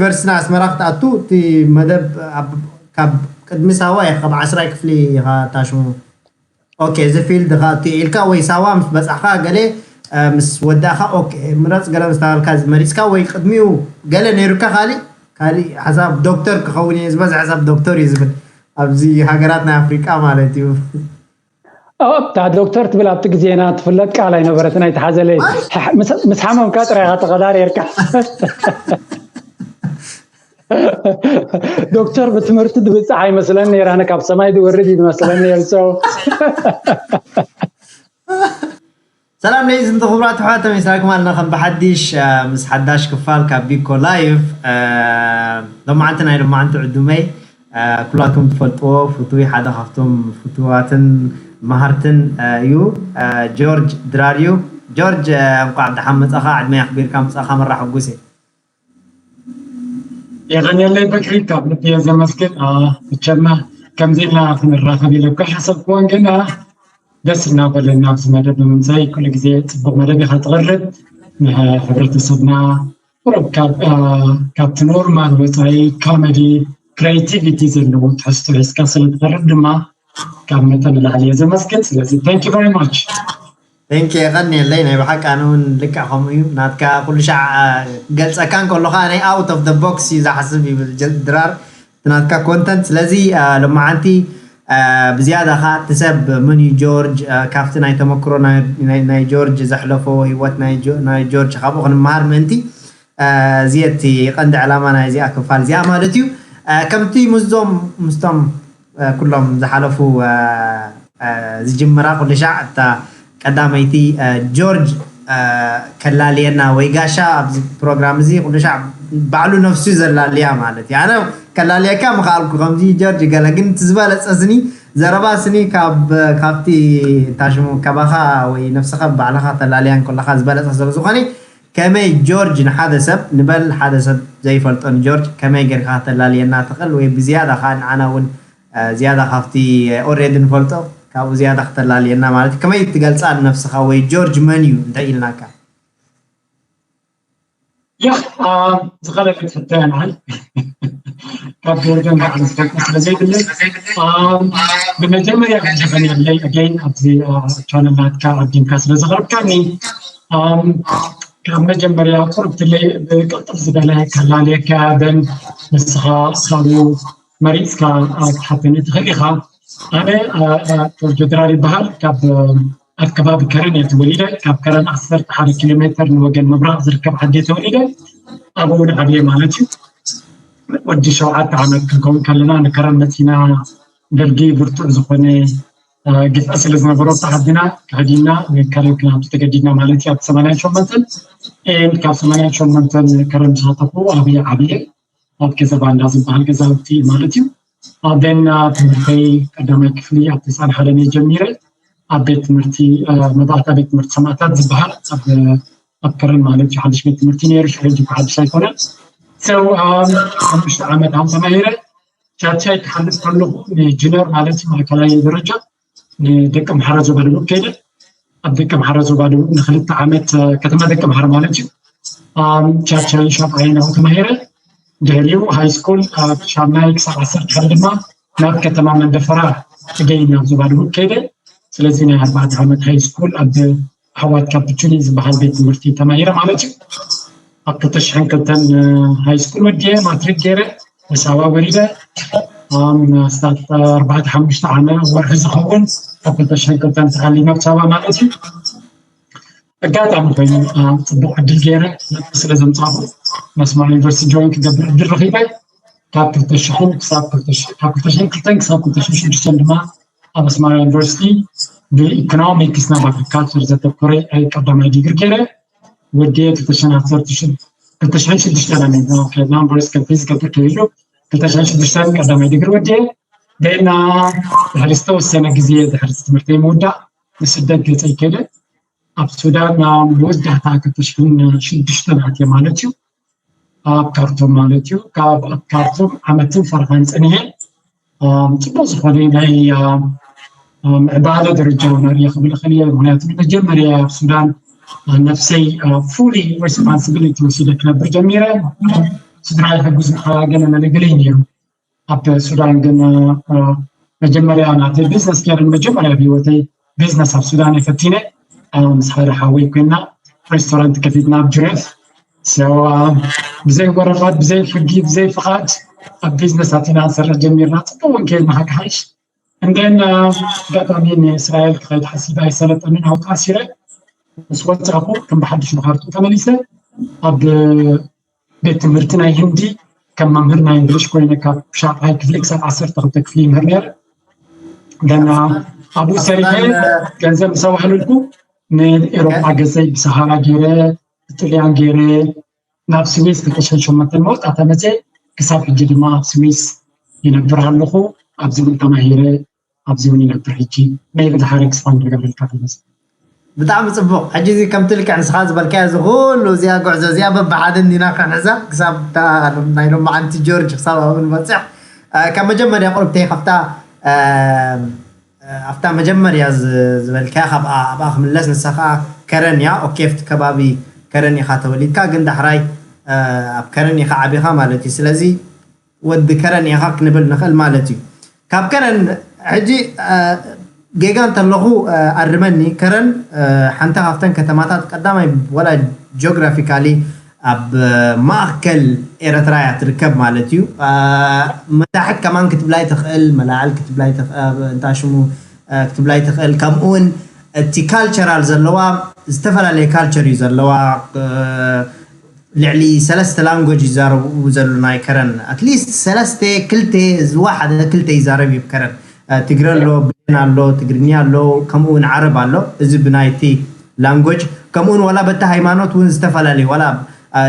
ዩኒቨርሲቲ ኣስመራ ክትኣቱ እቲ መደብ ኣብ- ካብ ቅድሚ ሳዋ ኢኻ ካብ ዓስራይ ክፍሊ ኢኻ ታሽሙ። ኦኬ፣ እዚ ፊልድ ኢኻ እትዩ ኢልካ ወይ ሳዋ ምስ በጻሕካ ገለ እ፣ ምስ ወዳእካ ኦኬ ምረጽ ገለ ምስ ተባልካ እዚ መሪጽካ ወይ ቅድሚኡ ገለ ነይሩካ ካሊእ ካሊእ ሓሳብ ዶክተር ክኸውን እየ ዝበዝሕ ሓሳብ ዶክተር እዩ ዝብል ኣብዚ ሃገራት ናይ ኣፍሪቃ ማለት እዩ። እታ ዶክተር ትብል ኣብቲ ግዜና ትፍለጥ ቃል ኣይነበረትን ኣይተሓዘለይ። ምስ ሓመምካ ጥራይ ኢኻ ተቐዳሪርካ። ዶክተር ብትምህርቲ ትብፅሕ ኣይመስለን ነይራነ ካብ ሰማይ ዝወርድ እዩ ዝመስለን ነይሩ። So ሰላም ለይዝንቲ ክቡራት ኣሕዋት ተመሊስኩም ኣለና ከም ብሓዲሽ እ፣ ምስ ሓዳሽ ክፋል ካብ ቢኮ ላይቭ እ፣ ሎማዓንቲ ናይ ሎማዓንቲ ዕዱመይ እ፣ ኩላትኩም ትፈልጥዎ ፍቱይ ሓደ ካብቶም ፍቱዋትን መሃርትን እ፣ እዩ እ፣ ጆርጅ ድራር እዩ። ጆርጅ እ፣ እንኳዕ ደሓን መጻኻ ዕድመ ኣኽቢርካ ምጻኻ መራ ሕጉስ እየ። የቐንየለይ በክሪ ካብ ልቢ እየ ዘመስግን። አ፣ ብቸማ ከምዚ ኢልና ክንራኸብ ኢለ እኮ ሓሰብክዎን ግን አ፣ ደስ እናበለና ኣብዚ መደብ ብምምፃይ ኩሉ ግዜ ፅቡቅ መደብ ኢኻ ትቕርብ። ንሕብረተሰብና ቁሩብ ካብ አ፣ ካብቲ ኖርማል ወፃኢ ኮሜዲ ክሬቲቪቲ ዘለዎ ትሕዝቶ ሒዝካ ስለ ትቐርብ ድማ ካብ መጠን ንላዕሊ እየ ዘመስግን። ስለዚ thank you very much። ቴንክ የቐንየለይ ናይ ብሓቂ ኣነ እውን ልክዕ ከምኡ እዩ ናትካ ኩሉ ሻዕ ገልፀካ እንከሎ ከዓ ናይ ኣውት ኦፍ ደ ቦክስ እዩ ዝሓስብ ይብል ጀ- ድራር እቲ ናትካ ኮንተንት ስለዚ አ፣ ሎማዓንቲ አ፣ ብዝያዳ ከዓ እቲ ሰብ መን እዩ ጆርጅ አ፣ ካብቲ ናይ ተመክሮ ናይ- ናይ- ናይ ጆርጅ ዘሕለፎ ህይወት ናይ ጆ- ናይ ጆርጅ ካብኡ ክንመሃር ምእንቲ አ፣ እዚ እቲ ቀንዲ ዕላማ ናይ እዚኣ ክፋል እዚኣ ማለት እዩ አ፣ ከምቲ ምስዞም ምስቶም ኩሎም ዝሓለፉ ዝጅምራ ኩሉ ሻዕ እታ ቀዳመይቲ ጆርጅ ከላልየና ወይ ጋሻ ኣብዚ ፕሮግራም እዚ ኩሉ ሻዕ ባዕሉ ነፍሱ ዘላልያ ማለት እዩ። ኣነ ከላልየካ ምኽኣልኩ ከምዚ ጆርጅ ገለ ግን እቲ ዝበለፀ ስኒ ዘረባ ስኒ ካብ ካብቲ ታሽሙ ካባኻ ወይ ነፍስኻ ባዕልኻ ተላልያን ከለኻ ዝበለፀ ስለ ዝኾነ ከመይ ጆርጅ ንሓደ ሰብ ንበል ሓደ ሰብ ዘይፈልጦ ንጆርጅ ከመይ ጌርካ ከተላልየና ትኽእል ወይ ብዝያዳ ከዓ ንዓና እውን ዝያዳ ካብቲ ኦሬዲ ንፈልጦ ካብኡ ዝያዳ ክተላልየና ማለት እዩ ከመይ ትገልፃ ንነብስኻ ወይ ጆርጅ መን እዩ እንተ ኢልናካ ያ ዝኸለለ ትሕተ ያናል ካብ ጆርጅ ንባዕሉ ዝፈልጦ ስለ ዘይብለይ ብመጀመርያ ክጅኸን የለይ ኣገይን ኣብዚ ቻነል ናትካ ኣዲምካ ስለ ዘቕረብካኒ ካብ መጀመርያ ቁርብትለይ ብቅልጥፍ ዝበለ ከላልየካ በን ንስኻ ሳሉ መሪፅካ ክትሓተኒ ትኽእል ኢኻ። ኣነ ጆርጆ ድራር ይበሃል። ካብ ኣብ ከባቢ ከረን እየ ተወሊደ። ካብ ከረን ዓሰርተ ሓደ ኪሎ ሜተር ንወገን ምብራቕ ዝርከብ ዓዲ እየ ተወሊደ። ኣብኡ እውን ዓብየ ማለት እዩ። ወዲ ሸውዓተ ዓመት ክንከውን ከለና ንከረን መፂና ደርጊ ብርቱዕ ዝኾነ ግፍዒ ስለ ዝነበሮ ኣብቲ ዓድና ክሕዲና ንከረን ክናቱ ተገዲድና ማለት እዩ። ኣብ ሰማንያን ሸሞንተን ኤንድ ካብ ሰማንያን ሸሞንተን ከረን ዝሳተፉ ኣብየ ዓብየ ኣብ ገዛ ባንዳ ዝበሃል ገዛውቲ ማለት እዩ። ኣደና ትምህርተይ ቀዳማይ ክፍሊ ኣብ ተስዓን ሓደን እየ ጀሚረ ኣብ ቤት ትምህርቲ መባእታ ቤት ትምህርቲ ሰማእታት ዝበሃል ኣብ ከረን ማለት እዩ። ሓድሽ ቤት ትምህርቲ ነይሩ ሽሕጂ ሓድሽ ኣይኮነን። ሰው ሓሙሽተ ዓመት ኣብ ተማሂረ ቻቻይ ክሓልፍ ከለኹ ንጅነር ማለት እዩ ማእከላይ ደረጃ ንደቂ ኣምሓራ ዞባ ደቡብ ከይደ ኣብ ደቂ ኣምሓራ ዞባ ደቡብ ንክልተ ዓመት ከተማ ደቂ ኣምሓራ ማለት እዩ ቻቻይ ሻብዓይ ናብኡ ተማሂረ ድሕሪኡ ሃይ ስኩል ካብ ሻምናይ ክሳብ ዓሰርተ ሓደ ድማ ናብ ከተማ መንደፈራ ትገኝ ናብ ዞባ ደቡብ ከይደ ስለዚ ናይ ኣርባዕተ ዓመት ሃይ ስኩል ኣብ ኣሕዋት ካፕቹኒ ዝበሃል ቤት ትምህርቲ ተማሂረ ማለት እዩ ኣብ ክልተ ሽሕን ክልተን ሃይ ስኩል ወዲየ ማትሪክ ገይረ ንሳባ ወሪደ ኣስታት ኣርባዕተ ሓሙሽተ ዓመት ወርሒ ዝኸውን ኣብ ክልተ ሽሕን ክልተን ተዓሊመ ኣብ ሳባ ማለት እዩ ኣጋጣሚ ኮይኑ ፅቡቅ ዕድል ገይረ ስለ ዘምፃኹ መስማር ዩኒቨርሲቲ ጆይን ክገብር ዕድል ረኪበ ካብ ክልተ ሽሕን ክሳብ ካብ ክልተ ሽሕን ክልተን ክሳብ ክልተ ሽሕን ሽዱሽተን ድማ ኣብ ኣስመራ ዩኒቨርሲቲ ብኢኮኖሚክስ ናብ ኣግሪካልቸር ዘተኮረ ቀዳማይ ዲግሪ ገይረ ወዲየ ክልተ ሽሕን ዓሰርተ ሽዱሽተ ናምበርስ ከፊዝ ከፍር ከይሉ ክልተ ሽሕን ሽዱሽተን ቀዳማይ ዲግሪ ወዲየ ደና ድሕሪ ዝተወሰነ ግዜ ድሕሪ ትምህርተይ ምውዳእ ንስደት ገፀ ይከደ ኣብ ሱዳን መወዳእታ ክልተ ሽሕን ሽዱሽተን ኣትየ ማለት እዩ ኣብ ካርቱም ማለት እዩ ካብ ኣብ ካርቱም ዓመትን ፈርቓን ፀኒሐ ፅቡቅ ዝኾነ ናይ ምዕባለ ደረጃ እውን ኣርእየ ክብል እኽእል እየ ምክንያቱ መጀመርያ ኣብ ሱዳን ነፍሰይ ፉሊ ሬስፖንስብሊቲ ወሲደ ክነብር ጀሚረ ስድራ ይሕግዙኻ፣ ገለ መለ ገለ እዩ ነይሩ። ኣብ ሱዳን ግን መጀመርያ ናተይ ቢዝነስ ገይረ፣ መጀመርያ ብሂወተይ ቢዝነስ ኣብ ሱዳን እየ ፈቲነ። ምስ ሓደ ሓወይ ኮይና ሬስቶራንት ከፊትና ኣብ ጅሬፍ። ብዘይ ወረቐት፣ ብዘይ ሕጊ፣ ብዘይ ፍቓድ ኣብ ቢዝነስ ኣቲና ንሰርሕ ጀሚርና። ፅቡቅ እውን ከይድና ሓቂ ሓይሽ እንደን ኣጋጣሚ ንእስራኤል ክኸይድ ሓሲበ ኣይሰለጠንን፣ ኣብኡ ተኣሲረ። ምስ ወፃእኩ ከም ብሓድሽ ንካርቱም ተመሊሰ ኣብ ቤት ትምህርቲ ናይ ህንዲ ከም መምህር ናይ እንግሊሽ ኮይነ ካብ ሻድሻይ ክፍሊ ክሳብ ዓሰርተ ክልተ ክፍሊ ይምህር ነይረ። ደና ኣብኡ ሰሪሐ ገንዘብ ምስ ኣዋህለልኩ ንኤሮጳ ገዘይ ብሰሃራ ገይረ ብጥልያን ገይረ ናብ ስዊስ ክልተ ሽሕን ሸሞንተን መወዳእታ መፀ። ክሳብ ሕጂ ድማ ኣብ ስዊስ ይነብር ኣለኹ። ኣብዚ እውን ተማሂረ ኣብዚ እውን ይነብር። ሕጂ ናይ ብዝሓረ ክስፋን ዝገብረልካ ተመስ ብጣዕሚ ፅቡቅ። ሕጂ እዚ ከምቲ ልክዕ ንስኻ ዝበልካዮ እዚ ኩሉ እዚኣ ጉዕዞ እዚኣ በብሓደ እንዲና ክንሕዛ ክሳብ እታ ናይ ሎማዓንቲ ጆርጅ ክሳብ ኣብኡ ንበፅሕ። ካብ መጀመርያ ቁርብተይ ካብታ ኣብታ መጀመርያ ዝበልካያ ካብ ኣብኣ ክምለስ፣ ንሳ ከዓ ከረን እያ። ኦኬ፣ ኣብቲ ከባቢ ከረን ኢኻ ተወሊድካ፣ ግን ዳሕራይ ኣብ ከረን ኢኻ ዓቢኻ ማለት እዩ። ስለዚ ወዲ ከረን ኢኻ ክንብል ንኽእል ማለት እዩ። ካብ ከረን ሕጂ ጌጋ እንተለኹ ኣርመኒ። ከረን ሓንቲ ካብተን ከተማታት ቀዳማይ ወላ ጂኦግራፊካሊ ኣብ ማእከል ኤረትራ እያ ትርከብ ማለት እዩ። መታሕት ከማን ክትብላይ ትኽእል፣ መላዕል ክትብላይ ትኽእል፣ እንታይ ሽሙ ክትብላይ ትኽእል። ከምኡ እውን እቲ ካልቸራል ዘለዋ ዝተፈላለየ ካልቸር እዩ ዘለዋ። ልዕሊ ሰለስተ ላንጎጅ ይዛረቡ ዘሎ ናይ ከረን ኣትሊስት ሰለስተ ክልተ ዝወሓደ ክልተ ይዛረብ እዩ ከረን። ትግረ ኣሎ፣ ብሌን ኣሎ፣ ትግርኛ ኣሎ፣ ከምኡ እውን ዓረብ ኣሎ። እዚ ብናይቲ ላንጎጅ ከምኡ እውን ዋላ በቲ ሃይማኖት እውን ዝተፈላለዩ ዋላ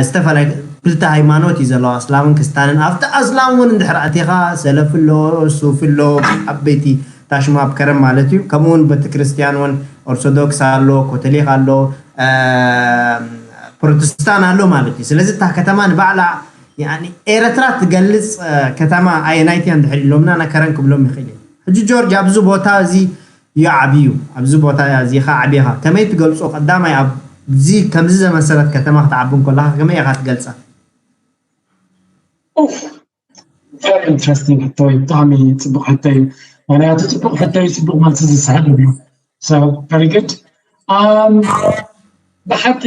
ዝተፈላለየ ክልተ ሃይማኖት እዩ ዘለዋ፣ እስላምን ክስታንን። ኣብቲ ኣስላም እውን እንድሕር ኣቲኻ ሰለፍ ኣሎ፣ ሱፍ ኣሎ፣ ዓበይቲ ታሽማ ኣብ ከረን ማለት እዩ። ከምኡ እውን ቤተክርስትያን እውን ኦርቶዶክስ ኣሎ፣ ኮቶሊክ ኣሎ፣ ፕሮቴስታን ኣሎ ማለት እዩ። ስለዚ እታ ከተማ ንባዕላ ያኒ ኤረትራ ትገልጽ ከተማ ኣየናይቲ እያ እንድሕር ኢሎምና፣ ናይ ከረን ክብሎም ይኽእል እየ። ሕጂ ጆርጅ ኣብዚ ቦታ እዚ እዩ ዓብዩ፣ ኣብዚ ቦታ እዚ ኢኻ ዓቢኻ፣ ከመይ ትገልጾ? ቀዳማይ ኣብዚ ከምዚ ዘመሰለት ከተማ ክትዓቢ እንከለኻ ከመይ ኢኻ ትገልጻ? ኡፍ very interesting ሕቶ እዩ። ብጣዕሚ ፅቡቅ ሕቶ እዩ። ምክንያቱ ፅቡቅ ሕቶ እዩ፣ ፅቡቅ መልሲ ዝስሕብ እዩ። So very good። ብሓቂ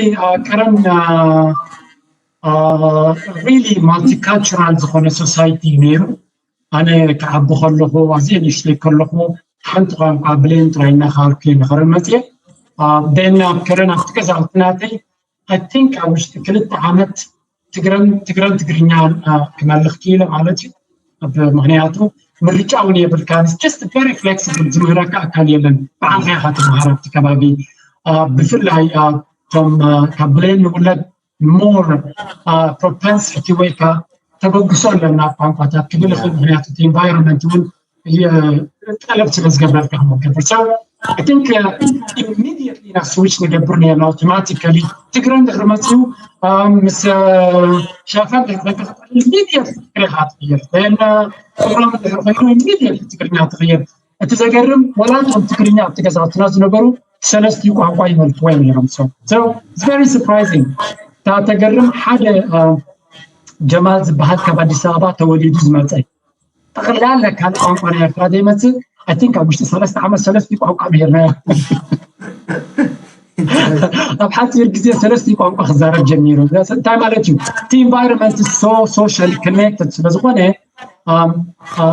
ከረን really multicultural ዝኾነ ሶሳይቲ እዩ ነይሩ። ኣነ ክዓቢ ከለኹ ኣዝየ ንእሽተይ ከለኹ ሓንቲ ቋንቋ ብሌን ጥራይ እናኸኣልኩ እየ ንኸረን መፅየ። ደን ኣብ ከረን ኣብቲ ገዛውቲ ናተይ I think ኣብ ውሽጢ ክልተ ዓመት ትግረን ትግረን ትግርኛ ክመልኽ ክኢለ ማለት እዩ። ምክንያቱ ምርጫ እውን የብልካ። Just very flexible፣ ዝምህረካ ኣካል የለን። ብዓልካ ኢኻ ትምሃር ኣብቲ ከባቢ። ብፍላይ እቶም ካብ ብሌን ንውለድ more propensity ወይ ከዓ ተበግሶ ኣለና ቋንቋታት ክብል ይኽእል። ምክንያቱ እቲ environment እውን ጠለብ ስለ ዝገብረልካ ክመገብር። So I think immediately ኢና ስዊች ንገብር ነርና ኣውቶማቲካሊ። ትግረ እንድሕር መፅኡ ምስ ሻፋ እንድሕር ኢሚዲየት ትግርኛ ትቕይር። ትግራይ እንድሕር ኮይኑ ኢሚዲየት ትግርኛ ትቕይር። እቲ ዘገርም ወላ እቶም ትግርኛ ኣብቲ ገዛውትና ዝነበሩ ሰለስቲኡ ቋንቋ ይመልክዎ እዮም ነይሮም። So it's very surprising። እታ ተገርም ሓደ ጀማል ዝበሃል ካብ ኣዲስ ኣበባ ተወሊዱ ዝመፀ ጠቕላላ ካልእ ቋንቋ ናይ ኤርትራ ዘይመፅእ I think ኣብ ውሽጢ ሰለስተ ዓመት ሰለስቲ ቋንቋ ምሂርናዮ። ኣብ ሓፂር ግዜ ሰለስቲ ቋንቋ ክዛረብ ጀሚሩ። እንታይ ማለት እዩ? እቲ environment so social connected ስለዝኾነ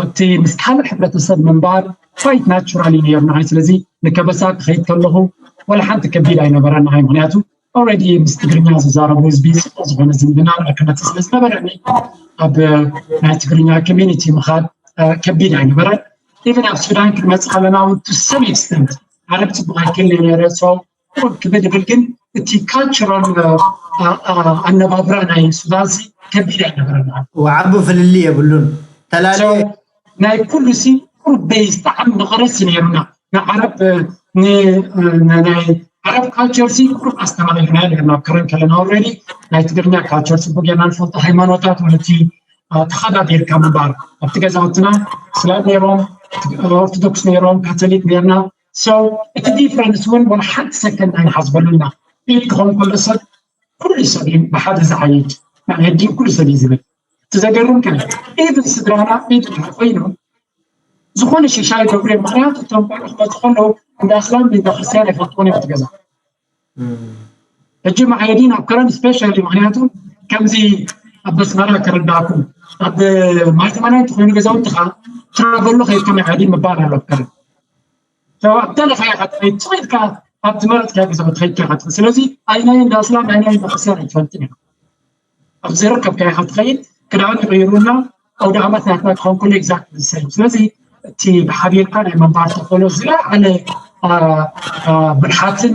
እቲ ምስ ካልእ ሕብረተሰብ ምንባር quite natural እዩ ነይሩ ንዓይ። ስለዚ ንከበሳ ክኸይድ ከለኹ ወላ ሓንቲ ከቢድ ኣይነበረን ንዓይ፣ ምክንያቱ already ምስ ትግርኛ ዝዛረቡ ህዝቢ ፅቡቅ ዝኾነ ዝምድና ክመፅእ ስለ ዝነበረኒ ኣብ ናይ ትግርኛ community ምኻድ ከቢድ ኣይነበረን። Even ኣብ ሱዳን ክንመፅእ ከለና እውን to some extent ዓረብ ፅቡቅ ኣይክእል ነይረ። So ቁሩብ ክብድ ይብል፣ ግን እቲ ካልቸራል ኣነባብራ ናይ ሱዳንሲ ከቢድ ኣይነበረን። ዓቢ ፍልልይ የብሉን። ተላለ ናይ ኩሉ ሲ ቁሩብ ቤዝ ጣዕሚ መቐረሲ ነይሩና። ንዓረብ ናይ ዓረብ ካልቸር ሲ ቁሩብ ኣስተማቒርና ነርና። ከረን ከለና ኦልሬዲ ናይ ትግርኛ ካልቸር ጽቡቅ ጌርና ንፈልጦ፣ ሃይማኖታት ማለት ተኸባቢርካ ምንባር። ኣብቲ ገዛውትና እስላም ነይሮም፣ ኦርቶዶክስ ነይሮም፣ ካቶሊክ ነርና። So እቲ ዲፍረንስ እውን ወላ ሓንቲ ሰከንድ ኣይንሓስበሉና። ኢድ ክኸውን ከሎ ሰብ ኩሉ ሰብ እዩ ብሓደ ዝዓይድ፣ ንዓይ ኣዲኡ ኩሉ ሰብ እዩ ዝብል። እቲ ዘገርም ከ ኢቭን ስድራና ኢድ ኮይኑ ዝኾነ ሽሻይ ገብሩ ምክንያቱ እቶም ቆልዑ ክመፁ ከለዉ እንዳ እስላም እንዳ ክርስቲያን ኣይፈልጥዎን እዮም እቲ ገዛ። ሕጂ መዓየዲን ኣብ ከረን ስፔሻሊ ምክንያቱ ከምዚ ኣብ ኣስመራ ከረዳእኩም ኣብ ማይ ተማናይ እንተኮይኑ ገዛውትኻ ትራቨሎ ከይድካ መዓየዲን ምባል ኣሎ ኣብ ከረን። ኣብ ደለኻ ኢኻ ትኸይድ ትኸይድካ ኣብ ዝመረፅካ ገዛ ትኸይድካ ኢኻ ትኸይድ። ስለዚ ኣይናይ እንዳ እስላም ኣይናይ እንዳ ክርስቲያን ኣይትፈልጥን ኢኻ። ኣብ ዝርከብካ ኢኻ ትኸይድ። ክዳን ይቕይሩና ኣውደ ዓመት ናትና ክኸውን ከሎ ኤግዛክት ዝሰዩ። ስለዚ እቲ ብሓቢርካ ናይ መንባር ተኽእሎ ዝለዓለ ብልሓትን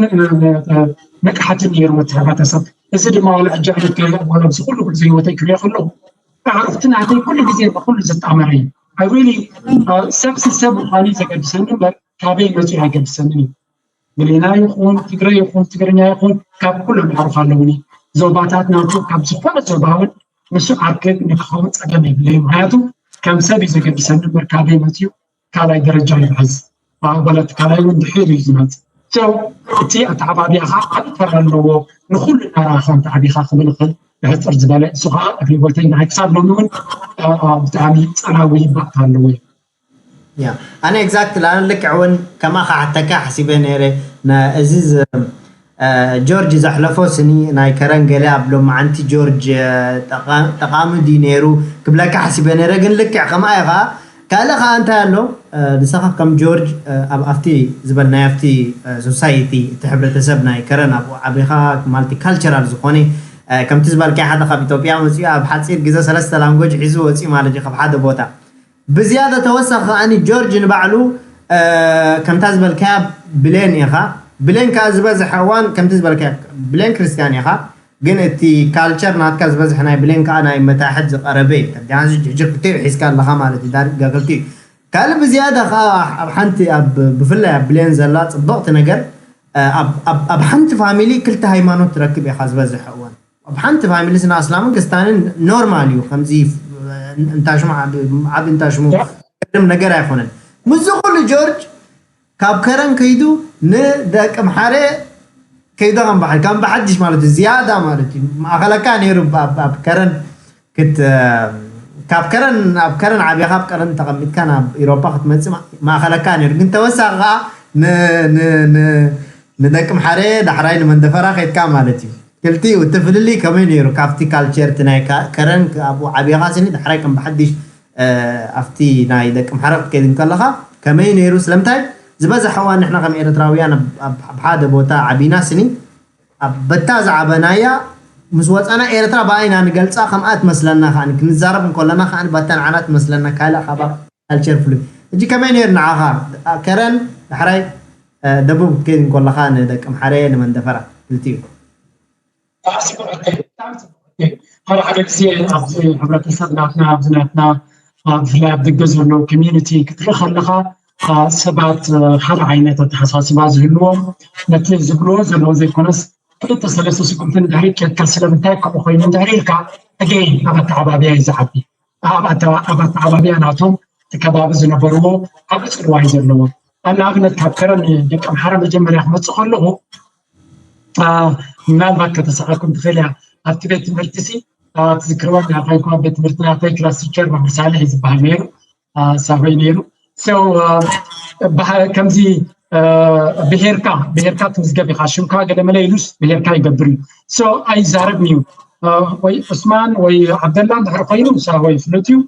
ንቕሓትን ነይሩ እቲ ሕብረተሰብ። እዚ ድማ ዋላ ሕጂ ዓይነት ከይዳ ዋላ ኣብዚ ኩሉ ግዜ ህይወተይ ክሪኦ ከለኹ ኣዕሩኽቲ ናተይ ኩሉ ግዜ ብኩሉ ዝጣመረ እዩ። ኣይ ሪሊ ሰብ ሰብ ምዃኑ ዘገድሰኒ እምበር ካበይ መፅኡ ኣይገድሰንን እዩ። ብሌና ይኹን ትግረ ይኹን ትግርኛ ይኹን ካብ ኩሎም ኣዕሩኽ ኣለውኒ። ዞባታት ናቱ ካብ ዝኾነ ዞባ እውን ንሱ ዓርኪ ንክኸውን ፀገም የብለይ። ምክንያቱ ከም ሰብ እዩ ዘገድሰኒ እምበር ካበይ መፅኡ ካልኣይ ደረጃ ይሕዝ። ወለት ካልኣይ እውን ድሒር እዩ ዝመፅእ። So እቲ ኣተዓባቢያኻ ዓብ ተራ ኣለዎ። ንኩሉ እናረኣኻ እንተዓቢኻ ክብል ይኽእል ብሕፅር ዝበለ እሱ ከዓ ኣብ ህይወተይ ንዓይ ክሳብ ሎሚ እውን ብጣዕሚ ፀላዊ ባእታ ኣለዎ። ኣነ ኤግዛክትሊ ኣነ ልክዕ እውን ከምኣ ክሓተካ ሓሲበ ነይረ። እዚ ጆርጅ ዘሕለፎ ስኒ ናይ ከረን ገለ ኣብ ሎማዓንቲ ጆርጅ ጠቓሚ ድዩ ነይሩ ክብለካ ሓሲበ ነይረ። ግን ልክዕ ከምኣ ኢኻ። ካልእ ከዓ እንታይ ኣሎ ንስኻ ከም ጆርጅ ኣብ ኣብቲ ዝበልናዮ ኣብቲ ሶሳይቲ እቲ ሕብረተሰብ ናይ ከረን ኣብኡ ዓቢኻ ማልቲ ካልቸራል ዝኾነ ከምቲ ዝበልካዮ ሓደ ካብ ኢትዮጵያ መፅኡ ኣብ ሓፂር ግዜ ሰለስተ ላንጎጅ ሒዙ ወፅኡ ማለት እዩ ካብ ሓደ ቦታ ብዝያዳ ተወሳኺ ከዓኒ ጆርጅ ንባዕሉ ከምታ ዝበልካያ ብሌን ኢኻ። ብሌን ከዓ ዝበዝሐ እዋን ከምቲ ዝበልካያ ብሌን ክርስትያን ኢኻ፣ ግን እቲ ካልቸር ናትካ ዝበዝሐ ናይ ብሌን ከዓ ናይ መታሕት ዝቐረበ እዩ። ከዲኣንስ ሕጂ ክልቲኡ ሒዝካ ኣለኻ ማለት እዩ። ዳርጋ ክልቲኡ ካልእ ብዝያዳ ከዓ ኣብ ሓንቲ ብፍላይ ኣብ ብሌን ዘላ ፅብቕቲ ነገር ኣብ ሓንቲ ፋሚሊ ክልተ ሃይማኖት ትረክብ ኢኻ ዝበዝሐ እዋን ኣብ ሓንቲ ፋሚሊ ስና ኣስላምን ክስታንን ኖርማል እዩ። ከምዚ እንታሽሙ ዓብ እንታሽሙ ቅድም ነገር ኣይኮነን። ምስዚ ኩሉ ጆርጅ ካብ ከረን ከይዱ ንደቂ ምሓረ ከይዱ ከም በሓ ከም በሓድሽ ማለት እዩ ዝያዳ ማለት እዩ ማእኸለካ ነይሩ ኣብ ከረን ክት ካብ ከረን ኣብ ከረን ዓብያ ካብ ቀረን ተቐሚጥካ ናብ ኢሮፓ ክትመፅእ ማእኸለካ ነይሩ ግን ተወሳኺ ከዓ ንደቂ ምሓረ ዳሕራይ ንመንደፈራ ከይድካ ማለት እዩ። ክልቲኡ እቲ ፍልልይ ከመይ ነይሩ ካብቲ ካልቸር እቲ ናይ ከረን ኣብኡ ዓብኻ ስኒ ዳሕራይ ከም ብሓድሽ ኣብቲ ናይ ደቂ ምሓረ ክትከይድ እንከለኻ ከመይ ነይሩ ስለምንታይ ዝበዝሐ እዋን ንሕና ከም ኤርትራውያን ኣብ ሓደ ቦታ ዓቢና ስኒ ኣብ በታ ዝዓበናያ ምስ ወፃና ኤርትራ ብኣይና ንገልፃ ከምኣ ትመስለና ከዓ ክንዛረብ እንከለና ከዓ በታ ንዓና ትመስለና ካልእ ካባ ካልቸር ፍሉይ ሕጂ ከመይ ነይሩ ንዓኻ ከረን ዳሕራይ ደቡብ ክትከይድ እንከለኻ ንደቂ ምሓረ ንመንደፈራ ክልቲኡ ሓደ ሓደ ግዜ ኣብዚ ሕብረተሰብ ናትና ኣብዚ ናትና ብፍላይ ኣብ ደገ ዘሎ ኮሚዩኒቲ ክትርኢ ከለካ ሰባት ሓደ ዓይነት ኣተሓሳስባ ዝህልዎም ነቲ ዝብልዎ ዘለዎ ዘይኮነስ ክልተ ሰለስተ ስጉምቲ ንድሕሪት ከድካ ስለምንታይ ከምኡ ኮይኑ እንድሕሪ ኢልካ ኣገይን ኣብ ኣተዓባብያ እዩ ዝዓቢ ኣብ ኣተዓባብያ ናቶም እቲ ከባቢ ዝነበርዎ ዓቢ ፅልዋ እዩ ዘለዎ ኣብ ንኣብነት ካብ ከረን ደቂ ኣምሓራ መጀመርያ ክመፅእ ከለኹ ምናልባት ከተስሓኩም ትኽእል እያ ኣብቲ ቤት ትምህርቲ ሲ ትዝክርዋ ናባይኳ ቤት ትምህርቲ ናተይ ክላስ ቲቸር መምህር ሳልሕ እዩ ዝበሃል ነይሩ ሳሆይ ነይሩ ከምዚ ብሄርካ ብሄርካ ትምዝገብ ኢኻ ሽምካ ገለመለ ኢሉስ ብሄርካ ይገብር እዩ ኣይዛረብን እዩ ወይ ዑስማን ወይ ዓብደላ እንድሕር ኮይኑ ሳሆይ ፍሉጥ እዩ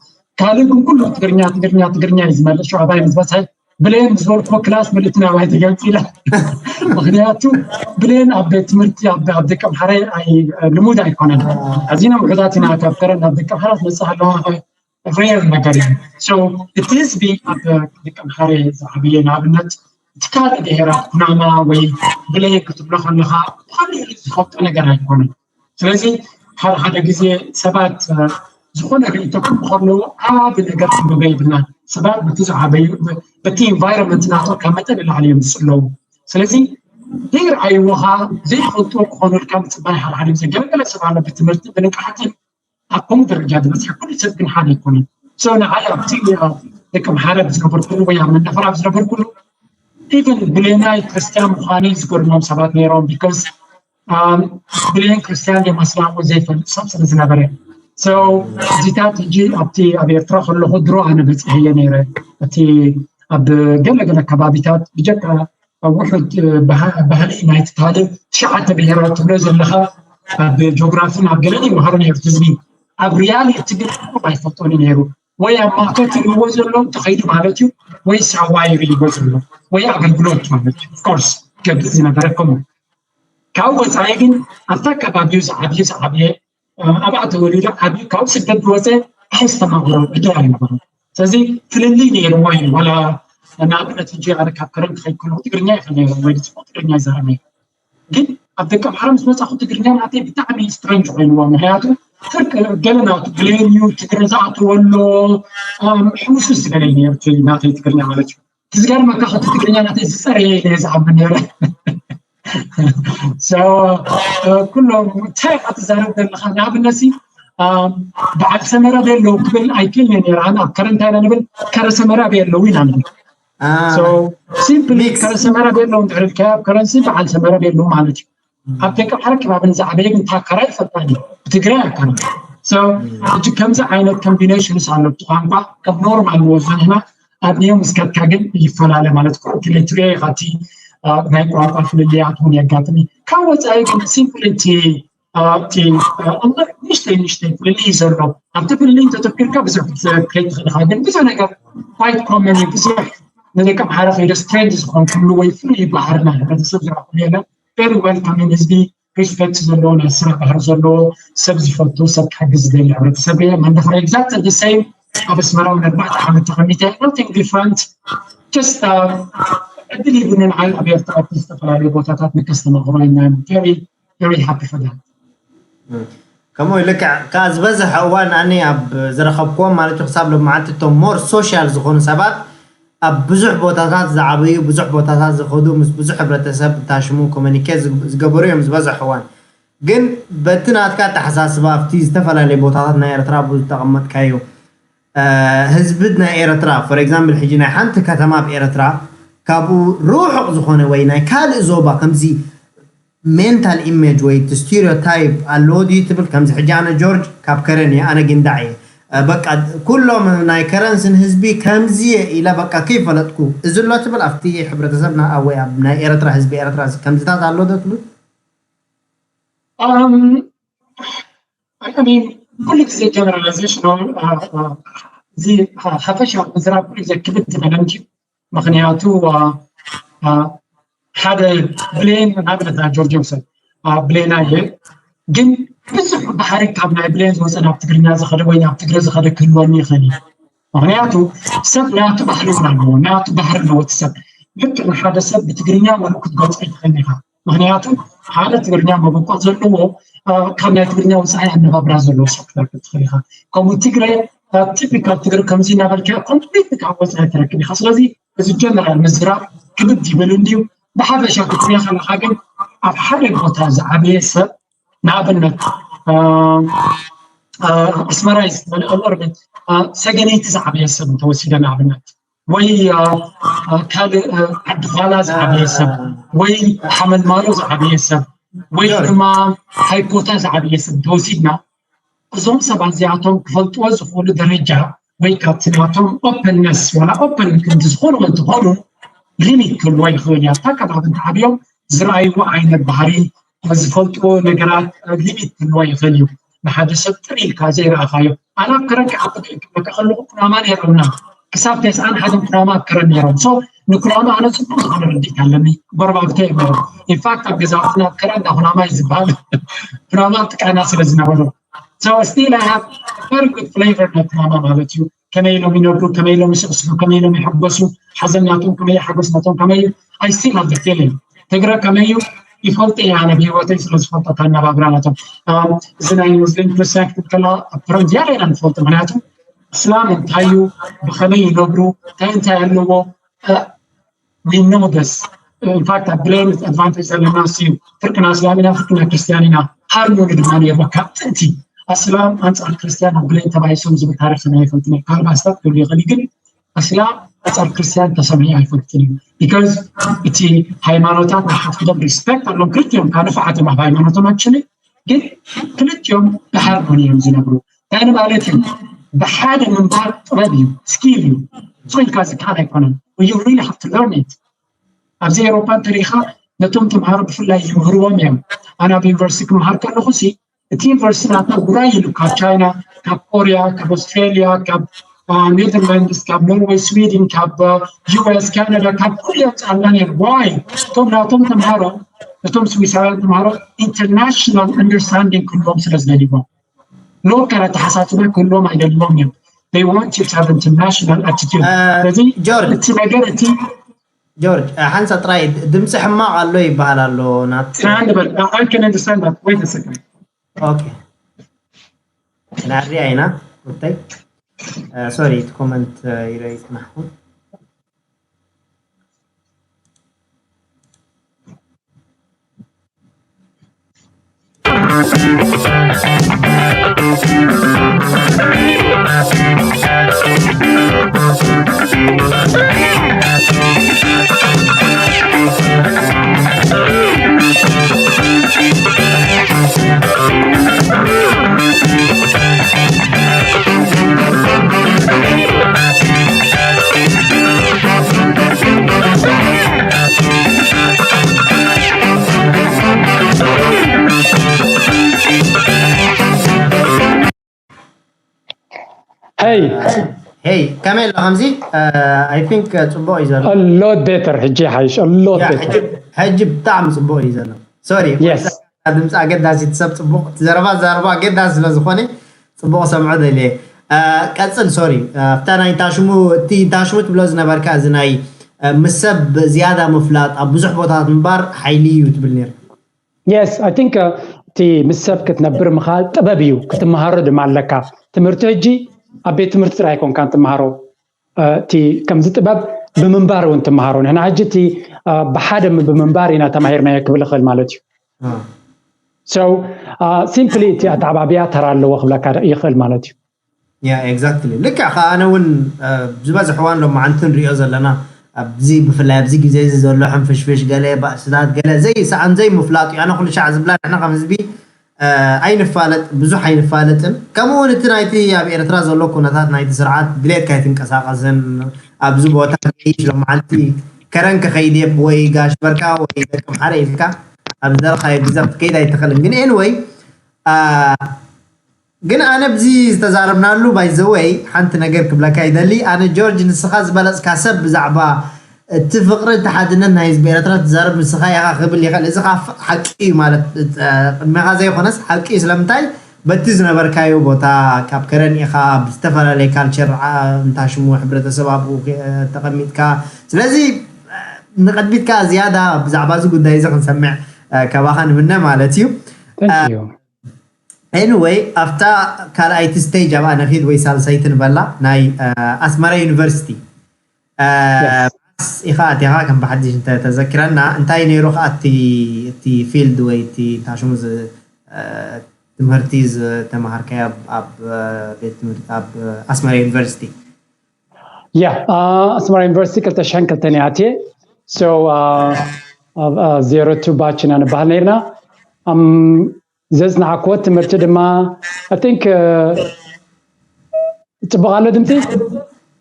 ካልእ ግን ኩሉ ትግርኛ ትግርኛ ትግርኛ እዩ ዝመልስ ሸዓባይ ምስ በዝሐ ብሌን ዝበልኩ ክላስ ምልእቲ ናባይ ትገልፅ ኢላ ምክንያቱ ብሌን ኣብ ቤት ትምህርቲ ኣብ ደቂ ኣምሓረ ልሙድ ኣይኮነን ኣዚና ውሑዳት ኢና ካብ ከረን ናብ ደቂ ኣምሓራ ትመፅእ ኣለዋ ሬር ነገር እዩ እቲ ህዝቢ ኣብ ደቂ ኣምሓረ ዝዓበየ ንኣብነት እቲ ካልእ ብሄራት ኩናማ ወይ ብሌን ክትብሎ ከለካ ብካሊእ ዝፈልጦ ነገር ኣይኮነን ስለዚ ሓደ ሓደ ግዜ ሰባት ዝኾነ ርእቶ ክብሉ ከለዉ ዓቢ ነገር ክንብሎ የብልና ሰባት በቲ ዝዓበዩ በቲ ኢንቫይሮንመንት ናቶም ካብ መጠን ንላዕሊ እዮም ዝፅለዉ ስለዚ ዘይረኣይዎ ከዓ ዘይፈልጥዎ ክኾኑልካ ምፅባይ ሓደ ሓደ ግዜ ገለገለ ሰብ ኣሎ ብትምህርቲ ብንቅሓትን ኣብ ከምኡ ደረጃ ዝበፅሐ ኩሉ ሰብ ግን ሓደ ኣይኮነን ንዓይ ኣብቲ ደቂ ኣምሓረ ዝነበርኩሉ ወይ ኣብ መንደፈራ ዝነበርኩሉ ኢቨን ብሌናይ ክርስትያን ምዃነይ ዝገርሞም ሰባት ነይሮም because ብሌን ክርስትያን ድዮም ኣስላም ዘይፈልጥ ሰብ ስለ ዝነበረ So እዚታት ሕጂ ኣብቲ ኣብ ኤርትራ ከለኹ ድሮ ኣነ በፂሐዮ ነይረ። እቲ ኣብ ገለገለ ከባቢታት ብጀካ ውሑድ ባህሊ ናይቲ ካልእ ትሽዓተ ብሄራት ትብሎ ዘለኻ ኣብ ጂኦግራፊን ኣብ ገለን ይመሃሩ ነይሩ ህዝቢ። ኣብ ሪያሊቲ ግን ኣይፈልጦን ነይሩ። ወይ ኣብ ማእከል ትሪእዎ ዘሎ ተኸይዱ ማለት እዩ፣ ወይ ሳዋ ይሪእዎ ዘሎ ወይ ኣገልግሎት ማለት እዩ። ኦፍኮርስ ገብእ ዝነበረ ከምኡ። ካብ ወፃኢ ግን ኣብታ ከባቢኡ ዝዓብዩ ዝዓብየ ኣብኣ ተወሊዱ ዓብዩ ካብ ስደት ዝወፀ ኣይስተማቕሮ ዕድል ኣይነበረ። ስለዚ ፍልልይ ነይርዎ እዩ። ዋላ ንኣብነት ሕጂ ኣነ ካብ ከረን ክኸይድ ከለኹ ትግርኛ ይኽእል ነይረ ወይ ጽቡቕ ትግርኛ ይዛረብ ነይረ። ግን ኣብ ደቂ ኣምሓራ ምስ መጻኹ ትግርኛ ናተይ ብጣዕሚ ስትረንጅ ኮይንዎ። ምክንያቱ ፍርቅ ገለ ናቱ ብሌን እዩ ትግረ ዝኣትወሎ ሕሙስሙስ ዝበለ እዩ ነይሩ ናተይ ትግርኛ ማለት እዩ። ዝገርመካ ከቲ ትግርኛ ናተይ ዝፀረየ ኢለ ዝኣምን ነይረ። ኩሎም እንታይ ኢኻ ትዛረብ ዘለኻ? ንኣብነት በዓል ሰመራ ቤሎ ክብል ኣይክእልን ነይረ። ኣብ ከረንታይና ንብል ከረ ሰመራ ቤሎ ኢና ንብል። ሲምፕሊ ከረ ሰመራ ቤሎ እንድሕር ኢልካዮ ኣብ ከረንሲ በዓል ሰመራ ቤሎ ማለት እዩ። ኣብ ደቂ ዓረ ከባብን ዝዓበየ ግን ታከራ ይፈልጣኒ ብትግራይ ኣካል ሕጂ ከምዚ ዓይነት ኮምቢኔሽንስ ኣሎ። እቲ ቋንቋ ከም ኖርማል ንወስዶ ንሕና ኣብ ኒዮም እስከትካ ግን ይፈላለ ማለት ኩዕትለ ትሪኦ ኢኻ። እቲ ናይ ቋንቋ ፍልልያት እውን የጋጥም እዩ። ካብ ወፃኢ ግን ሲምፕሊ እቲ ንእሽተይ ንእሽተይ ፍልልይ ዘሎ ኣብቲ ፍልልይ እንተተኪርካ ብዙሕ ክትዘረብ ከይትኽእል ኢኻ። ግን ብዙሕ ነገር ኳይት ኮመን እዩ። ብዙሕ ንደቂ ኣምሓራ ከይደ ስትሬንጅ ዝኾንኩሉ ወይ ፍሉይ ባህርና ሕብረተሰብ ዝረኽብሉ የለን። ቨሪ ዌልካሚንግ ህዝቢ ሪስፔክት ዘለዎ ናይ ስራሕ ባህሪ ዘለዎ ሰብ ዝፈቱ ሰብ ክሕግዝ ዝደሊ ሕብረተሰብ እየ። መንደፈራ ኤግዛክት ዘ ሴም ኣብ ኣስመራ እውን ኣርባዕተ ዓመት ተቐሚጠ ኖቲንግ ዲፍረንት ጀስት ዕድል ይብንን ዓል ኣብ ኤርትራ ዝተፈላለዩ ቦታታት ንከስተማቕሮ ኢና ቨሪ ቨሪ ሃፒ ፎር ዳት። ከምኡ ልክዕ ከዓ ዝበዝሐ እዋን ኣነ ኣብ ዝረኸብክዎም ማለት እዩ ክሳብ ሎማዓንቲ እቶም ሞር ሶሻል ዝኾኑ ሰባት ኣብ ብዙሕ ቦታታት ዝዓበዩ ብዙሕ ቦታታት ዝኸዱ ምስ ብዙሕ ሕብረተሰብ እንታሽሙ ኮሚኒኬት ዝገበሩ እዮም ዝበዝሕ እዋን። ግን በቲ ናትካ ኣተሓሳስባ ኣብቲ ዝተፈላለዩ ቦታታት ናይ ኤርትራ ብዝተቐመጥካዮ ህዝቢ ናይ ኤርትራ ፎር ኤግዛምፕል ሕጂ ናይ ሓንቲ ከተማ ኣብ ኤርትራ ካብኡ ርሑቕ ዝኾነ ወይ ናይ ካልእ ዞባ ከምዚ ሜንታል ኢሜጅ ወይ እቲ ስቴሪዮታይፕ ኣለዎ ድዩ ትብል? ከምዚ ሕጂ ኣነ ጆርጅ ካብ ከረን እየ፣ ኣነ ጊንዳዕ እየ፣ በቃ ኩሎም ናይ ከረንስ ንህዝቢ ከምዚ እየ ኢለ በቃ ከይፈለጥኩ እዚ ኣሎ ትብል ኣብቲ ሕብረተሰብና ወይ ኣብ ናይ ኤርትራ ህዝቢ ኤርትራ ከምዚታት ኣሎ ዶ ትብል? ኩሉ ግዜ ጀነራላይዜሽን እዚ ሓፈሻዊ ምዝራብ ኩሉ ግዜ ክብድ ዝበለ እንድዩ። ምክንያቱ ሓደ ብሌን ንኣብነት ናይ ጆርጅ ዮሰፍ ብሌና እየ ግን ብዙሕ ባሕሪ ካብ ናይ ብሌን ዝወፀ ናብ ትግርኛ ዝኸደ ወይ ናብ ትግረ ዝኸደ ክህልወኒ ይኽእል እዩ። ምክንያቱ ሰብ ናቱ ባህሪ እውን ኣለዎ፣ ናቱ ባህሪ ኣለዎ እቲ ሰብ። ልክዕ ንሓደ ሰብ ብትግርኛ መሉ ክትገልፆ ኣይትኽእል ኢኻ። ምክንያቱ ሓደ ትግርኛ መበቆል ዘለዎ ካብ ናይ ትግርኛ ወፃኢ ኣነባብራ ዘለዎ ሰብ ክትረክብ ትኽእል ኢኻ። ከምኡ ትግረ ቲፒካል ትግረ ከምዚ እናበልካ ኮምፕሊት ካብ ወፃኢ ትረክብ ኢኻ። ስለዚ እዚ ጀነራል ምዝራብ ክብድ ይብል እንድዩ። ብሓፈሻ ክትሪኦ ከለካ ግን ኣብ ሓደ ቦታ ዝዓበየ ሰብ ንኣብነት ኣስመራ እዩ ዝበለ ኦርቢት ሰገነይቲ ዝዓበየ ሰብ እንተወሲደ ንኣብነት ወይ ካልእ ዓዲ ኳላ ዝዓበየ ሰብ ወይ ሓመልማሎ ዝዓበየ ሰብ ወይ ድማ ሃይኮታ ዝዓበየ ሰብ እንተወሲድና እዞም ሰባት እዚኣቶም ክፈልጥዎ ዝኽእሉ ደረጃ ወይ ካብቲ ናቶም ኦፐንነስ ዋላ ኦፐን ክንዲ ዝኾኑ እንተኾኑ ሊሚት ክህልዎ ይኽእል እዩ። ኣብታ ከባቢ እንተዓብዮም ዝረኣይዎ ዓይነት ባህሪ ዝፈልጥዎ ነገራት ሊሚት ክህልዎ ይኽእል እዩ። ንሓደ ሰብ ጥሪ ኢልካ ዘይረኣኻዮ ኣነ ኣብ ከረን ክዓቢ ክመካ ከለኹ ኩናማ ነይሮምና ክሳብ ተስዓን ሓደን ኩናማ ኣብ ከረን ነይሮም ሶ ንኩናማ ኣነ ፅቡቅ ዝኾነ ርድኢት ኣለኒ። ጎረባብተ እዮም ነይሮም። ኢንፋክት ኣብ ገዛውትና ኣብ ከረን እንዳ ኩናማ እዩ ዝበሃል። ኩናማ ኣብ ጥቃና ስለ ዝነበሩ So still I have very good flavor ናይ ኩናማ ማለት እዩ። ከመይ ኢሎም ይነብሩ፣ ከመይ ኢሎም ይስዕስዑ፣ ከመይ ኢሎም ይሕጎሱ፣ ሓዘን ናቶም ከመይ እዩ፣ ሓጎስ ናቶም ከመይ እዩ። I still have the feeling። ትግረ ከመይ እዩ ይፈልጥ እየ ኣነ ብህይወተይ ስለ ዝፈልጦ ኣነባብራ ናቶም። እዚ ናይ ሙስሊም ክርስቲያን ክትብል ከላ ኣብ ፕረም ዝያዳ ኢና ንፈልጦ። ምክንያቱ እስላም እንታይ እዩ፣ ብኸመይ ይነብሩ፣ እንታይ እንታይ ኣለዎ፣ we know this። In fact ኣብ ብሌን ኣድቫንቴጅ ዘለና እሱ እዩ። ፍርቅና እስላም ኢና፣ ፍርቅና ክርስቲያን ኢና። ሃርሞኒ ድማ ነይርዎ ካብ ጥንቲ። ኣስላም ኣንጻር ክርስቲያን ኣብ ብሌን ተባሂሶም ዝብል ታሪኽ ሰማይ ይፈልጥና። ካልእ ባስታት ክብል ይኽእል እዩ፣ ግን ኣስላም ኣንጻር ክርስቲያን ተሰሚዑ ኣይፈልጥን እዩ። ቢካዝ እቲ ሃይማኖታት ንሓድሕዶም ሪስፔክት ኣለዎም። ክልቲኦም ካብ ንፉዓት እዮም ኣብ ሃይማኖቶም ኣክቹሊ፣ ግን ክልቲኦም ብሃርሞኒ እዮም ዝነብሩ። እንታይ ማለት እዩ? ብሓደ ምንባር ጥበብ እዩ፣ ስኪል እዩ። ስቕ ኢልካ ዝከኣል ኣይኮነን። You really have to learn it። ኣብዚ ኤውሮፓ እንተሪኢኻ ነቶም ተምሃሮ ብፍላይ ይምህርዎም እዮም። ኣነ ኣብ ዩኒቨርሲቲ ክምሃር ከለኹ ሲ እቲ ዩኒቨርሲቲ ናትና ውራይ ኢሉ ካብ ቻይና፣ ካብ ኮርያ፣ ካብ ኣውስትራልያ፣ ካብ ኔዘርላንድስ፣ ካብ ኖርወይ፣ ስዊድን፣ ካብ ዩኤስ፣ ካናዳ፣ ካብ ኩሉ የምፅኣልና ነይሩ። ዋይ? እቶም ናቶም ተምሃሮ፣ እቶም ስዊሳውያን ተምሃሮ ኢንተርናሽናል ኣንደርስታንዲንግ ክህልዎም ስለ ዝደልይዎም፣ ሎካል ኣተሓሳስባ ክህልዎም ኣይደልዎም እዮም። They want you to have international attitude። ስለዚ ጆርጅ እቲ ነገር እቲ ጆርጅ ሓንሳ ጥራይ ድምፂ ሕማቕ ኣሎ ይበሃል ኣሎ። ናት ንበል። I can understand that. Wait a second. ኦኬ ናሪያ ኢና ወተይ ሶሪ እቲ ኮመንት ይረይ ጽናሕኩም Hey, ሄይ ከመይ ኣሎ ከምዚ I think ጽቡቕ እዩ ዘሎ a lot better. ሕጂ ሓይሽ a lot ያ፣ better. ሕጂ- ሕጂ ብጣዕሚ ጽቡቕ እዩ ዘሎ ሶሪ Yes. ድምፂ ኣገዳሲት ሰብ ጽቡቕ ዘረባ ዘረባ ኣገዳሲ ስለ ዝኾነ ጽቡቕ ሰምዖ ደልየ ቀፅል ሶሪ ኣብታ ናይ እንታሽሙ እቲ እንታሽሙ ትብሎ ዝነበርካ እዚ ናይ ምስ ሰብ ዝያዳ ምፍላጥ ኣብ ብዙሕ ቦታታት ምንባር ሓይሊ እዩ ትብል ነር Yes, I think እቲ ምስ ሰብ ክትነብር ምኻል ጥበብ እዩ። ክትመሃሮ ድማ ኣለካ። ትምህርቲ ሕጂ ኣብ ቤት ትምህርቲ ጥራይ ኣይኮንካን ትመሃሮ። እቲ ከምዚ ጥበብ ብምንባር እውን ትመሃሮ። ንሕና ሕጂ እቲ ብሓደ ብምንባር ኢና ተማሂርናዮ ክብል ይኽእል ማለት እዩ። So simply እቲ ኣተዓባብያ ተራ ኣለዎ ክብለካ ይኽእል ማለት እዩ። Yeah, exactly. ልክዕ ከ ኣነ እውን ዝበዝሕ እዋን ሎማዓንቲ ንሪኦ ዘለና ኣብዚ ብፍላይ ኣብዚ ግዜ እዚ ዘሎ ሕንፍሽፍሽ ገለ ባእስታት ገለ ዘይሰኣን ዘይምፍላጥ እዩ። ኣነ ኩሉ ሻዕ ዝብላ ንሕና ከም ህዝቢ ኣይንፋለጥ ብዙሕ ኣይንፋለጥን ከምኡ እውን እቲ ናይቲ ኣብ ኤርትራ ዘሎ ኩነታት ናይቲ ስርዓት ድሌትካ ኣይትንቀሳቀስን ኣብዚ ቦታ ሽ ሎማዓንቲ ከረን ክኸይድ እየ ወይ ጋሽ በርካ ወይ ደቂ ምሓረ ኢልካ ኣብ ዝደለኻዮ ግዜ ክትከይድ ኣይትኽእልን ግን anyway ግን ኣነ ብዚ ዝተዛረብናሉ ባይዘወይ ሓንቲ ነገር ክብለካ ይደሊ ኣነ ጆርጅ ንስኻ ዝበለፅካ ሰብ ብዛዕባ እቲ ፍቅሪ እቲ ሓድነት ናይ ህዝቢ ኤርትራ ትዛረብ ንስኻ ኢኻ ክብል ይኽእል እዚ ካ ሓቂ እዩ ማለት ቅድሜኻ ዘይኮነስ ሓቂ እዩ ስለምንታይ በቲ ዝነበርካዮ ቦታ ካብ ከረን ኢኻ ብዝተፈላለየ ካልቸር እንታ ሽሙ ሕብረተሰብ ኣብኡ ተቐሚጥካ ስለዚ ንቐድሚትካ ዝያዳ ብዛዕባ እዚ ጉዳይ እዚ ክንሰምዕ ካባኻ ንምነ ማለት እዩ Thank you. Anyway ኣብታ ካልኣይቲ stage ኣብኣ ነኺድ ወይ ሳልሰይቲ ንበላ ናይ ኣስመራ ዩኒቨርሲቲ Yes. ኢኻ ኣቲኻ ከም ብሓድሽ እንተ ተዘኪረና እንታይ ነይሩ ከዓ እቲ እቲ field ወይ እቲ ታሽሙ ዝ- እ፣ ትምህርቲ ዝተምሃርካዮ ኣብ- ኣብ እ፣ ቤት ትምህርቲ ኣብ ኣስመራ ዩኒቨርሲቲ Yeah, ኣስመራ ዩኒቨርሲቲ ክልተ ሽሕን ክልተን እየ ኣትየ። So zero two batch ኢና ንበሃል ነርና። ዘጽናዕክዎ ትምህርቲ ድማ I think ጽቡቕ ኣሎ ድምፂ?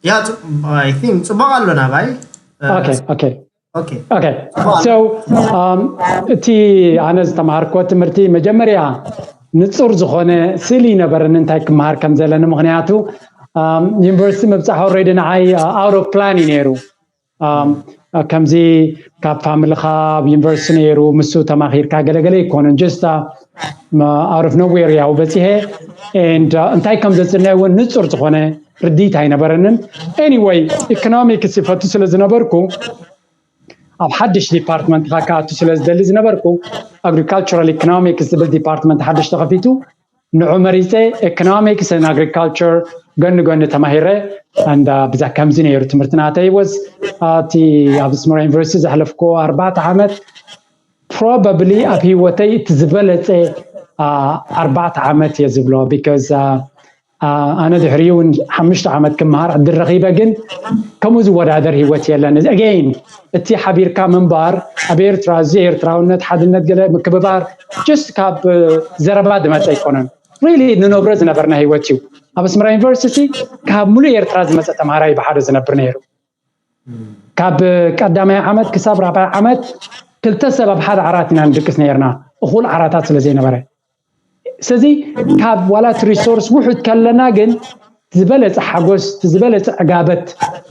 ያ I think ፅቡቅ ኣሎ ናባይ Okay, okay. Okay. Okay. So እቲ ኣነ ዝተምሃርክዎ ትምህርቲ መጀመርያ ንፁር ዝኾነ ስእሊ ነበረኒ እንታይ ክምሃር ከም ዘለኒ ምክንያቱ ዩኒቨርሲቲ ምብፃሕ already ንዓይ out of plan እዩ ነይሩ ከምዚ ካብ ፋሚልኻ ኣብ ዩኒቨርሲቲ ነይሩ ምስ ተማኺርካ ገለገለ ኣይኮነን just out of nowhere ያው በፂሐ and እንታይ ከም ዘፅንዕ እውን ንፁር ዝኾነ ርድኢት ኣይነበረንን anyway economics ይፈቱ ስለ ዝነበርኩ ኣብ ሓድሽ department ኻ ክኣቱ ስለ ዝደሊ ዝነበርኩ agricultural economics ዝብል department ሓድሽ ተኸፊቱ ንዑ መሪፀ economics and agriculture ጎኒ ጎኒ ተማሂረ and ብዛ ከምዚ ነይሩ ትምህርቲ ናተይ was እቲ ኣብ ኣስመራ ዩኒቨርሲቲ ዘሕለፍኩዎ ኣርባዕተ ዓመት probably ኣብ ህይወተይ እቲ ዝበለፀ ኣርባዕተ ዓመት እየ ዝብሎ because ኣነ ድሕሪኡ እውን ሓሙሽተ ዓመት ክምሃር ዕድል ረኺበ ግን ከምኡ ዝወዳደር ህይወት የለን again እቲ ሓቢርካ ምንባር ኣብ ኤርትራ እዚ ኤርትራውነት ሓድነት ገለ ምክብባር just ካብ ዘረባ ዝመፀ ኣይኮነን really ንነብሮ ዝነበርና ህይወት እዩ። ኣብ ኣስመራ ዩኒቨርሲቲ ካብ ሙሉእ ኤርትራ ዝመፀ ተምሃራይ ብሓደ ዝነብር ነይሩ። ካብ ቀዳማይ ዓመት ክሳብ ራብዓይ ዓመት ክልተ ሰብ ኣብ ሓደ ዓራት ኢና ንድቅስ ነይርና፣ እኹል ዓራታት ስለ ዘይነበረ። ስለዚ ካብ ዋላ እቲ ሪሶርስ ውሑድ ከለና ግን ዝበለፀ ሓጎስ፣ ዝበለፀ ዕጋበት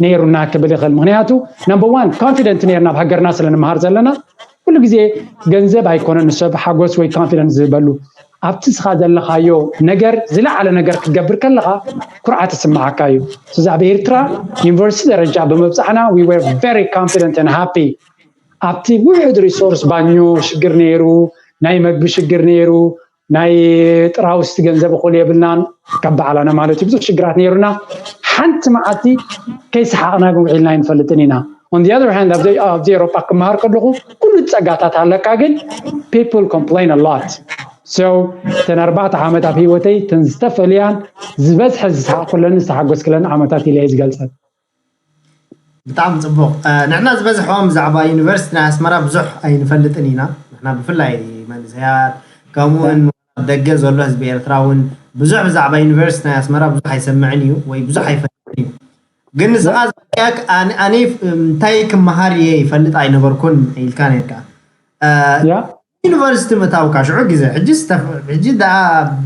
ነይሩና ክብል ይኽእል። ምክንያቱ number one confident ነይርና ኣብ ሃገርና ስለ ንምሃር ዘለና። ኩሉ ግዜ ገንዘብ ኣይኮነን ንሰብ ሓጎስ ወይ ኮንፊደንስ ዝህበሉ፣ ኣብቲ ስኻ ዘለኻዮ ነገር ዝለዓለ ነገር ክትገብር ከለኻ ኩርዓት ይስምዓካ እዩ። ስለዚ ኣብ ኤርትራ ዩኒቨርሲቲ ደረጃ ብምብፃሕና we were very confident and happy። ኣብቲ ውሑድ ሪሶርስ ባኞ ሽግር ነይሩ፣ ናይ መግቢ ሽግር ነይሩ፣ ናይ ጥራውስቲ ገንዘብ እኹል የብልናን ካብ በዓላና ማለት እዩ። ብዙሕ ሽግራት ነይሩና። ሓንቲ መዓልቲ ከይሰሓቕና ግን ውዒልና ኣይንፈልጥን ኢና። On the other hand ኣብዚ ኣብዚ ኤሮጳ ክመሃር ከለኹ ኩሉ ጸጋታት ኣለካ፣ ግን people complain a lot። So እተን ኣርባዕተ ዓመት ኣብ ህይወተይ እተን ዝተፈልያን ዝበዝሐ ዝሰሓቕኩለን ዝተሓጎስክለን ዓመታት ኢለ እየ ዝገልጸን። ብጣዕሚ ፅቡቕ። ንሕና ዝበዝሖም ብዛዕባ ዩኒቨርሲቲ ናይ ኣስመራ ብዙሕ ኣይንፈልጥን ኢና። ንሕና ብፍላይ መንእሰያት ከምኡውን ደገ ዘሎ ህዝቢ ኤርትራ እውን ብዙሕ ብዛዕባ ዩኒቨርሲቲ ናይ ኣስመራ ብዙሕ ኣይሰምዕን እዩ ወይ ብዙሕ ኣይፈልጥን እዩ። ግን ንስኻ ዝበልካያ ኣነ እንታይ ክመሃር እየ ይፈልጥ ኣይነበርኩን ኢልካ ነርካ። ዩኒቨርሲቲ ምእታውካ ሽዑ ግዜ ሕጂ ሕጂ ደኣ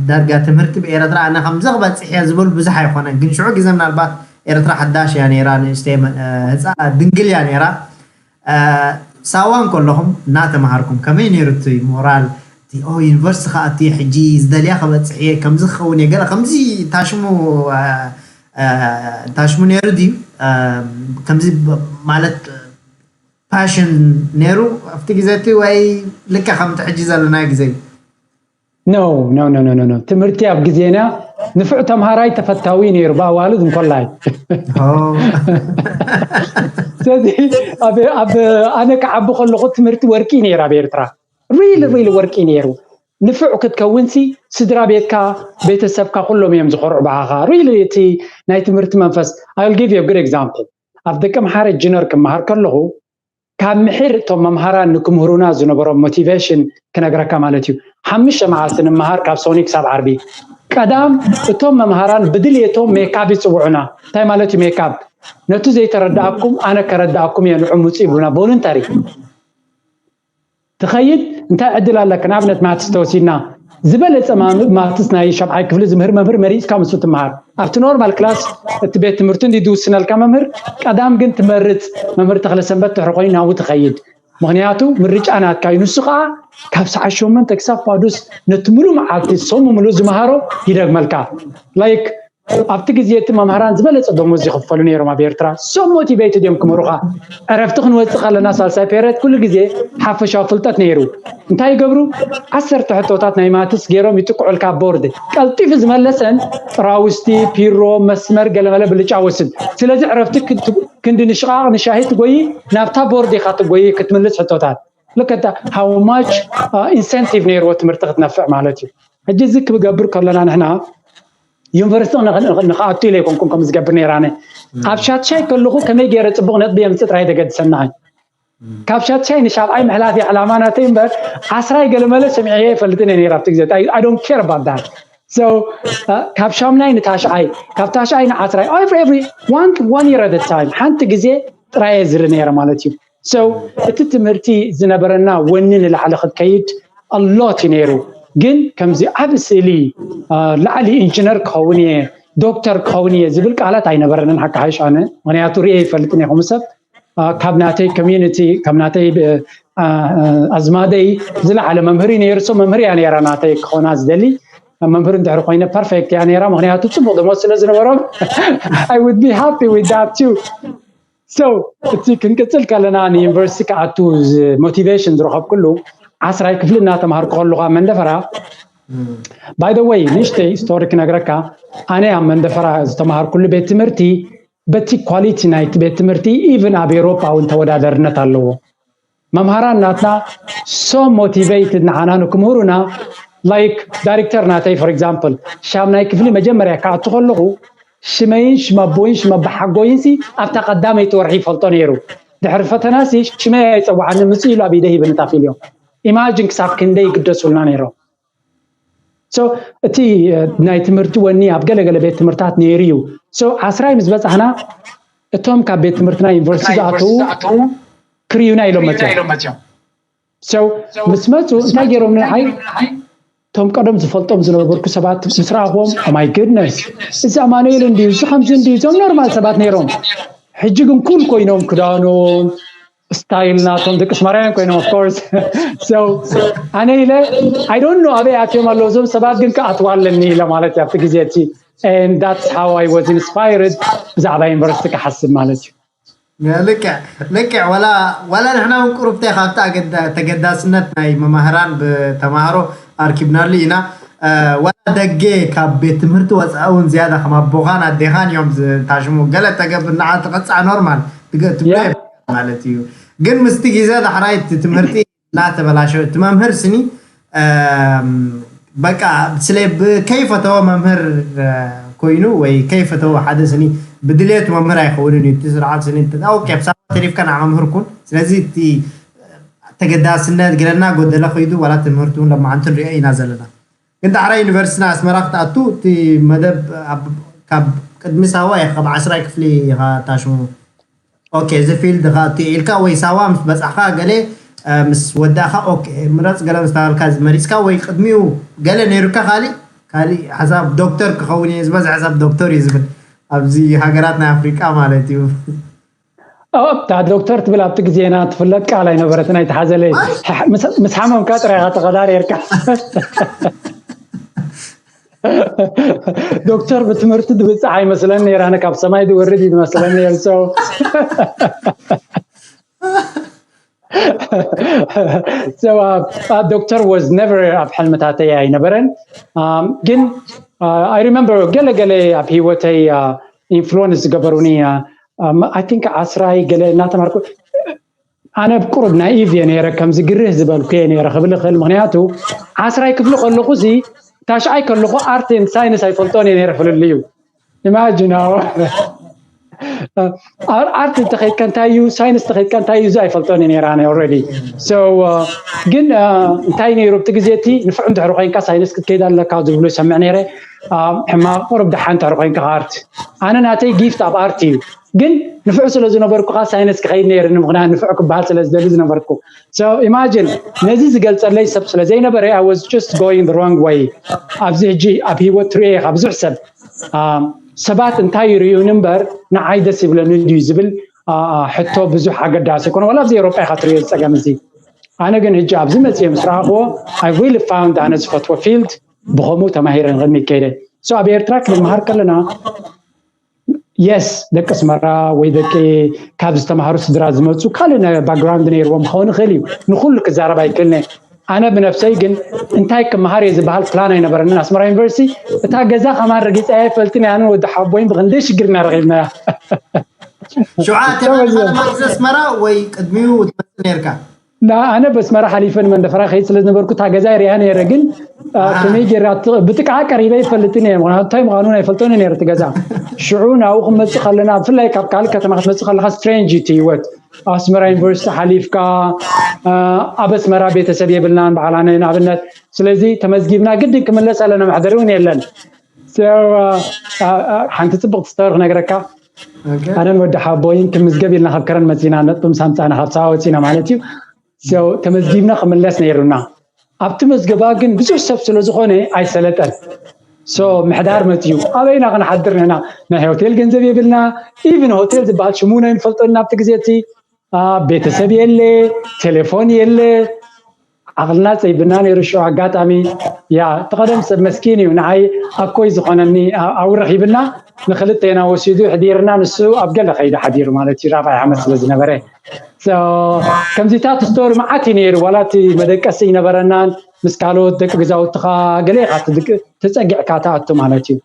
ዳርጋ ትምህርቲ ብኤረትራ ኣነ ከምዚ ክበጽሕ እየ ዝብል ብዙሕ ኣይኮነን፣ ግን ሽዑ ግዜ ምናልባት ኤረትራ ሓዳሽ እያ ነይራ፣ ንእሽተይ ህፃ ድንግል እያ ነይራ። ሳዋ እንከለኹም እናተምሃርኩም ከመይ ነይሩ እቲ ሞራል? ኦ ዩኒቨርሲቲ ክኣቱ እየ ሕጂ ዝደልያ ክበፅሕ እየ ከምዚ ክኸውን እየ ገለ ከምዚ ታሽሙ ታሽሙ ነይሩ ድዩ? ከምዚ ማለት ፓሽን ነይሩ ኣብቲ ግዜ እቲ ወይ ልክዕ ከምቲ ሕጂ ዘለና ግዜ እዩ? No no no no no no ትምህርቲ ኣብ ግዜና ንፉዕ ተምሃራይ ተፈታዊ ነይሩ ብኣዋልድ እንኮላይ። ስለዚ ኣብ ኣነ ክዓቢ ከለኹ ትምህርቲ ወርቂ ነይራ ኣብ ኤርትራ። ሪሊ ሪሊ ወርቂ ነይሩ። ንፉዕ ክትከውንሲ ስድራ ቤትካ ቤተሰብካ ኩሎም እዮም ዝኮርዑ ብዓኻ። ሪሊ እቲ ናይ ትምህርቲ መንፈስ። I will give you a good example። ኣብ ደቀምሓረ ጅነር ክመሃር ከለኹ ካብ ምሒር እቶም መምሃራን ንክምህሩና ዝነበሮም ሞቲቬሽን ክነግረካ ማለት እዩ። ሓሙሽተ መዓልቲ ንምሃር ካብ ሶኒ ክሳብ ዓርቢ። ቀዳም እቶም መምሃራን ብድልየቶም ሜካብ ይፅውዑና። እንታይ ማለት እዩ ሜካብ? ነቱ ዘይተረዳእኩም ኣነ ከረዳእኩም እየ ንዑ ምፁ ይብሉና ቮሉንተሪ። ትኸይድ እንታይ ዕድል ኣለካ? ንኣብነት ማትስ ተወሲድና ዝበለፀ ማትስ ናይ ሻብዓይ ክፍሊ ዝምህር መምህር መሪፅካ ምስ ትምሃር ኣብቲ ኖርማል ክላስ እቲ ቤት ትምህርቲ እንዲ ዝውስነልካ መምህር ቀዳም ግን ትመርፅ መምህር ተክለ ሰንበት ድሕሪ ኮይኑ ናብኡ ትኸይድ። ምክንያቱ ምርጫ ናትካ እዩ። ንሱ ከዓ ካብ ሰዓት ሸሞንተ ክሳብ ፋዱስ ነቲ ሙሉእ መዓልቲ ሰሙ ሙሉእ ዝመሃሮ ይደግመልካ። ላይክ ኣብቲ ግዜ እቲ መምሃራን ዝበለፀ ደሞዝ ይኽፈሉ ነይሮም ኣብ ኤርትራ። So motivated እዮም ክምህሩኻ። ዕረፍቲ ክንወፅእ ከለና ሳልሳይ ፔሬድ ኩሉ ግዜ ሓፈሻዊ ፍልጠት ነይሩ። እንታይ ይገብሩ? ዓሰርተ ሕቶታት ናይ ማትስ ገይሮም ይጥቅዑልካ ኣብ ቦርድ። ቀልጢፉ ዝመለሰን ጥራውስቲ፣ ፒሮ፣ መስመር፣ ገለመለ ብልጫ ወስድ። ስለዚ ዕረፍቲ ክንዲ ንሽቓቕ ንሻሂ ትጎይ ናብታ ቦርድ ኢኻ ትጎይ ክትምልስ ሕቶታት። Look at how much incentive ነይርዎ ትምህርቲ ክትነፍዕ ማለት እዩ። ሕጂ እዚ ክገብር ከለና ንሕና ዩኒቨርሲቲ ንክኣቱ ኢለ ይኮንኩም ከም ዝገብር ነይራነ ኣብ ሻትሻይ ከለኹ ከመይ ገይረ ፅቡቅ ነጥቢ የምፅእ ጥራይ ተገድሰና። ካብ ሻትሻይ ንሻብዓይ ምሕላፍ ዕላማ ናተይ እምበር ዓስራይ ገለመለ ሰሚዐ ይፈልጥን እየ ነይረ ኣብቲ ግዜ። I don't care about that። So ካብ ሻምናይ ንታሽዓይ ካብ ታሽዓይ ንዓስራይ every one one year at a time ሓንቲ ግዜ ጥራየ ዝርኢ ነይረ ማለት እዩ። So እቲ ትምህርቲ ዝነበረና ወኒ ንላዕሊ ክትከይድ ኣሎት እዩ ነይሩ። ግን ከምዚ ዓብ ስእሊ ላዕሊ ኢንጂነር ክኸውን እየ ዶክተር ክኸውን እየ ዝብል ቃላት ኣይነበረንን። ሓቂ ሓይሽ ኣነ ምክንያቱ ርእየ ይፈልጥን እየ ከምኡ ሰብ ካብ ናተይ ኮሚዩኒቲ ካብ ናተይ ኣዝማደይ ዝለዓለ መምህር እዩ ነይሩ። So መምህር እያ ነይራ ናተይ ክኾና ዝደሊ መምህር እንድሕር ኮይነ ፐርፌክት እያ ነይራ ምክንያቱ ፅቡቅ ደሞዝ ስለ ዝነበሮም። I would be happy with that too። So እቲ ክንቅፅል ከለና ንዩኒቨርሲቲ ክኣቱ ሞቲቬሽን ዝረኸብኩሉ ዓስራይ ክፍሊ እናተምሃርኩ ከለኹ ኣብ መንደፈራ። By the way ንእሽተይ ስቶሪ ክነግረካ። ኣነ ኣብ መንደፈራ ዝተምሃርኩሉ ቤት ትምህርቲ በቲ ኳሊቲ ናይቲ ቤት ትምህርቲ ኢቭን ኣብ ኤሮፓ እውን ተወዳደርነት ኣለዎ። መምሃራን ናትና so motivated ንዓና ንክምህሩና። Like ዳይሬክተር ናተይ for example ሻምናይ ክፍሊ መጀመርያ ክኣቱ ከለኹ ሽመይን ሽመቦይን ሽመባሓጎይን ሲ ኣብታ ቀዳመይቲ ወርሒ ይፈልጦ ነይሩ። ድሕሪ ፈተና ሲ ሽመይ ኣይፀዋዓኒ ምፅእ ኢሉ ኣብ ኢደይ ይብኒ ታፊልዮ። ኢማጂን ክሳብ ክንደይ ይግደሱልና ነይሮም። So እቲ ናይ ትምህርቲ ወኒ ኣብ ገለገለ ቤት ትምህርታት ነይሩ እዩ። So ዓስራይ ምስ በፃሕና እቶም ካብ ቤት ትምህርትና ዩኒቨርሲቲ ዝኣተዉ ክርዩና ኢሎም መፅዮም። So ምስ መፁ እንታይ ገይሮም ንዓይ? እቶም ቀደም ዝፈልጦም ዝነበርኩ ሰባት ምስ ረኣኽዎም፣ my goodness፣ እዚ ኣማኑኤል እንድዩ፣ እዚ ከምዚ እንድዩ፣ እዞም ኖርማል ሰባት ነይሮም። ሕጂ ግን ኩል ኮይኖም፣ ክዳኖም፣ ስታይል ናቶም፣ ደቂ ኣስመራውያን ኮይኖም። Of course። So ኣነ ኢለ፣ I don't know ኣበይ ኣትዮም ኣለዉ እዞም ሰባት፣ ግን ክኣትዋ ኣለኒ ኢለ ማለት እዩ ኣብቲ ግዜ እቲ። And that's how I was inspired ብዛዕባ ዩኒቨርሲቲ ክሓስብ ማለት እዩ። ልክዕ ልክዕ። ዋላ ዋላ ንሕና እውን ቁሩብታይ ካብቲ ኣገዳ- ተገዳስነት ናይ መማህራን ብተማሃሮ ኣርኪብናሉ ኢና። ዋላ ደገ ካብ ቤት ትምህርቲ ወፃኢ እውን ዝያዳ ከም ኣቦኻን ኣዴኻን እዮም ዝታሽሙ። ገለ ተገብር ንዓ ትቐፃዕ ኖርማል ትብሎ ማለት እዩ። ግን ምስቲ ግዜ ዳሕራይ እቲ ትምህርቲ እናተበላሸወ እቲ መምህር ስኒ በቃ ስለ ከይፈተወ መምህር ኮይኑ ወይ ከይፈተወ ሓደ ስኒ ብድሌቱ መምህር ኣይኸውንን እዩ። እቲ ስርዓት ስኒ ኦኬ ብሳባ ተሪፍካ ንዓ መምህር ኩን። ስለዚ እቲ ተገዳስነት ገለና ጎደለ ከይዱ ዋላ ትምህርቲ እውን ለማዓንቲ ንሪኦ ኢና ዘለና። ግን ዳሕራይ ዩኒቨርሲቲና ኣስመራ ክትኣቱ እቲ መደብ ካብ ቅድሚ ሳዋ ካብ ዓስራይ ክፍሊ ኢኻ ታሽሙ። ኦኬ እዚ ፊልድ ካ እቲ ኢልካ ወይ ሳዋ ምስ በጻሕካ ገለ ምስ ወዳእካ ኦኬ ምረጽ ገለ ምስ ተባልካ መሪጽካ ወይ ቅድሚኡ ገለ ነይሩካ ካሊእ ካሊእ ሓሳብ ዶክተር ክኸውን እየ ዝበዝሐ ሰብ ዶክተር እዩ ዝብል ኣብዚ ሃገራት ናይ ኣፍሪቃ ማለት እዩ። እታ ዶክተር ትብል ኣብቲ ግዜና ትፍለጥ ቃል ኣይነበረትን ኣይትሓዘለይ። ምስ ሓመምካ ጥራይ ኢኻ ተቐዳሪርካ። ዶክተር ብትምህርቲ ትብጻሕ ኣይመስለን ነይራ፣ ኣነ ካብ ሰማይ ትወርድ እዩ ዝመስለን ነይሩ። So so uh, uh, doctor was never ኣብ ሕልምታተይ ኣይነበረን። Um, ግን uh, I remember ገለ ገለ ኣብ ህይወተይ uh, ኢንፍሉወንስ ዝገበሩኒ uh, um, I think ዓስራይ ገለ እናተማርኩ ኣነ ብቁሩብ ናይ ኢቭ እየ ነይረ ከምዚ ግርህ ዝበልኩ እየ ነይረ ክብል እኽእል። ምክንያቱ ዓስራይ ክፍሊ ከለኹ ሲ ታሽዓይ ከለኹ ኣርትን ሳይንስ ኣይፈልጦን እየ ነይረ ፍልልዩ። ኢማጂን ኣርት እንተኸይድካ እንታይ እዩ ሳይንስ እንተኸይድካ እንታይ እዩ እዚ ኣይፈልጦን እየ ነይረ ኣነ ኦልሬዲ። So ግን እንታይ ነይሩ ኣብቲ ግዜ እቲ ንፉዕ እንድሕሪ ኮይንካ ሳይንስ ክትከይድ ኣለካ ዝብሉ ይሰምዕ ነይረ። ሕማቕ ቁሩብ ደሓን እንድሕሪ ኮይንካ ኣርት ኣነ ናተይ ጊፍት ኣብ ኣርት እዩ። ግን ንፉዕ ስለ ዝነበርኩ ከዓ ሳይንስ ክኸይድ ነይርኒ ምክንያት ንፉዕ ክበሃል ስለ ዝደሊ ዝነበርኩ። So imagine ነዚ ዝገልፀለይ ሰብ ስለ ዘይነበረ I was just going the wrong way። ኣብዚ ሕጂ ኣብ ህይወት ትሪኦ ኢኻ ብዙሕ ሰብ ሰባት እንታይ ይርእዩኒ እምበር ንዓይ ደስ ይብለኒ ድዩ ዝብል ሕቶ ብዙሕ ኣገዳሲ ኣይኮነ። ዋላ ኣብዚ ኤውሮጳ ኢኻ ትሪኦ ዝፀገም እዚ። ኣነ ግን ሕጂ ኣብዚ መፅየ ምስ ረኣኽዎ I really found ኣነ ዝፈትዎ ፊልድ ብኸምኡ ተማሂረ ንቕድሚት ከይደ። So ኣብ ኤርትራ ክንመሃር ከለና የስ ደቂ ኣስመራ ወይ ደቂ ካብ ዝተማሃሩ ስድራ ዝመፁ ካልእ ባክግራውንድ ነይርዎም ክኸውን ይኽእል እዩ። ንኩሉ ክዛረብ ኣይክእልን እየ። ኣነ ብነብሰይ ግን እንታይ ክመሃር እየ ዝበሃል ፕላን ኣይነበረንን። ኣስመራ ዩኒቨርሲቲ እታ ገዛ ከማን ረጊፀያ ኣይፈልጥን እየ። ኣነን ወዲ ሓቦይን ብክንደይ ሽግር ኢና ረኺብናያ። ሽውዓተ መዓልቲ ኣስመራ ወይ ቅድሚኡ ትመፅእ ነይርካ? ኣነ በስመራ ሓሊፈ ንመንደፈራ ከይድ ስለ ዝነበርኩ እታ ገዛ ሪኣ ነይረ ግን ከመይ ገይራ ብጥቃዓ ቀሪበ ይፈልጥን እየ ምክንያቱ እንታይ ምዃኑ ኣይፈልጦን ነይረ እቲ ገዛ። ሽዑ ናብኡ ክመፅእ ከለና ብፍላይ ካብ ካልእ ከተማ ክትመፅእ ከለካ ስትሬንጅ እዩ እቲ ህይወት። ኣስመራ ዩኒቨርሲቲ ሓሊፍካ ኣብ ኣስመራ ቤተሰብ የብልናን በዓላነ ንኣብነት። ስለዚ ተመዝጊብና ግድን ክምለስ ኣለና መሕደሪ እውን የለን። ሓንቲ ፅብቕቲ ስተር ክነግረካ። ኣነን ወዲ ሓቦይን ክምዝገብ ኢልና ካብ ከረን መፂና ነጥቢ ምስ ኣምፃእና ካብ ሰባ ወፂና ማለት እዩ። ተመዝጊብና ክምለስ ነይሩና ኣብቲ መዝገባ ግን ብዙሕ ሰብ ስለ ዝኾነ ኣይሰለጠን። ምሕዳር መፅዩ ኣበይና ክንሓድር ንሕና ናይ ሆቴል ገንዘብ የብልና። ኢቭን ሆቴል ዝበሃል ሽሙ ናይ ንፈልጦን ናብቲ ግዜ እቲ ቤተሰብ የለ፣ ቴሌፎን የለ። ዓቕልና ፀይብና ነይሩ ሽዑ ኣጋጣሚ ያ እቲ ቀደም ሰብ መስኪን እዩ ንዓይ ኣኮይ ዝኾነኒ ኣብኡ ረኺብና ንክልቴና ወሲዱ ሕዲርና ንሱ ኣብ ገለ ከይዱ ሓዲሩ ማለት እዩ ራብዓይ ዓመት ስለ ዝነበረ። ከምዚታት ስቶሪ መዓት እዩ ነይሩ ዋላ እቲ መደቀሲ ይነበረናን ምስ ካልኦት ደቂ ገዛውትኻ ገለ ኢኻ ተፀጊዕካ ትኣቱ ማለት እዩ።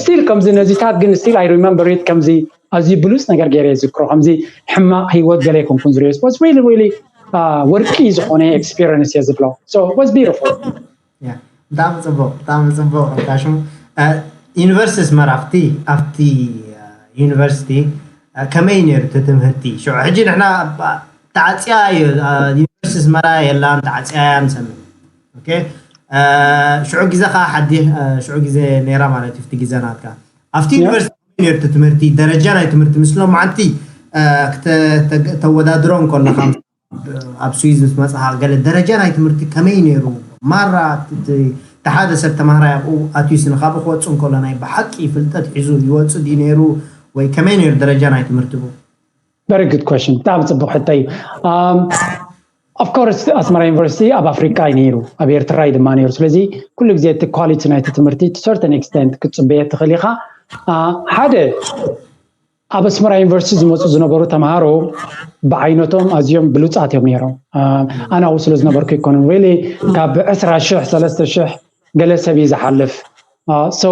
ስቲል ከምዚ ነዚታት ግን ስቲል ኣይ ሪመምበር ኢት ከምዚ ኣዝዩ ብሉፅ ነገር ገይረ ዝክሮ ከምዚ ሕማቕ ህይወት ገለ ኣይኮንኩን ዝሪኦ was really really ወርቂ ዝኾነ ኤክስፒሪንስ እየ ዝብሎ። Was beautiful። ብጣዕሚ ፅቡቅ ብጣዕሚ ፅቡቅ። ሽሙ ዩኒቨርሲቲ ኣስመራ ኣብቲ ኣብቲ ዩኒቨርሲቲ ከመይ ነይሩ እቲ ትምህርቲ ሽዑ? ሕጂ ንሕና ተዓፅያ እዩ ዩኒቨርሲቲ ኣስመራ የላን ተዓፅያ እያ ንሰምዕ። ሽዑ ግዜ ከዓ ሓዲ ሽዑ ግዜ ነይራ ማለት እዩ። እቲ ግዜ ናትካ ኣብቲ ዩኒቨርሲቲ ነርቱ ትምህርቲ ደረጃ ናይ ትምህርቲ ምስ ሎማዓንቲ ተወዳድሮ እንከለካ ኣብ ስዊዝ ምስ መፅኻ ገለ ደረጃ ናይ ትምህርቲ ከመይ ነይሩ? ማራ ተሓደ ሰብ ተማሃራይ ኣብኡ ኣትዩስ ንካብኡ ክወፁ እንከሎ ናይ ብሓቂ ፍልጠት ሒዙ ይወፁ ድዩ ነይሩ ወይ ከመይ ነይሩ ደረጃ ናይ ትምህርቲ ብኡ? Very good question። ብጣዕሚ ፅቡቅ ሕቶ እዩ። Of course ኣስመራ ዩኒቨርሲቲ ኣብ ኣፍሪቃ እዩ ነይሩ፣ ኣብ ኤርትራ እዩ ድማ ነይሩ። ስለዚ ኩሉ ግዜ እቲ ኳሊቲ ናይቲ ትምህርቲ to certain extent ክትፅበየ ትኽእል ኢኻ። ሓደ ኣብ ኣስመራ ዩኒቨርሲቲ ዝመፁ ዝነበሩ ተምሃሮ ብዓይነቶም ኣዝዮም ብሉፃት እዮም ነይሮም። ኣናው ስለ ዝነበርኩ ይኮኑን ሪሊ ካብ ዕስራ ሽሕ ሰለስተ ሽሕ ገለ ሰብ እዩ ዝሓልፍ። So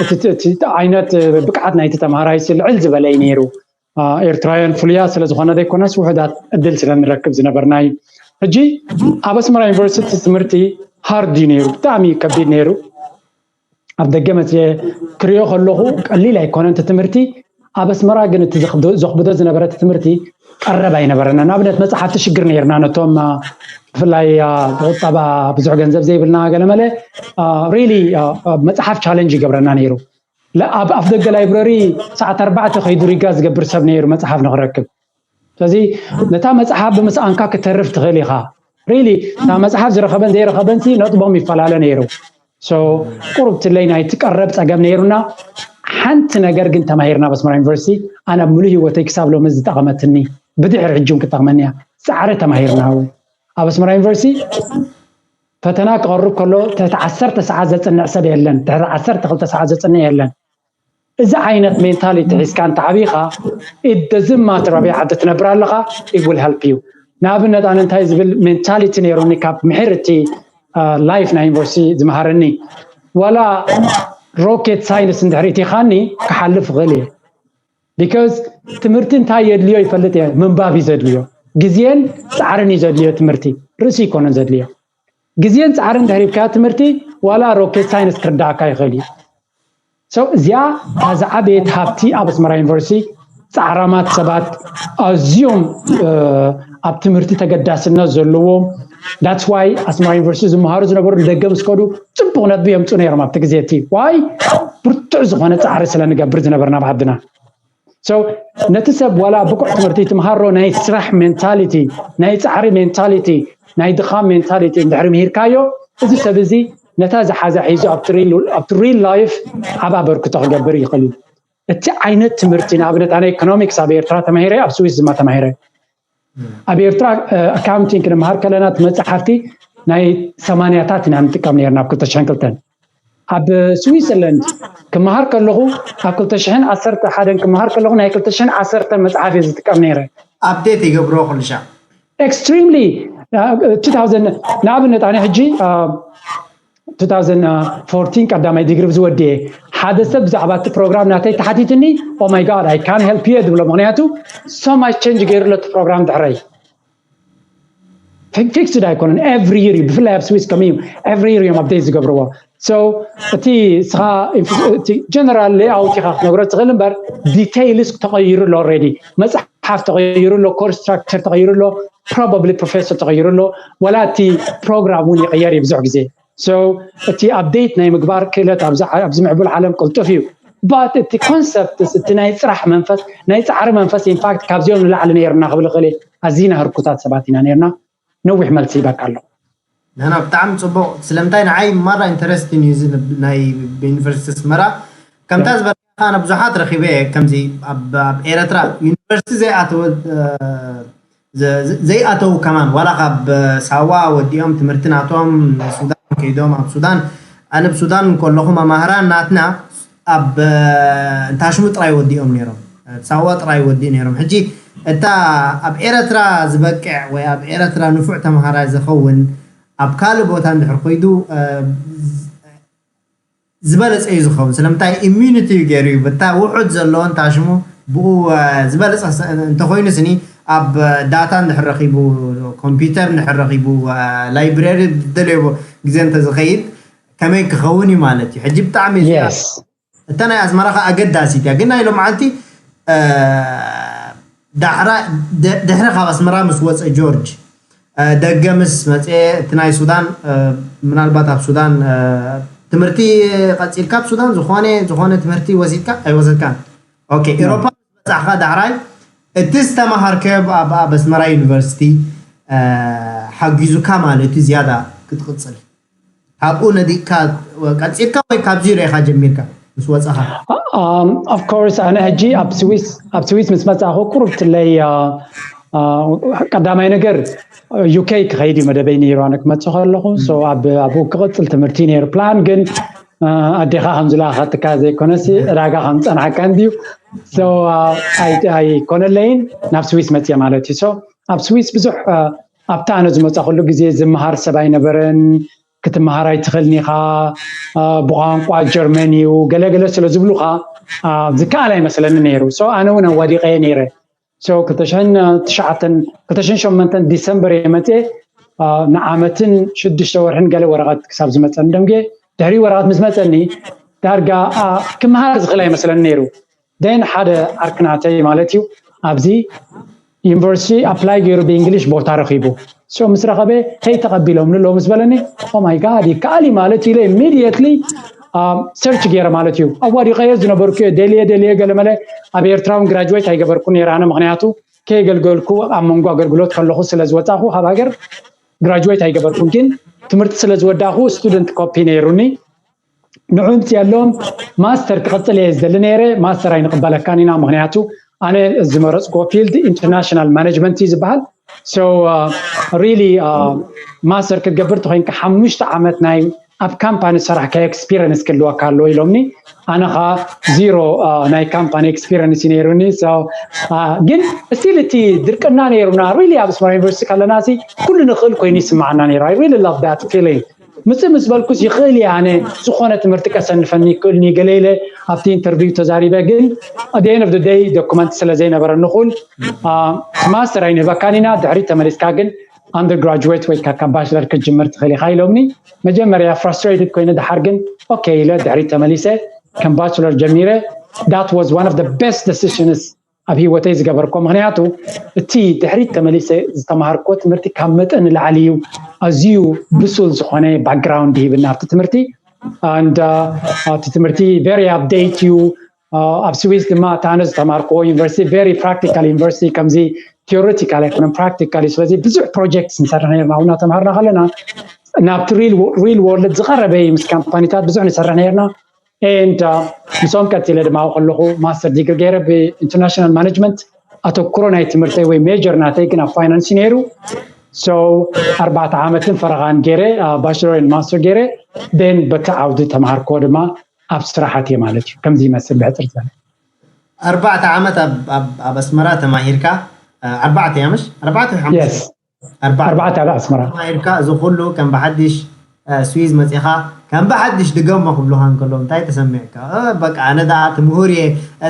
እቲ ዓይነት ብቅዓት ናይቲ ተምሃራይ ልዕል ዝበለ እዩ ነይሩ። ኤርትራውያን ፍሉያት ስለ ዝኾነ ዘይኮነስ ውሑዳት እድል ስለ ንረክብ ዝነበርና እዩ። ሕጂ ኣብ ኣስመራ ዩኒቨርሲቲ ትምህርቲ ሃርድ እዩ ነይሩ፣ ብጣዕሚ ከቢድ ነይሩ። ኣብ ደገ መፅየ ክሪኦ ከለኹ ቀሊል ኣይኮነን እቲ ትምህርቲ። ኣብ ኣስመራ ግን እቲ ዘኽብዶ ዝነበረ እቲ ትምህርቲ ቀረብ ኣይነበረና። ንኣብነት መፅሓፍቲ ሽግር ነይርና ነቶም ብፍላይ ብቁጠባ ብዙሕ ገንዘብ ዘይብልና ገለመለ ሪሊ መፅሓፍ ቻለንጅ ይገብረና ነይሩ። ኣብ ኣፍ ደገ ላይብረሪ ሰዓት ኣርባዕተ ከይዱ ሪጋ ዝገብር ሰብ ነይሩ መፅሓፍ ንክረክብ። ስለዚ ነታ መፅሓፍ ብምስኣንካ ክተርፍ ትኽእል ኢኻ። ሪሊ እታ መፅሓፍ ዝረኸበን ዘይረኸበን ሲ ነጥቦም ይፈላለ ነይሩ። ቁሩብ ትለይ ናይ ትቀረብ ፀገም ነይሩና። ሓንቲ ነገር ግን ተማሂርና ኣብ ኣስመራ ዩኒቨርሲቲ ኣነ ኣብ ሙሉእ ህይወተይ ክሳብ ሎሚ ዝጠቐመትኒ ብድሕሪ ሕጂ እውን ክትጠቕመኒ እያ። ፃዕሪ ተማሂርና። ኣብ ኣስመራ ዩኒቨርሲቲ ፈተና ክቐርብ ከሎ ትሕቲ ዓሰርተ ሰዓት ዘፅንዕ ሰብ የለን፣ ትሕቲ ዓሰርተ ክልተ ሰዓት ዘፅንዕ የለን። እዚ ዓይነት ሜንታሊቲ ሒዝካ እንተዓቢኻ it doesn't matter ኣበይ ዓዲ ትነብር ኣለኻ it will help you። ንኣብነት ኣነ እንታይ ዝብል ሜንታሊቲ ነይሩኒ ካብ ምሕር እቲ ላይፍ ናይ ዩኒቨርሲቲ ዝመሃረኒ ዋላ ሮኬት ሳይንስ እንድሕር እቲኻኒ ክሓልፍ እኽእል እየ። ቢካዝ ትምህርቲ እንታይ የድልዮ ይፈልጥ እየ። ምንባብ እዩ ዘድልዮ፣ ግዜን ፃዕርን እዩ ዘድልዮ። ትምህርቲ ርእሲ ይኮነን ዘድልዮ። ግዜን ፃዕርን እንድሕር ሂብካዮ ትምህርቲ ዋላ ሮኬት ሳይንስ ክርዳእካ ይኽእል እዩ። እዚኣ እታ ዝዓበየት ሃብቲ ኣብ ኣስመራ ዩኒቨርሲቲ ፃዕራማት ሰባት ኣዝዮም ኣብ ትምህርቲ ተገዳስነት ዘለዎም that's why ኣስመራ ዩኒቨርሲቲ ዝመሃሩ ዝነበሩ ንደገ ምስ ከዱ ፅቡቕ ነጥቢ የምፁ ነይሮም ኣብቲ ግዜ እቲ why ብርቱዕ ዝኾነ ፃዕሪ ስለ ንገብር ዝነበርና ኣብ ዓድና። ነቲ ሰብ ዋላ ብቁዕ ትምህርቲ ትምሃሮ ናይ ስራሕ ሜንታሊቲ ናይ ፃዕሪ ሜንታሊቲ ናይ ድኻም ሜንታሊቲ እንድሕሪ ምሂርካዮ እዚ ሰብ እዚ ነታ ዝሓዛ ሒዙ ኣብቲ ሪል ላይፍ ዓብ ኣበርክቶ ክገብር ይኽእል እዩ። እቲ ዓይነት ትምህርቲ ንኣብነት ኣነ ኢኮኖሚክስ ኣብ ኤርትራ ተማሂረ ኣብ ስዊስ ድማ ተማሂረ ኣብ ኤርትራ ኣካውንቲንግ ክንምሃር ከለና እቲ መፅሓፍቲ ናይ ሰማንያታት ኢና ንጥቀም ነርና ኣብ ክልተ ሽሕን ክልተን ኣብ ስዊዘርላንድ ክመሃር ከለኹ ኣብ ክልተ ሽሕን ዓሰርተ ሓደን ክመሃር ከለኹ ናይ ክልተ ሽሕን ዓሰርተ መፅሓፍ እየ ዝጥቀም ነይረ። ኣፕዴት ይገብሮ ኩልሻ። ኤክስትሪምሊ ንኣብነት ኣነ ሕጂ two thousand fourteen ቀዳማይ ዲግሪ ዝወድየ ሓደ ሰብ ብዛዕባ እቲ ፕሮግራም ናተይ ተሓቲትኒ oh my god I can't help you ዝብሎ ምክንያቱ so much change ገይሩ ኣሎ እቲ ፕሮግራም ድሕረይ fixed ኣይኮነን every year ብፍላይ ኣብ ስዊስ ከመይ እዩ every year እዮም ኣፕዴት ዝገብርዎ so እቲ ስኻ general layout ኢኻ ክትነግሮ ትኽእል እምበር details ተቐይሩ ኣሎ already መፅሓፍ ተቐይሩ ኣሎ course structure ተቐይሩ ኣሎ probably professor ተቐይሩ ኣሎ ወላ እቲ ፕሮግራም እውን ይቕየር እዩ ብዙሕ ግዜ so እቲ ኣፕዴት ናይ ምግባር ክእለት ኣብዚ ምዕቡል ዓለም ቅልጡፍ እዩ but እቲ concept እቲ ናይ ፅራሕ መንፈስ ናይ ፃዕሪ መንፈስ in fact ካብዚኦም ንላዕሊ ነይርና ክብል እኽእል ኣዚና ህርኩታት ሰባት ኢና ነይርና ነዊሕ መልሲ ይበካ ኣሎ ናና ብጣዕሚ ፅቡቅ ስለምንታይ ንዓይ ማራ interesting እዩ እዚ ናይ ዩኒቨርሲቲ ኣስመራ ከምታ ዝበልካ ኣነ ብዙሓት ረኪበ እየ ከምዚ ኣብ ኤረትራ ዩኒቨርሲቲ ዘይኣተወ ዘይኣተው ከማን ዋላ ካብ ሳዋ ወዲኦም ትምህርቲ ናቶም ሱዳን ከይዶም ኣብ ሱዳን ኣነ ብሱዳን ከለኹ መማህራን ናትና ኣብ እንታሽሙ ጥራይ ወዲኦም ነይሮም ሳዋ ጥራይ ወዲኡ ነይሮም ሕጂ እታ ኣብ ኤረትራ ዝበቅዕ ወይ ኣብ ኤረትራ ንፉዕ ተምሃራይ ዝኸውን ኣብ ካልእ ቦታ እንድሕር ኮይዱ ዝበለፀ እዩ ዝኸውን ስለምንታይ immunity እዩ ገይሩ እዩ በታ ውሑድ ዘለዎን ታሽሙ ብኡ ዝበለፀ እንተኮይኑ ስኒ ኣብ ዳታ እንድሕር ረኪቡ ኮምፒውተር እንድሕር ረኪቡ library ደለዮ ግዜ እንተዝኸይድ ከመይ ክኸውን እዩ ማለት እዩ ሕጂ ብጣዕሚ እታ ናይ ኣስመራ ከ ኣገዳሲት እያ ግን ናይ ሎምዓንቲ ድሕሪ ካብ ኣስመራ ምስ ወፀ ጆርጅ ደገ ምስ መፅኤ እቲ ናይ ሱዳን ምናልባት ኣብ ሱዳን ትምህርቲ ቀፂልካ ኣብ ሱዳን ዝኾነ ዝኾነ ትምህርቲ ወሲድካ ኣይወሰድካን? ኦኬ። ኤሮፓ ምስ በፃሕካ ዳሕራይ እቲ ዝተምሃርከዮ ኣብ ኣስመራ ዩኒቨርሲቲ ሓጊዙካ ማለት እዩ ዝያዳ ክትቕፅል? ካብኡ ነዲቕካ ቀፂልካ ወይ ካብ ዚሮ ኢኻ ጀሚርካ ምስ ወፃኻ? Of course ኣነ ሕጂ ኣብ ስዊስ ኣብ ስዊስ ምስ መፃእኹ ቁሩብ ትለይ ቀዳማይ ነገር ዩኬ ክኸይድ እዩ መደበይ ነይሩ ኣነ ክመፅእ ከለኹ ኣብኡ ክቕፅል ትምህርቲ ነይሩ ፕላን ግን ኣዴኻ ከም ዝለኣኸትካ ዘይኮነሲ ዕዳጋ ከም ዝፀንሓካ እንድዩ ኣይኮነለይን ናብ ስዊስ መፅየ ማለት እዩ ኣብ ስዊስ ብዙሕ ኣብቲ ኣነ ዝመፃ ኩሉ ግዜ ዝመሃር ሰብ ኣይነበረን ክትመሃር ኣይትኽእልን ኢኻ ብቋንቋ ጀርመን እዩ ገለገለ ስለ ዝብሉኻ ዝከኣል ኣይመስለኒ ነይሩ ኣነ እውን ኣዋዲቀየ ነይረ ክልተ ሽሕን ሸሞንተን ዲሰምበር እየ መፅየ ንዓመትን ሽዱሽተ ወርሕን ገለ ወረቐት ክሳብ ዝመፀኒ ደምጌ ድሕሪ ወረቐት ምስ መፀኒ ዳርጋ ክመሃር ዝኽእል ኣይመስለኒ ነይሩ ደን ሓደ ዓርክናተይ ማለት እዩ ኣብዚ ዩኒቨርሲቲ ኣፕላይ ገይሩ ብእንግሊሽ ቦታ ረኺቡ ምስ ረኸበ ከይተቐቢሎም ንሎ ምስ በለኒ ማይ ጋድ ይከኣል ማለት ኢለ ኢሚድየትሊ ሰርች ገይረ ማለት እዩ ኣዋዲቀዮ ዝነበርኩ ደልየ ደልየ ገለመለ ኣብ ኤርትራውን ግራጅዌት ኣይገበርኩ ነይረ ኣነ ምክንያቱ ከየገልገልኩ ኣብ መንጎ ኣገልግሎት ከለኹ ስለ ዝወፃኹ ካብ ሃገር ግራጅዌት ኣይገበርኩን ግን ትምህርቲ ስለ ዝወዳእኩ ስቱደንት ኮፒ ነይሩኒ ንዑ ምፅየሎም ማስተር ክቐፅል እየ ዝደሊ ነይረ ማስተር ኣይንቕበለካን ኢና ምክንያቱ ኣነ ዝመረፅክዎ ፊልድ ኢንተርናሽናል ማኔጅመንት እዩ ዝበሃል ሪሊ ማስተር ክትገብር ተኮይንካ ሓሙሽተ ዓመት ናይ ኣብ ካምፓኒ ዝሰራሕካዮ ኤክስፒሪንስ ክህልወካ ኣለዎ ኢሎምኒ ኣነ ከዓ ዚሮ ናይ ካምፓኒ ኤክስፒሪንስ እዩ ነይሩኒ ግን ስቲል እቲ ድርቅና ነይሩና ሪሊ ኣብ ኣስመራ ዩኒቨርሲቲ ከለና ኩሉ ንኽእል ኮይኑ ይስማዓና ነይሩ I really love that feeling ምፅእ ምስ በልኩስ ይኽእል እየ ኣነ ዝኾነ ትምህርቲ ከሰንፈኒ ይክእልኒ ገለ ኢለ ኣብቲ ኢንተርቪው ተዛሪበ ግን at the end of the day ዶኩመንት ስለ ዘይነበረ ንኹል ማስተር ኣይንህበካን ኢና ድሕሪ ተመሊስካ ግን ኣንደር ግራጅዌት ወይ ካብ ባችለር ክትጅምር ትኽእል ኢኻ ኢሎምኒ መጀመርያ ፍራስትሬትድ ኮይነ ድሓር ግን ኦኬ ኢለ ድሕሪ ተመሊሰ ከም ባችለር ጀሚረ that was one of the best decisions ኣብ ህይወተይ ዝገበርኮ ምክንያቱ እቲ ድሕሪት ተመሊሰ ዝተምሃርኮ ትምህርቲ ካብ መጠን ንላዕሊ እዩ ኣዝዩ ብሱል ዝኾነ ባክግራውንድ ይህብና ኣብቲ ትምህርቲ and እቲ ትምህርቲ very update እዩ ኣብ ስዊስ ድማ እቲ ኣነ ዝተማርክዎ ዩኒቨርሲቲ very practical university ከምዚ theoretical ኣይኮነን practical እዩ ስለዚ ብዙሕ ፕሮጀክት ንሰርሕ ነርና ኣብኡ እናተምሃርና ከለና ናብቲ ሪል ወርልድ ዝቀረበ እዩ ምስ ካምፓኒታት ብዙሕ ንሰርሕ ነርና and ምስኦም ቀፂለ ድማ ከለኹ ማስተር ዲግሪ ገይረ ብኢንተርናሽናል ማኔጅመንት ኣተኩሮ ናይ ትምህርተይ ወይ ሜጀር ናተይ ግን ኣብ ፋይናንስ ነይሩ so ኣርባዕተ ዓመትን ፈረቓን ገይረ ባችለር ማስተር ገይረ then በቲ ዓውዲ ተምሃርኮ ድማ ኣብ ስራሓት እየ ማለት እዩ ከምዚ ይመስል ብሕፅር ዝበለ ኣርባዕተ ዓመት ኣብ ኣስመራ ተማሂርካ ኣርባዕተ እያ ምሽ ኣርባዕተ ኣርባዕተ ኣብ ኣስመራ ኢልካ እዚ ኩሉ ከም ብሓድሽ ስዊዝ መፂኻ ከም ብሓድሽ ድገሞ ክብሉኻ እንከሎ እንታይ ተሰሚዕካ በቃ ኣነ ደኣ እቲ ምሁር እየ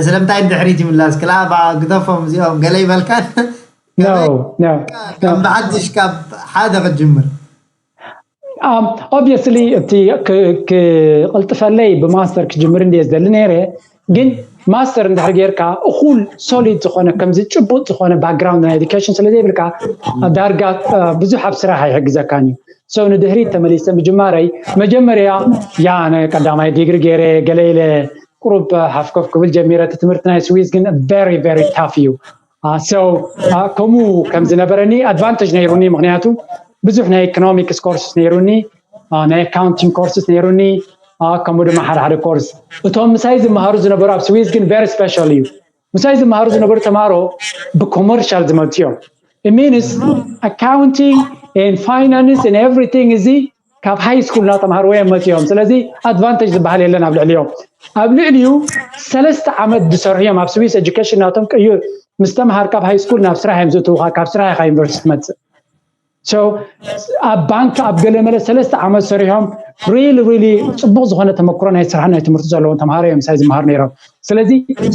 ስለምንታይ ንድሕሪት ይምላስ ክላ ግደፎም እዚኦም ገለ ይበልካን ከም ብሓድሽ ካብ ሓደ ክትጅምር obviously እቲ ክቕልጥፈለይ ብማስተር ክጅምር እንድየ ዝደሊ ነይረ ግን ማስተር እንድሕር ጌርካ እኹል ሶሊድ ዝኾነ ከምዚ ጭቡጥ ዝኾነ ባክግራውንድ ናይ ኤዱኬሽን ስለ ዘይብልካ ዳርጋ ብዙሕ ኣብ ስራሕ ኣይሕግዘካን እዩ so ንድሕሪት ተመሊሰ ምጅማረይ መጀመርያ ያ ኣነ ቀዳማይ ዲግሪ ገይረ ገለ ኢለ ቁሩብ ሃፍኮፍ ክብል ጀሚረ እቲ ትምህርቲ ናይ ስዊዝ ግን very very tough እዩ so ከምኡ ከም ዝነበረኒ ኣድቫንቴጅ ነይሩኒ ምክንያቱ ብዙሕ ናይ ኢኮኖሚክስ ኮርስስ ነይሩኒ ናይ ኣካውንቲንግ ኮርስስ ነይሩኒ ከምኡ ድማ ሓደ ሓደ ኮርስ እቶም ምሳይ ዝመሃሩ ዝነበሩ ኣብ ስዊዝ ግን very special እዩ ምሳይ ዝመሃሩ ዝነበሩ ተማሃሮ ብኮመርሻል ዝመልቱ እዮም means accounting and finance and everything እዚ ካብ ሃይ ስኩል እናተምሃርዎ እዮም መፅኦም ስለዚ ኣድቫንቴጅ ዝበሃል የለን ኣብ ልዕሊኦም ኣብ ልዕሊኡ ሰለስተ ዓመት ዝሰርሑ እዮም ኣብ ስዊስ ኤጁኬሽን ናቶም ቅይር ምስ ተምሃር ካብ ሃይ ስኩል ናብ ስራሕ እዮም ዝእትውካ ካብ ስራሕ ኢካ ዩኒቨርሲቲ ትመፅእ so ኣብ ባንክ ኣብ ገለመለ ሰለስተ ዓመት ሰሪሖም ሪሊ ሪሊ ፅቡቅ ዝኮነ ተመክሮ ናይ ስራሕ ናይ ትምህርቲ ዘለዎም ተምሃሮ እዮም ምሳይ ዝመሃሩ ነይሮም ስለዚ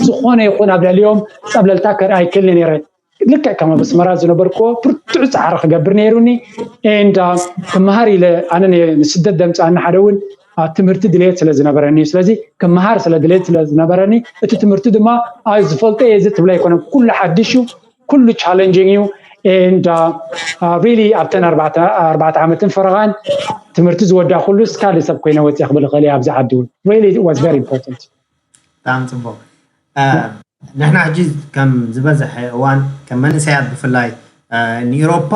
ዝኾነ ይኹን ኣብ ልዕሊኦም ፀብለልታ ከርኢ ኣይክእልን ነይረ ልክዕ ከም ኣብ ኣስመራ ዝነበርክዎ ብርቱዕ ፃዕሪ ክገብር ነይሩኒ and ክመሃር ኢለ ኣነ ንስደት ደምፃኒ ሓደ እውን ትምህርቲ ድሌት ስለ ዝነበረኒ እዩ ስለዚ ክመሃር ስለ ድሌት ስለ ዝነበረኒ እቲ ትምህርቲ ድማ ኣይ ዝፈልጦ እየ እዚ ትብሎ ኣይኮነን ኩሉ ሓድሽ እዩ ኩሉ ቻለንጂንግ እዩ and really ኣብተን ኣርባዕተ ዓመትን ፈረቓን ትምህርቲ ዝወዳ ኩሉ ካልእ ሰብ ኮይነ ወፅእ ክብል ኽእል ኣብዚ ዓዲ እውን really was very important። ብጣዕሚ ፅቡቅ። ንሕና ሕጂ ከም ዝበዝሐ እዋን ከም መንእሰያት ብፍላይ ንኢሮፓ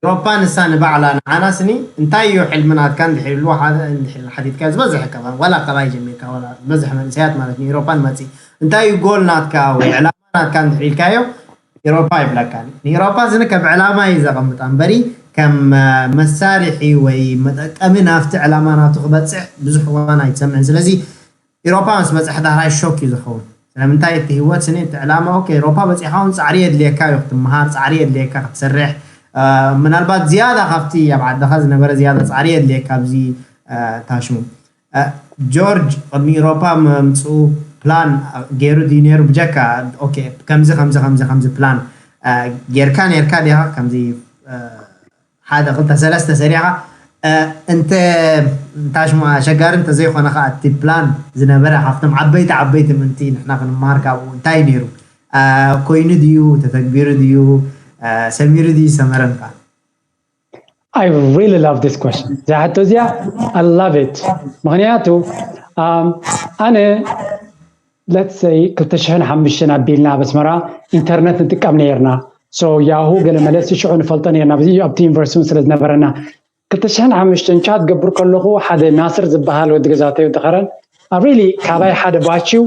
ኢሮፓ ንሳ ንባዕላ ንዓና ስኒ እንታይ እዩ ሕልሚ ናትካ እንድሕር ኢልዎ ሓደ እንድሕር ሓቲትካ ዝበዝሐ ከባቢ ዋላ ካባይ ጀሚርካ ዋላ ዝበዝሐ መንእሰያት ማለት ንኢሮፓ ንመፅእ እንታይ እዩ ጎል ናትካ ወይ ዕላማ ናትካ እንድሕር ኢልካዮ ኢሮፓ ይብለካ። ንኢሮፓ ስኒ ከም ዕላማ እዩ ዘቐምጣ እምበሪ ከም መሳርሒ ወይ መጠቀሚ ናብቲ ዕላማ ናቱ ክበፅሕ ብዙሕ እዋን ኣይትሰምዕን። ስለዚ ኢሮፓ ምስ በፅሐ ዳሕራይ ሾክ እዩ ዝኸውን። ስለምንታይ እቲ ህይወት ስኒ እቲ ዕላማ ኦኬ ኢሮፓ በፂሕካ እውን ፃዕሪ የድልየካ እዩ ክትምሃር ፃዕሪ የድልየካ ክትሰርሕ ምናልባት ዝያዳ ካብቲ ኣብ ዓድኻ ዝነበረ ዝያዳ ፃዕሪ የድልየካ ኣብዚ ታሽሙ ጆርጅ ቅድሚ ኢሮፓ ምምፅኡ ፕላን ገይሩ ድዩ ነይሩ ብጀካ ኦኬ ከምዚ ከምዚ ከምዚ ከምዚ ፕላን ጌርካ ነርካ ዲኻ ከምዚ ሓደ ክልተ ሰለስተ ሰሪኻ እንተ እንታሽማ ኣሸጋሪ እንተዘይኮነ ከዓ እቲ ፕላን ዝነበረ ካብቶም ዓበይቲ ዓበይቲ ምንቲ ንሕና ክንመሃር ካብኡ እንታይ ነይሩ ኮይኑ ድዩ ተተግቢሩ ድዩ ሰሚሩ ድዩ ሰመረን ከዓ I really love this question እዛ ሕቶ እዚኣ I love it ምክንያቱ ኣነ let's say ክልተ ሽሕን ሓሙሽተን ኣቢልና ኣብ ኣስመራ ኢንተርነት ንጥቀም ነይርና so ያሁ ገለ መለስ ሽዑ ንፈልጦ ነይርና ኣብዚ ኣብቲ ዩኒቨርሲቲ እውን ስለ ዝነበረና ክልተ ሽሕን ሓሙሽተን ቻት ገብር ከለኹ ሓደ ናስር ዝበሃል ወዲ ገዛተይ ወዲ ከረን ኣብ really ካባይ ሓደ ባች እዩ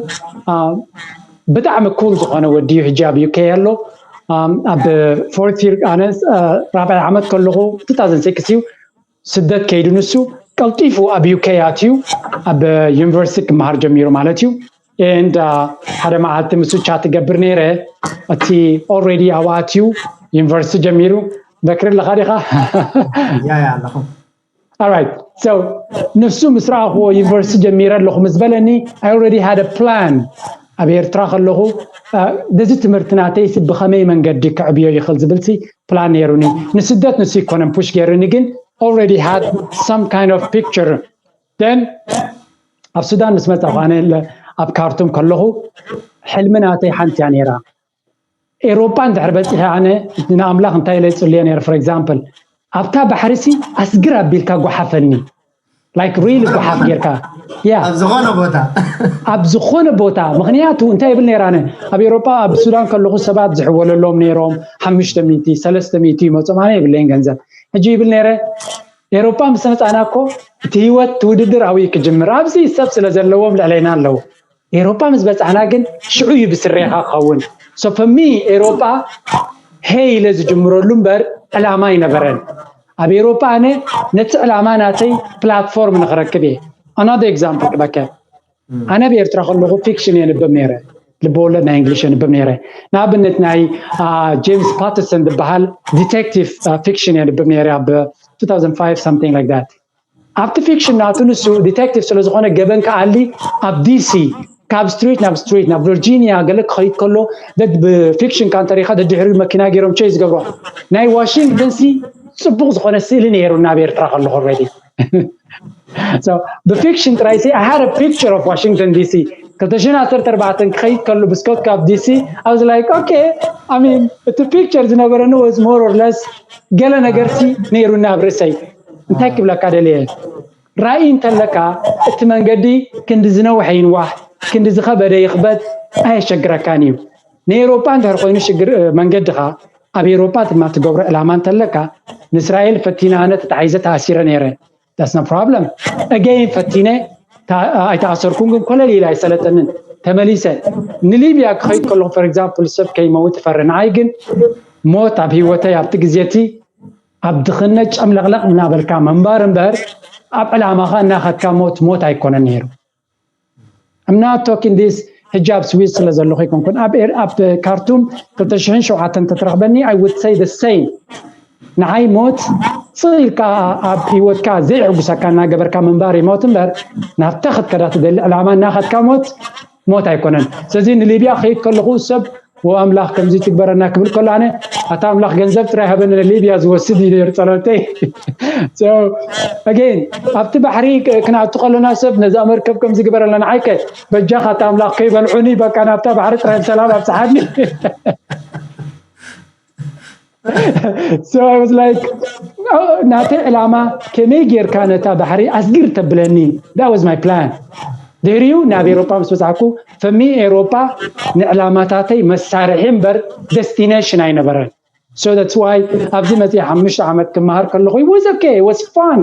ብጣዕሚ ኩል ዝኾነ ወዲ እዩ ሕጂ ኣብ ዩኬ ኣሎ ኣብ fourth year ኣነ ራብዓይ ዓመት ከለኹ two thousand six እዩ ስደት ከይዱ ንሱ ቀልጢፉ ኣብ ዩኬ ኣትዩ ኣብ ዩኒቨርሲቲ ክመሃር ጀሚሩ ማለት እዩ and ሓደ መዓልቲ ምስ ቻት ትገብር ነይረ እቲ already ኣብኡ ኣትዩ ዩኒቨርሲቲ ጀሚሩ ዘክር ኣለኻ ዲኻ ያ ያ ኣለኹ Alright so ንሱ ምስ ረኣኽዎ ዩኒቨርሲቲ ጀሚረ ኣለኹ ምስ በለኒ I already had a plan ኣብ ኤርትራ ከለኹ ነዚ ትምህርቲ ናተይ ብኸመይ መንገዲ ክዕብዮ ይኽእል ዝብል ሲ ፕላን ነይሩኒ ንስደት ንሱ ይኮነን ፑሽ ገይሩኒ ግን already had some kind of picture then ኣብ ሱዳን ምስ መፃኹ ኣነ ኣብ ካርቱም ከለኹ ሕልሚ ናተይ ሓንቲ እያ ነይራ ኤሮጳ እንድሕር በፂሐ ኣነ ንኣምላኽ እንታይ ኢለ ይፅልዮ ነይረ for example ኣብታ ባሕሪ ሲ ኣስግር ኣቢልካ ጓሓፈኒ like really ጓሓፍ ጌርካ ያ ኣብ ዝኾነ ቦታ ኣብ ዝኾነ ቦታ ምክንያቱ እንታይ ይብል ነይረ ኣነ ኣብ ኤሮጳ ኣብ ሱዳን ከለኹ ሰባት ዝሕወለሎም ነይሮም ሓሙሽተ ሚእቲ ሰለስተ ሚእቲ ይመፆም ኣነ የብለይን ገንዘብ ሕጂ ይብል ነይረ ኤሮጳ ምስ መፃና እኮ እቲ ህይወት እቲ ውድድር ኣብኡ ክጅምር ኣብዚ ሰብ ስለ ዘለዎም ልዕለይና ኣለዉ ኤሮጳ ምስ በፃሕና ግን ሽዑ እዩ ብስሬኻ ክኸውን so for me ኤሮጳ ሄይ ኢለ ዝጅምረሉ እምበር ዕላማ ኣይነበረን ኣብ ኤሮጳ ኣነ ነቲ ዕላማ ናተይ ፕላትፎርም ንክረክብ እየ another example ክበከ ኣነ ኣብ ኤርትራ ከለኹ ፊክሽን የንብብ ነይረ ልብወለድ ናይ እንግሊሽ የንብብ ነይረ ንኣብነት ናይ ጄምስ ፓተርሰን ዝበሃል ዲቴክቲቭ ፊክሽን የንብብ ነይረ ኣብ two thousand five something like that ኣብቲ ፊክሽን ናቱ ንሱ ዲቴክቲቭ ስለ ዝኾነ ገበን ክኣሊ ኣብ ዲሲ ካብ ስትሪት ናብ ስትሪት ናብ ቨርጂኒያ ገለ ክኸይድ ከሎ ብፊክሽን ካ እንተሪኻ ደድሕሪኡ መኪና ገይሮም ቸይ ዝገብሮ ናይ ዋሽንግተን ሲ ፅቡቅ ዝኾነ ስእሊ ነይሩ ናብ ኤርትራ ከለኹ ረዲ ብፊክሽን ጥራይ ሲ I had a picture of Washington D C ክልተ ሽሕን ዓሰርተ ኣርባዕተን ክኸይድ ከሉ ብስኮት ካብ D C I was like okay I mean እቲ ፒክቸር ዝነበረኒ was more or less ገለ ነገር ሲ ነይሩኒ ኣብ ርእሰይ እንታይ ክብለካ ደልየ ራእይ እንተለካ እቲ መንገዲ ክንዲ ዝነውሐ ይንዋሕ ክንዲ ዝኸበደ ይኽበድ ኣየሸግረካን እዩ ንኤሮጳ እንድሕር ኮይኑ ሽግር መንገድኻ ኣብ ኤሮጳ ድማ ትገብሮ ዕላማ እንተለካ ንእስራኤል ፈቲነ ኣነ ተታሒዘ ተኣሲረ ነይረ that's no problem again ፈቲነ ኣይተኣሰርኩን ግን ኮለል ኢላ ኣይሰለጠንን ተመሊሰ ንሊብያ ክኸይድ ከለኹ for example ሰብ ከይመውት እፈሪ ንዓይ ግን ሞት ኣብ ህይወተይ ኣብቲ ግዜ እቲ ኣብ ድኽነት ጨምለቕለቕ እናበልካ ምንባር እምበር ኣብ ዕላማኻ እናኸድካ ሞት ሞት ኣይኮነን ነይሩ I'm not talking this ሕጂ ኣብ ስዊስ ስለ ዘለኹ ኣይኮንኩን ኣብ ኣብ ካርቱም ክልተ ሽሕን ሸውዓተን ተትረኽበኒ I would say the same ንዓይ ሞት ስቕ ኢልካ ኣብ ህይወትካ ዘይዕጉሰካ እናገበርካ ምንባር ሞት እምበር ናብታ ክትከዳ ትደሊ ዕላማ እናኸድካ ሞት ሞት ኣይኮነን ስለዚ ንሊብያ ከይድ ከለኹ ሰብ ኣምላኽ ከምዚ ትግበረና ክብል ከሎ ኣነ ኣታ ኣምላኽ ገንዘብ ጥራይ ሃበኒ ንሊብያ ዝወስድ እዩ ነይሩ ጸሎተይ again ኣብቲ ባሕሪ ክንኣቱ ከለና ሰብ ነዛ መርከብ ከምዚ ግበረለና ዓይከ በጃኻ ኣታ ኣምላኽ ከይበልዑኒ በቃ ናብታ ባሕሪ ጥራይ ሰላም ኣብፅሓኒ So I was like, ናተይ ዕላማ ከመይ ጌርካ ነታ ባሕሪ ኣስጊር ተብለኒ። That was my plan. ድሕሪኡ ናብ ኤሮፓ ምስ በጻሕኩ for me ኤሮፓ ንዕላማታተይ መሳርሒ እምበር destination ኣይነበረን። So that's why ኣብዚ መጽእ ሓሙሽተ ዓመት ክመሃር ከለኹ was okay, was fun።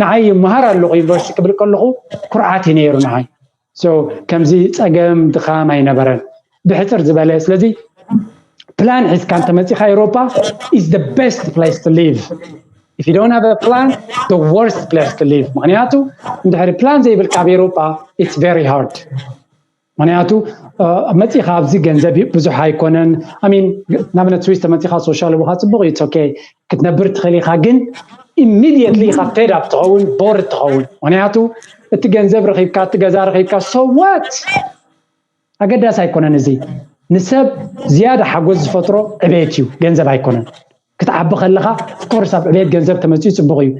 ንዓይ ይመሃር ኣለኹ ዩኒቨርሲቲ ክብል ከለኹ ኩርዓት እዩ ነይሩ ንዓይ። So ከምዚ ጸገም ድኻም ኣይነበረን ብሕጽር ዝበለ። ስለዚ ፕላን ሒዝካ እንተመጺኻ ኤሮፓ is the best place to live. If you don't have a plan, the worst place to live. ምክንያቱ እንድሕሪ ፕላን ዘይብልካ ኣብ ኤሮፓ it's very hard። ምክንያቱ መፂኻ ኣብዚ ገንዘብ ብዙሕ ኣይኮነን። I mean ንኣብነት ስዊስ ተመፂኻ ሶሻል ቦኻ ፅቡቅ እዩ okay ክትነብር ትኽእል ኢኻ፣ ግን immediately ኢኻ fed up ትኸውን፣ bored ትኸውን። ምክንያቱ እቲ ገንዘብ ረኺብካ እቲ ገዛ ረኺብካ so what ኣገዳሲ ኣይኮነን። እዚ ንሰብ ዝያዳ ሓጎስ ዝፈጥሮ ዕቤት እዩ፣ ገንዘብ ኣይኮነን። ክትዓቢ ከለኻ of course ኣብ ዕቤት ገንዘብ ተመፅኡ ፅቡቅ እዩ።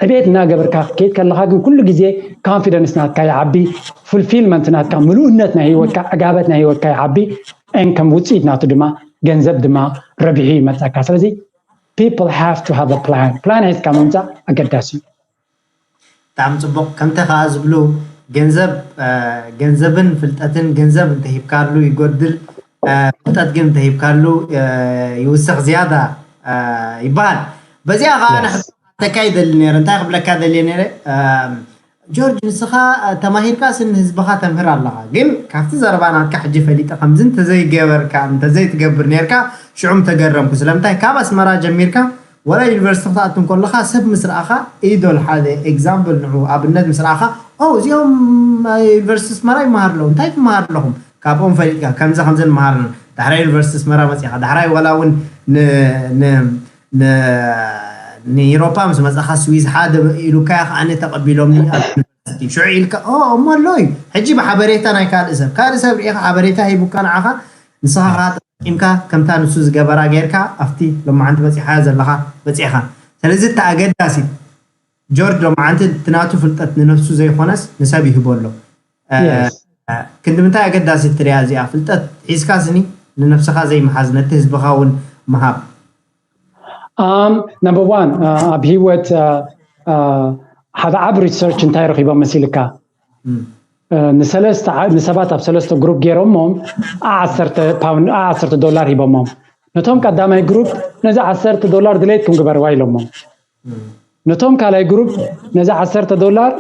ዕቤት እናገበርካ ክትከይድ ከለኻ ግን ኩሉ ግዜ confidence ናትካ ይዓቢ፣ fulfillment ናትካ፣ ምሉእነት ናይ ህይወትካ፣ ዕጋበት ናይ ህይወትካ ይዓቢ። And ከም ውፅኢት ናቱ ድማ ገንዘብ ድማ ረቢሑ ይመፀካ። ስለዚ people have to have a plan። ፕላን ሒዝካ ምምፃእ ኣገዳሲ እዩ። ብጣዕሚ ፅቡቅ። ከምተ ከዓ ዝብሉ ገንዘብ ገንዘብን ፍልጠትን፣ ገንዘብ እንተሂብካሉ ይጎድል፣ ፍልጠት ግን እንተሂብካሉ ይውስኽ ዝያዳ ይበሃል። በዚኣ ከዓ ተካይ ደሊ ነረ እንታይ ክብለካ ደልየ ነረ ጆርጅ፣ ንስኻ ተማሂርካ ስኒ ህዝብኻ ተምህር ኣለኻ፣ ግን ካብቲ ዘረባ ናትካ ሕጂ ፈሊጠ ከምዚ እንተዘይገበርካ እንተዘይትገብር ነርካ ሽዑም ተገረምኩ። ስለምንታይ ካብ ኣስመራ ጀሚርካ ወላ ዩኒቨርሲቲ ክትኣቱ እንከለኻ ሰብ ምስ ረኣኻ ኢዶል ሓደ ኤግዛምፕል ንዑ ኣብነት ምስ ረኣኻ ኦ እዚኦም ዩኒቨርሲቲ ኣስመራ ይመሃር ኣለዉ እንታይ ትመሃር ኣለኹም ካብኦም ፈሊጥካ ከምዚ ከምዚ ንመሃር ዳሕራይ ዩኒቨርሲቲ ኣስመራ መፂኻ ዳሕራይ ወላ እውን ንኢሮፓ ምስ መፃኻ ስዊዝ ሓደ ኢሉካ ከዓነ ተቐቢሎምኒ ሽዑ ኢልካ እሞ ኣሎ እዩ ሕጂ ብሓበሬታ ናይ ካልእ ሰብ ካልእ ሰብ ርኢኻ ሓበሬታ ሂቡካ ንዓኻ ንስኻ ከዓ ተጠቂምካ ከምታ ንሱ ዝገበራ ጌርካ ኣብቲ ሎማዓንቲ በፂሓ ዘለኻ በፂኻ ስለዚ እቲ ኣገዳሲ ጆርጅ ሎማዓንቲ እቲ ናቱ ፍልጠት ንነፍሱ ዘይኮነስ ንሰብ ይህቦ ኣሎ ክንዲ ምንታይ ኣገዳሲ ትሪያ እዚኣ ፍልጠት ሒዝካ ስኒ ንነፍስኻ ዘይምሓዝ ነቲ ህዝብኻ እውን ምሃብ number one ኣብ ሂወት ሓደ ዓብ research እንታይ ረኺቦም መሲልካ ንሰለስተ ንሰባት ኣብ ሰለስተ ግሩፕ ገይሮሞም ዓሰርተ ፓውንድ ዓሰርተ ዶላር ሂቦሞም ነቶም ቀዳማይ ግሩፕ ነዚ ዓሰርተ ዶላር ድሌትኩም ግበርዋ ኢሎሞም ነቶም ካልኣይ ግሩፕ ነዚ ዓሰርተ ዶላር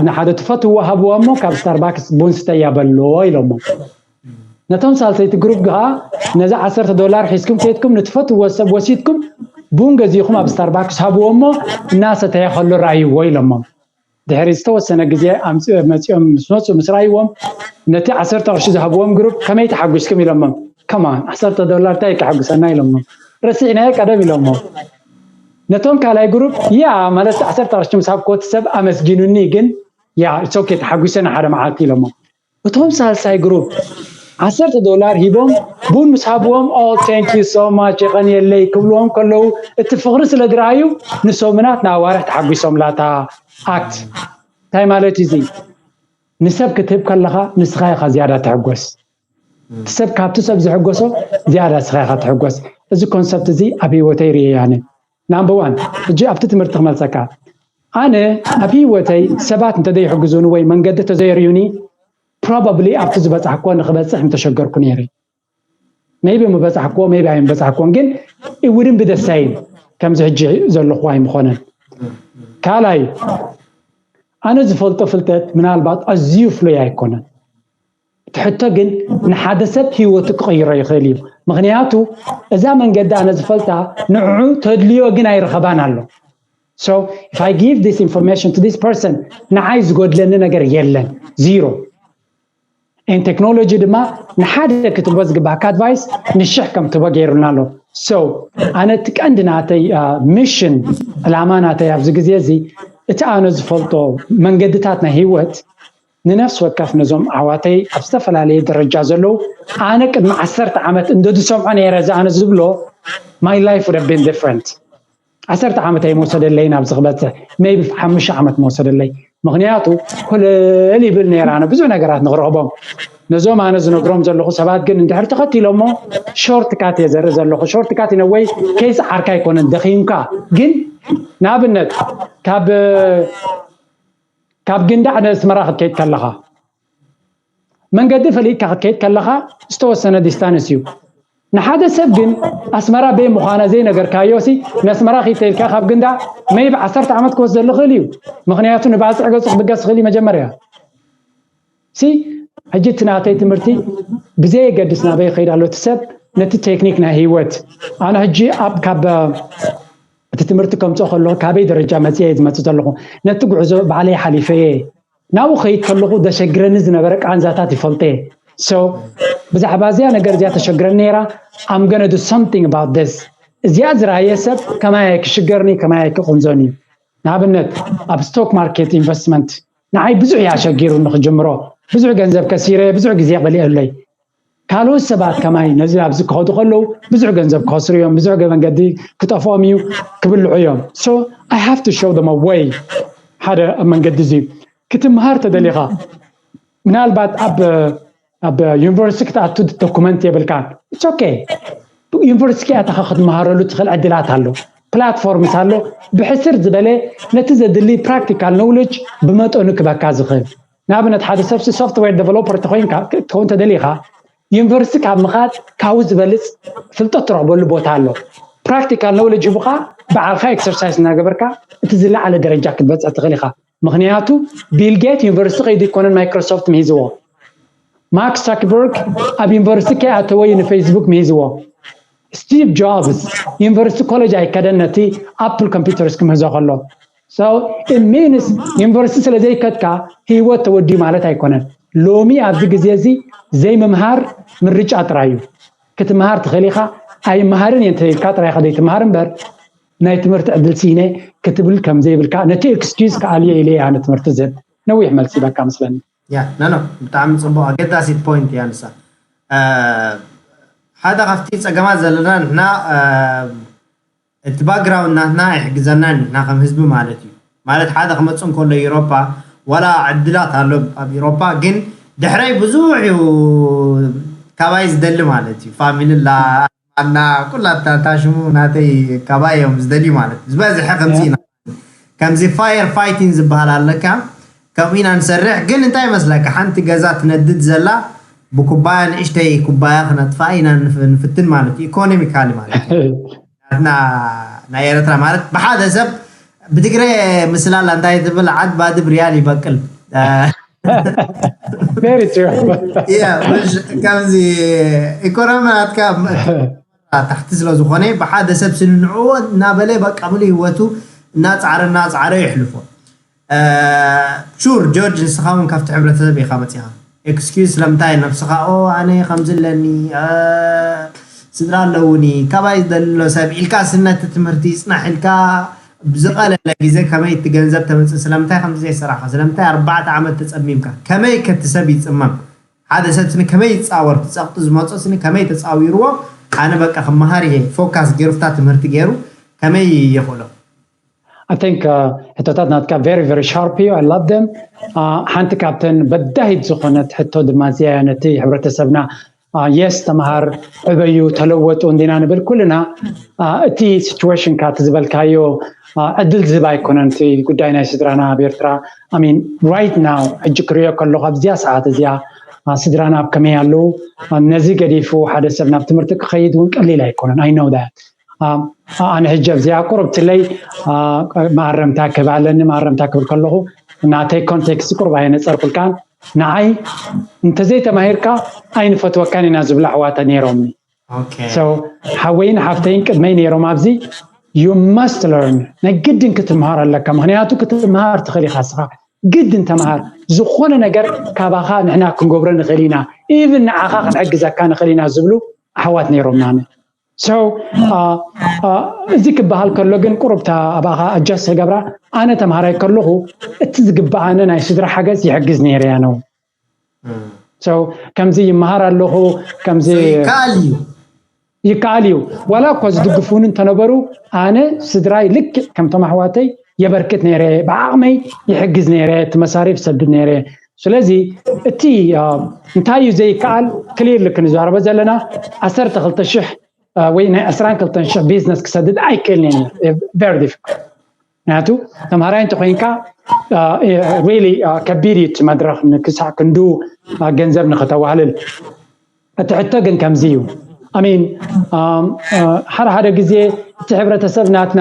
ንሓደ ትፈትዎ ሃብዎ እሞ ካብ ስታርባክስ ቡን ስተያ በልዎ ኢሎሞ ነቶም ሳልሰይቲ ግሩፕ ከዓ ነዚ ዓሰርተ ዶላር ሒዝኩም ከይድኩም ንትፈትዎ ሰብ ወሲድኩም ቡን ገዚእኹም ኣብ ስታርባክስ ሃብዎ እሞ እናሰተየ ከሎ ረኣይዎ ኢሎሞም ድሕሪ ዝተወሰነ ግዜ መፂኦም ምስ መፁ ምስ ረኣይዎም ነቲ ዓሰርተ ቅርሺ ዝሃብዎም ግሩፕ ከመይ ተሓጒስኩም ኢሎሞም ከማን ዓሰርተ ዶላር እንታይ ከሐጉሰና ኢሎሞም ረሲዕናዮ ቀደም ኢሎሞም ነቶም ካልኣይ ግሩፕ ያ ማለት ዓሰርተ ቅርሺ ምስ ሃብክዎ እቲ ሰብ ኣመስጊኑኒ ግን ያ it's okay ተሓጒሰ ንሓደ መዓልቲ ኢሎሞም እቶም ሳልሳይ ግሩፕ ዓሰርተ ዶላር ሂቦም ቡን ምስ ሃብዎም oh thank you so much የቐንየለይ ክብልዎም ከለዉ እቲ ፍቕሪ ስለ ዝረኣዩ ንሰሙናት ንኣዋርሕ ተሓጒሶም ላታ ኣክት እንታይ ማለት እዩ ንሰብ ክትህብ ከለኻ ንስኻ ኢኻ ዝያዳ ትሕጎስ እቲ ሰብ ካብቲ ሰብ ዝሕጎሶ ዝያዳ ንስኻ ኢኻ ትሕጎስ እዚ ኮንሰፕት እዚ ኣብ ህይወተይ ርእየ ኣነ number one ሕጂ ኣብቲ ትምህርቲ ክመልሰካ ኣነ ኣብ ህይወተይ ሰባት እንተዘይሕግዙኒ ወይ መንገዲ ተዘየርእዩኒ probably ኣብቲ ዝበፃሕክዎ ንክበፅሕ ምተሸገርኩ ነይረ maybe ምበፃሕክዎ maybe ኣይምበፃሕክዎን ግን it wouldn't be the same ከምዚ ሕጂ ዘለኹ ኣይምኾነን ካልኣይ ኣነ ዝፈልጦ ፍልጠት ምናልባት ኣዝዩ ፍሉይ ኣይኮነን እቲ ሕቶ ግን ንሓደ ሰብ ህይወቱ ክቕይሮ ይኽእል እዩ ምኽንያቱ እዛ መንገዲ ኣነ ዝፈልጣ ንዕዑ ተድልዮ ግን ኣይረኸባን ኣሎ so if I give this information to this person ንዓይ ዝጎድለኒ ነገር የለን zero and technology ድማ ንሓደ ክትቦ ዝግባካ advice ንሽሕ ከም ትቦ ገይሩና ኣሎ so ኣነ እቲ ቀንዲ ናተይ mission ዕላማ ናተይ ኣብዚ ግዜ እዚ እቲ ኣነ ዝፈልጦ መንገድታት ናይ ህይወት ንነፍሲ ወከፍ ነዞም ኣሕዋተይ ኣብ ዝተፈላለየ ደረጃ ዘለዉ ኣነ ቅድሚ ዓሰርተ ዓመት እንዶ ዝሰምዖ ነይረ እዚ ኣነ ዝብሎ my life would have been different ዓሰርተ ዓመት ኣይመውሰደለይን ኣብዚ ክበፅሕ maybe ሓሙሽተ ዓመት መውሰደለይ ምክንያቱ ኮለል ይብል ነይረ ኣነ ብዙሕ ነገራት ንክረኽቦም ነዞም ኣነ ዝነግሮም ዘለኹ ሰባት ግን እንድሕር ተኸቲሎሞ፣ ሾርት ካት እየ ዘርኢ ዘለኹ። ሾርት ካት ኢነወይ ከይሰዓርካ ኣይኮነን፣ ደኺምካ። ግን ንኣብነት ካብ ካብ ግንዳዕ ንኣስመራ ክትከይድ ከለኻ፣ መንገዲ ፈሊጥካ ክትከይድ ከለኻ ዝተወሰነ ዲስታንስ እዩ። ንሓደ ሰብ ግን ኣስመራ በይ ምዃና ዘይነገርካዮ ሲ፣ ንኣስመራ ኪተይልካ ካብ ግንዳዕ መይብ ዓሰርተ ዓመት ክወስደሉ ይኽእል እዩ። ምኽንያቱ ንባፅዕ ገፁ ክብገስ ይኽእል እዩ መጀመርያ። ሲ ሕጂ እቲ ናተይ ትምህርቲ ብዘየገድስ ናበይ ይኸይድ ኣሎ እቲ ሰብ፣ ነቲ ቴክኒክ ናይ ህይወት። ኣነ ሕጂ ኣብ ካብ እቲ ትምህርቲ ከምፅኦ ከለኹ ካበይ ደረጃ መፅየ ዝመፅእ ዘለኹ፣ ነቲ ጉዕዞ ባዕለይ ሓሊፈየ። ናብኡ ከይድ ከለኹ ዘሸግረኒ ዝነበረ ቃንዛታት ይፈልጠ። So ብዛዕባ እዚኣ ነገር እዚኣ ተሸግረኒ ነይራ። I'm gonna do something about this። እዚኣ ዝረኣየ ሰብ ከማይ ኣይክሽገርኒ፣ ከማይ ኣይክቕንዞኒ። ንኣብነት ኣብ ስቶክ ማርኬት ኢንቨስትመንት ንዓይ ብዙሕ እያ ኣሸጊሩ ንክጅምሮ። ብዙሕ ገንዘብ ከሲረ፣ ብዙሕ ግዜ በሊዐለይ። ካልኦት ሰባት ከማይ ነዚ ኣብዚ ክኸዱ ከለዉ ብዙሕ ገንዘብ ክኸስሩ እዮም፣ ብዙሕ መንገዲ ክጠፍኦም እዩ፣ ክብልዑ እዮም። So I have to show them a way። ሓደ ኣብ መንገዲ እዚ ክትምሃር ተደሊኻ ምናልባት ኣብ ኣብ ዩኒቨርሲቲ ክትኣቱ ዶኩመንት የብልካ፣ it's okay። ዩኒቨርሲቲ ኣተኻ ክትመሃረሉ ትኽእል ዕድላት ኣሎ፣ ፕላትፎርምስ ኣሎ። ብሕስር ዝበለ ነቲ ዘድሊ ፕራክቲካል ኖውሌጅ ብመጠኑ ክበካ ዝኽእል። ንኣብነት ሓደ ሰብሲ ሶፍትዌር ዴቨሎፐር ተኮይንካ ክትከውን ተደሊኻ ዩኒቨርሲቲ ካብ ምኻድ ካብኡ ዝበልፅ ፍልጠት ትረኽበሉ ቦታ ኣሎ። ፕራክቲካል ኖውሌጅ ሂቡኻ ባዕልካ ኤክሰርሳይዝ እናገበርካ እቲ ዝለዓለ ደረጃ ክትበፅሕ ትኽእል ኢኻ። ምኽንያቱ ቢል ጌት ዩኒቨርሲቲ ከይዱ ኣይኮነን ማይክሮሶፍት ምሂዝዎ። ማርክ ዛክበርግ ኣብ ዩኒቨርሲቲ ከይኣተወ እዩ ንፌስቡክ ምሂዝዎ። ስቲቭ ጆብስ ዩኒቨርሲቲ ኮሌጅ ኣይከደን ነቲ ኣፕል ኮምፒውተርስ ክምህዞ ከሎ። So it means ዩኒቨርሲቲ ስለ ዘይከድካ ህይወት ተወዲኡ ማለት ኣይኮነን። ሎሚ ኣብዚ ግዜ እዚ ዘይምምሃር ምርጫ ጥራይ እዩ። ክትምሃር ትኽእል ኢኻ፣ ኣይምሃርን እየ እንተኢልካ ጥራይ ኢኻ ዘይትምሃር እምበር ናይ ትምህርቲ ዕድል ስኢነ ክትብል ከም ዘይብልካ፣ ነቲ ኤክስኪዩዝ ክኣልዮ ኢለ እየ ኣነ ትምህርቲ ዝህብ። ነዊሕ መልሲ በቃ መስለኒ። ያ ኖ ኖ ብጣዕሚ ፅቡቅ ኣገዳሲት ፖይንት እያ ንሳ። ሓደ ካብቲ ፀገማት ዘለና ንሕና እቲ ባክግራውንድ ናትና ኣይሕግዘናን እዩ ንሕና ከም ህዝቢ ማለት እዩ። ማለት ሓደ ክመፅእ እንከሎ ኤውሮፓ ዋላ ዕድላት ኣሎ ኣብ ኤውሮፓ ግን ድሕረይ ብዙሕ እዩ ካባይ ዝደሊ ማለት እዩ። ፋሚሊ ላ ኣና ኩላታ ታሽሙ ናተይ ካባይ እዮም ዝደልዩ ማለት እዩ። ዝበዝሐ ከምዚ ኢና ከምዚ ፋየር ፋይቲንግ ዝበሃል ኣለካ ከምኡ ኢና ንሰርሕ። ግን እንታይ ይመስለካ ሓንቲ ገዛ ትነድድ ዘላ ብኩባያ ንእሽተይ ኩባያ ክነጥፋ ኢና ንፍትን ማለት እዩ። ኢኮኖሚካሊ ማለት እዩ። ናትና ናይ ኤረትራ ማለት ብሓደ ሰብ ብትግረ ምስላላ እንታይ ትብል ዓድ ባድብ ሪያል ይበቅል ከምዚ ኢኮኖሚ ናትካ ታሕቲ ስለ ዝኾነ ብሓደ ሰብ ስንንዕዎ እናበለ በቃ ሙሉ ህይወቱ እናፃዕረ እናፃዕረ ይሕልፎ። ሹር ጆርጅ ንስኻ እውን ካብቲ ሕብረተሰብ ኢኻ መፂኻ። ኤክስኪዩዝ ስለምንታይ ነብስኻ ኦ ኣነ ከምዚ ኣለኒ ስድራ ኣለውኒ ካባይ ዝደልሎ ሰብ ኢልካ ስነቲ ትምህርቲ ይፅናሕ ኢልካ ብዝቐለለ ግዜ ከመይ እቲ ገንዘብ ተምፅእ ስለምንታይ ከምዚ ዘይሰራሕካ ስለምንታይ ኣርባዕተ ዓመት ተፀሚምካ ከመይ ከቲ ሰብ ይፅመም ሓደ ሰብ ስኒ ከመይ ይፃወር ትፀቕጡ ዝመፁ ስኒ ከመይ ተፃዊርዎ ኣነ በቃ ክመሃር እየ ፎካስ ገይሩ ፍታ ትምህርቲ ገይሩ ከመይ የኽእሎ I think ሕቶታት ናትካ very very sharp እዩ I love them። ሓንቲ ካብተን በዳሂት ዝኾነት ሕቶ ድማ እዚኣ ነቲ ሕብረተሰብና የስ ተምሃር ዕበዩ ተለወጡ እንዲና ንብል ኩልና። እቲ situation ካ እቲ ዝበልካዮ ዕድል ዝህብ ኣይኮነን እቲ ጉዳይ ናይ ስድራና ኣብ ኤርትራ። I mean right now ሕጂ ክሪኦ ከለኹ ኣብዚኣ ሰዓት እዚኣ ስድራና ኣብ ከመይ ኣለዉ? ነዚ ገዲፉ ሓደ ሰብ ናብ ትምህርቲ ክኸይድ እውን ቀሊል ኣይኮነን። I know that ኣነ ሕጂ ኣብዚኣ ቁሩብ ትለይ መኣረምታ ክህብ ኣለኒ መኣረምታ ክብል ከለኹ ናተይ ኮንቴክስት ቁሩብ ኣየነፀርኩልካን ንዓይ እንተዘይተማሂርካ ኣይንፈትወካን ኢና ዝብሉ ኣሕዋተ ነይሮምኒ ሓወይን ሓፍተይን ቅድመይ ነይሮም ኣብዚ you must learn ናይ ግድን ክትምሃር ኣለካ ምክንያቱ ክትምሃር ትኽእል ኢኻ ስኻ ግድን ተምሃር ዝኾነ ነገር ካባኻ ንሕና ክንገብሮ ንኽእል ኢና even ንዓኻ ክንሕግዘካ ንኽእል ኢና ዝብሉ ኣሕዋት ነይሮምና so እዚ ክበሃል ከሎ ግን ቁሩብታ ኣባኻ ኣጃስ ገብራ ኣነ ተምሃራይ ከለኹ እቲ ዝግበኣነ ናይ ስድራ ሓገዝ ይሕግዝ ነይረ እያ ነው ከምዚ ይመሃር ኣለኹ ከምዚ ይከኣል እዩ ዋላ እኳ ዝድግፉኒ እንተነበሩ ኣነ ስድራይ ልክዕ ከምቶም ኣሕዋተይ የበርክት ነይረ ብዓቕመይ ይሕግዝ ነይረ እቲ መሳሪፍ ሰድድ ነይረ ስለዚ እቲ እንታይ እዩ ዘይከኣል ክሊርሊ ክንዛረቦ ዘለና ዓሰርተ ክልተ ሽሕ ወይ ናይ ዕስራን ክልተን ሽሕ ቢዝነስ ክሰድድ ኣይክእልን እዩ። Very difficult። ምክንያቱ ተምሃራይ እንተኮይንካ ሪሊ ከቢድ እዩ እቲ መድረክ ንክሳዕ ክንዱ ገንዘብ ንክተዋህልል። እቲ ሕቶ ግን ከምዚ እዩ። ኣሚን ሓደ ሓደ ግዜ እቲ ሕብረተሰብ ናትና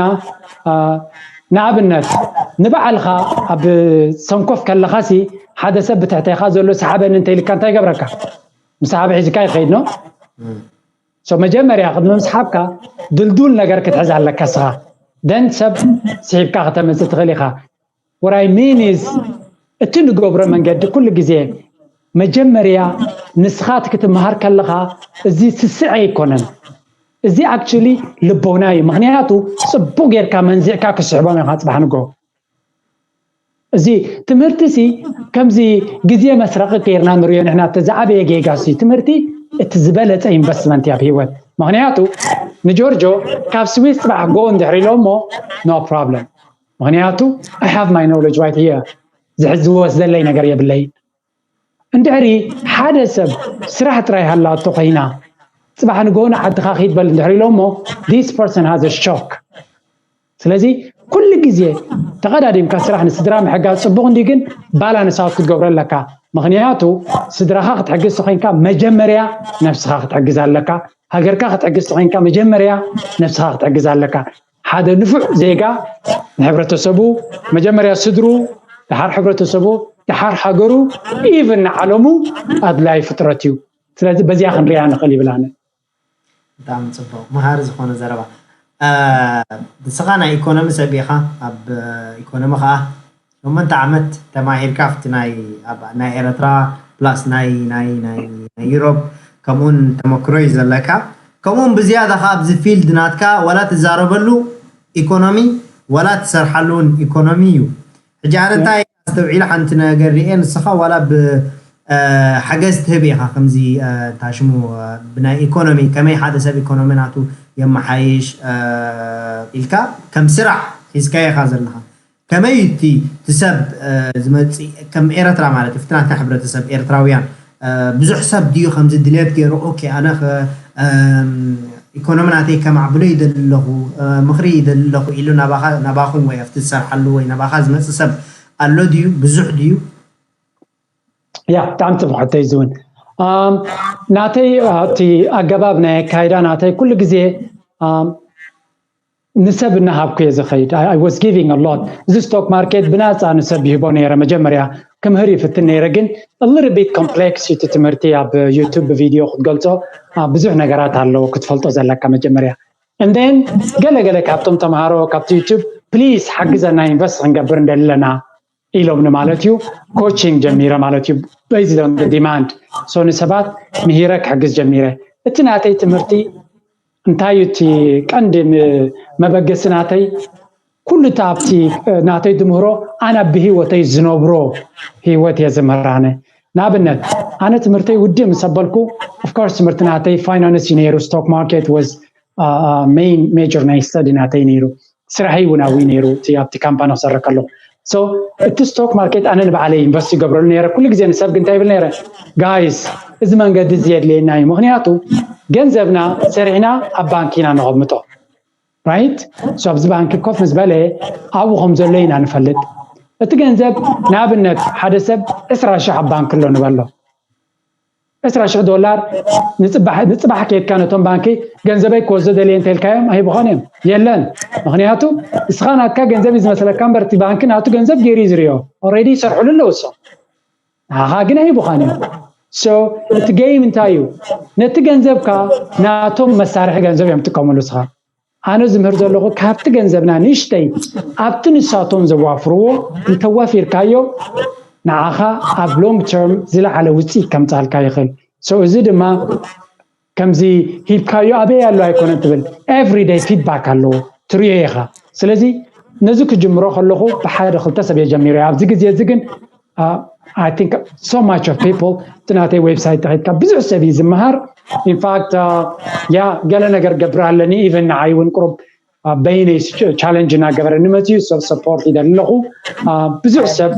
ንኣብነት ንባዕልካ ኣብ ሰንኮፍ ከለካሲ ሓደ ሰብ ብትሕተካ ዘሎ ሰሓበኒ እንተይልካ እንታይ ይገብረካ? ምስ ሰሓበ ሒዝካ ይኸይድ ነው። መጀመርያ ቅድሚ ምስሓብካ ድልዱል ነገር ክትሕዝ ኣለካ ስኻ ደን ሰብ ስሒብካ ከተመፅእ ትኽእል ኢኻ። What I mean is እቲ ንገብሮ መንገዲ ኩሉ ግዜ መጀመርያ ንስኻ ክትመሃር ከለኻ እዚ ስስዐ ኣይኮነን። እዚ actually ልቦና እዩ። ምክንያቱ ፅቡቅ ጌርካ መንዚዕካ ክስሕቦም ኢኻ ፅባሕ ንጎ። እዚ ትምህርቲ ሲ ከምዚ ግዜ መስረቂ ገይርና ንሪኦ ንሕና። እቲ ዝዓበየ ጌጋ ሲ ትምህርቲ እቲ ዝበለፀ ኢንቨስትመንት ኣብ ህይወት። ምክንያቱ ንጆርጆ ካብ ስዊስ ፅባሕ ጎ እንድሕር ኢሎሞ no problem። ምክንያቱ I have my knowledge right here። ዝሕዝዎ ዘለይ ነገር የብለይ። እንድሕሪ ሓደ ሰብ ስራሕ ጥራይ ሃላቶ ኮይና ፅባሕ ንጎ ንዓድካ ከይትበል እንድሕር ኢሎሞ this person has a shock። ስለዚ ኩሉ ግዜ ተቐዳዲምካ ስራሕ ንስድራ ምሕጋዝ ፅቡቅ እንዲ ግን ባላንስ ኣውት ክትገብሮ ኣለካ። ምክንያቱ ስድራካ ክትሕግዝ ተኮይንካ መጀመርያ ነብስካ ክትሕግዝ ኣለካ። ሃገርካ ክትሕግዝ ተኮይንካ መጀመርያ ነብስካ ክትሕግዝ ኣለካ። ሓደ ንፉዕ ዜጋ ንሕብረተሰቡ መጀመርያ ስድሩ፣ ድሓር ሕብረተሰቡ፣ ድሓር ሃገሩ፣ ኢቭን ንዓለሙ ኣድላይ ፍጥረት እዩ። ስለዚ በዚኣ ክንሪኣ ንኽእል ይብል ኣነ። ብጣዕሚ ፅቡቅ መሃሪ ዝኾነ ዘረባ። ንስኻ ናይ ኢኮኖሚ ሰብ ኢኻ፣ ኣብ ኢኮኖሚ ከዓ ሸሞንተ ዓመት ተማሂርካ ኣብቲ ናይ ኣብ ናይ ኤረትራ ፕላስ ናይ ናይ ናይ ናይ ዩሮፕ ከምኡውን ተመክሮ እዩ ዘለካ። ከምኡውን ብዝያዳ ከዓ ኣብዚ ፊልድ ናትካ ዋላ ትዛረበሉ ኢኮኖሚ ዋላ ትሰርሓሉ እውን ኢኮኖሚ እዩ። ሕጂ ኣነ እንታይ ኣስተውዒለ ሓንቲ ነገር ሪኤ ንስኻ ዋላ ብ ሓገዝ ትህብ ኢኻ ከምዚ እንታይ ሽሙ ብናይ ኢኮኖሚ ከመይ ሓደ ሰብ ኢኮኖሚ ናቱ የመሓይሽ ኢልካ ከም ስራሕ ሒዝካዮ ኢኻ ዘለኻ። ከመይ እቲ እቲ ሰብ ዝመፅእ ከም ኤረትራ ማለት እዩ ፍትናትና ሕብረተሰብ ኤርትራውያን ብዙሕ ሰብ ድዩ ከምዚ ድሌት ገይሩ ኦኬ ኣነ ኢኮኖሚ ናተይ ከማዕብሎ ይደሊ ኣለኹ ምኽሪ ይደሊ ኣለኹ ኢሉ ናባኹም ወይ ኣብቲ ዝሰርሓሉ ወይ ናባኻ ዝመፅእ ሰብ ኣሎ ድዩ ብዙሕ ድዩ? ያ ብጣዕሚ ፅቡቅ ሕቶ እዩ ዝውን ናተይ እቲ ኣገባብ ናይ ኣካይዳ ናተይ ኩሉ ግዜ ንሰብ እናሃብኩ እየ ዝኸይድ። I was giving a lot። እዚ ስቶክ ማርኬት ብናፃ ንሰብ ይህቦ ነይረ። መጀመርያ ክምህር ይፍትን ነይረ፣ ግን a little bit complex እዩ እቲ ትምህርቲ። ኣብ ዩቱብ ብቪድዮ ክትገልፆ ብዙሕ ነገራት ኣለዎ ክትፈልጦ ዘለካ መጀመርያ። And then ገለገለ ካብቶም ተምሃሮ ካብቲ ዩቱብ ፕሊስ ሓግዘና ኢንቨስት ክንገብር እንደለና ኢሎምኒ ማለት እዩ። ኮቺንግ ጀሚረ ማለት እዩ። Based on the demand። So ንሰባት ምሂረ ክሕግዝ ጀሚረ። እቲ ናተይ ትምህርቲ እንታይ እዩ እቲ ቀንዲ መበገሲ ናተይ? ኩሉ እቲ ኣብቲ ናተይ ትምህሮ ኣነ ብህይወተይ ዝነብሮ ህይወት እየ ዝምህር ኣነ። ንኣብነት ኣነ ትምህርተይ ውድእ ምስ ኣበልኩ ኦፍኮርስ ትምህርቲ ናተይ ፋይናንስ እዩ ነይሩ። ስቶክ ማርኬት ወዝ ሜን ሜጀር ናይ ስተዲ ናተይ ነይሩ። ስራሐይ እውን ኣብኡ ነይሩ እቲ ኣብቲ ካምፓኒ ክሰርሕ ከለኩ። So እቲ ስቶክ ማርኬት ኣነ ንባዕለይ ኢንቨስት ይገብረሉ ነይረ። ኩሉ ግዜ ንሰብ ግን እንታይ ይብል ነይረ? ጋይስ እዚ መንገዲ እዚ የድልየና እዩ። ምክንያቱ ገንዘብና ሰሪሕና ኣብ ባንክ ኢና ነቐምጦ። ራይት? So ኣብዚ ባንክ ኮፍ ምስ በለ ኣብኡ ከም ዘሎ ኢና ንፈልጥ። እቲ ገንዘብ ንኣብነት ሓደ ሰብ ዕስራ ሽሕ ኣብ ባንክ ኣሎ ንበሎ። ዕስራ ሽሕ ዶላር ንፅባሕ ንፅባሕ ከይድካ ነቶም ባንኪ ገንዘበይ ክወስዶ ደልየ እንተልካዮም ኣይብኾን እዮም የለን። ምክንያቱ እስኻ ናትካ ገንዘብ እዩ ዝመስለካ እምበር እቲ ባንኪ ናቱ ገንዘብ ገይሩ እዩ ዝሪኦ። ኦልሬዲ ይሰርሕሉ ኣለዉ እሶም። ንዓኻ ግን ኣይብኻን እዮም። So እቲ ጌም እንታይ እዩ? ነቲ ገንዘብካ ናቶም መሳርሒ ገንዘብ እዮም ጥቀምሉ እስኻ። ኣነ ዝምህር ዘለኹ ካብቲ ገንዘብና ንእሽተይ ኣብቲ ንሳቶም ዘዋፍርዎ እንተዋፊርካዮ ንዓኻ ኣብ ሎንግ ተርም ዝለዓለ ውፅኢት ከምፃልካ ይኽእል። So እዚ ድማ ከምዚ ሂብካዮ ኣበይ ኣሎ ኣይኮነን ትብል everyday feedback ኣለዎ ትሪኦ ኢኻ። ስለዚ ነዚ ክጅምሮ ከለኹ ብሓደ ክልተ ሰብ እየ ጀሚረ። ኣብዚ ግዜ እዚ ግን I think so much of people እቲ ናተይ ዌብሳይት ተኸድካ ብዙሕ ሰብ እዩ ዝመሃር። ኢንፋክት ያ ገለ ነገር ገብር ኣለኒ ኢቨን ንዓይ እውን ቅሩብ በይነይ ቻለንጅ እናገበረ ንመፅኡ ሰብ ሰፖርት ይደሊ ኣለኹ። ብዙሕ ሰብ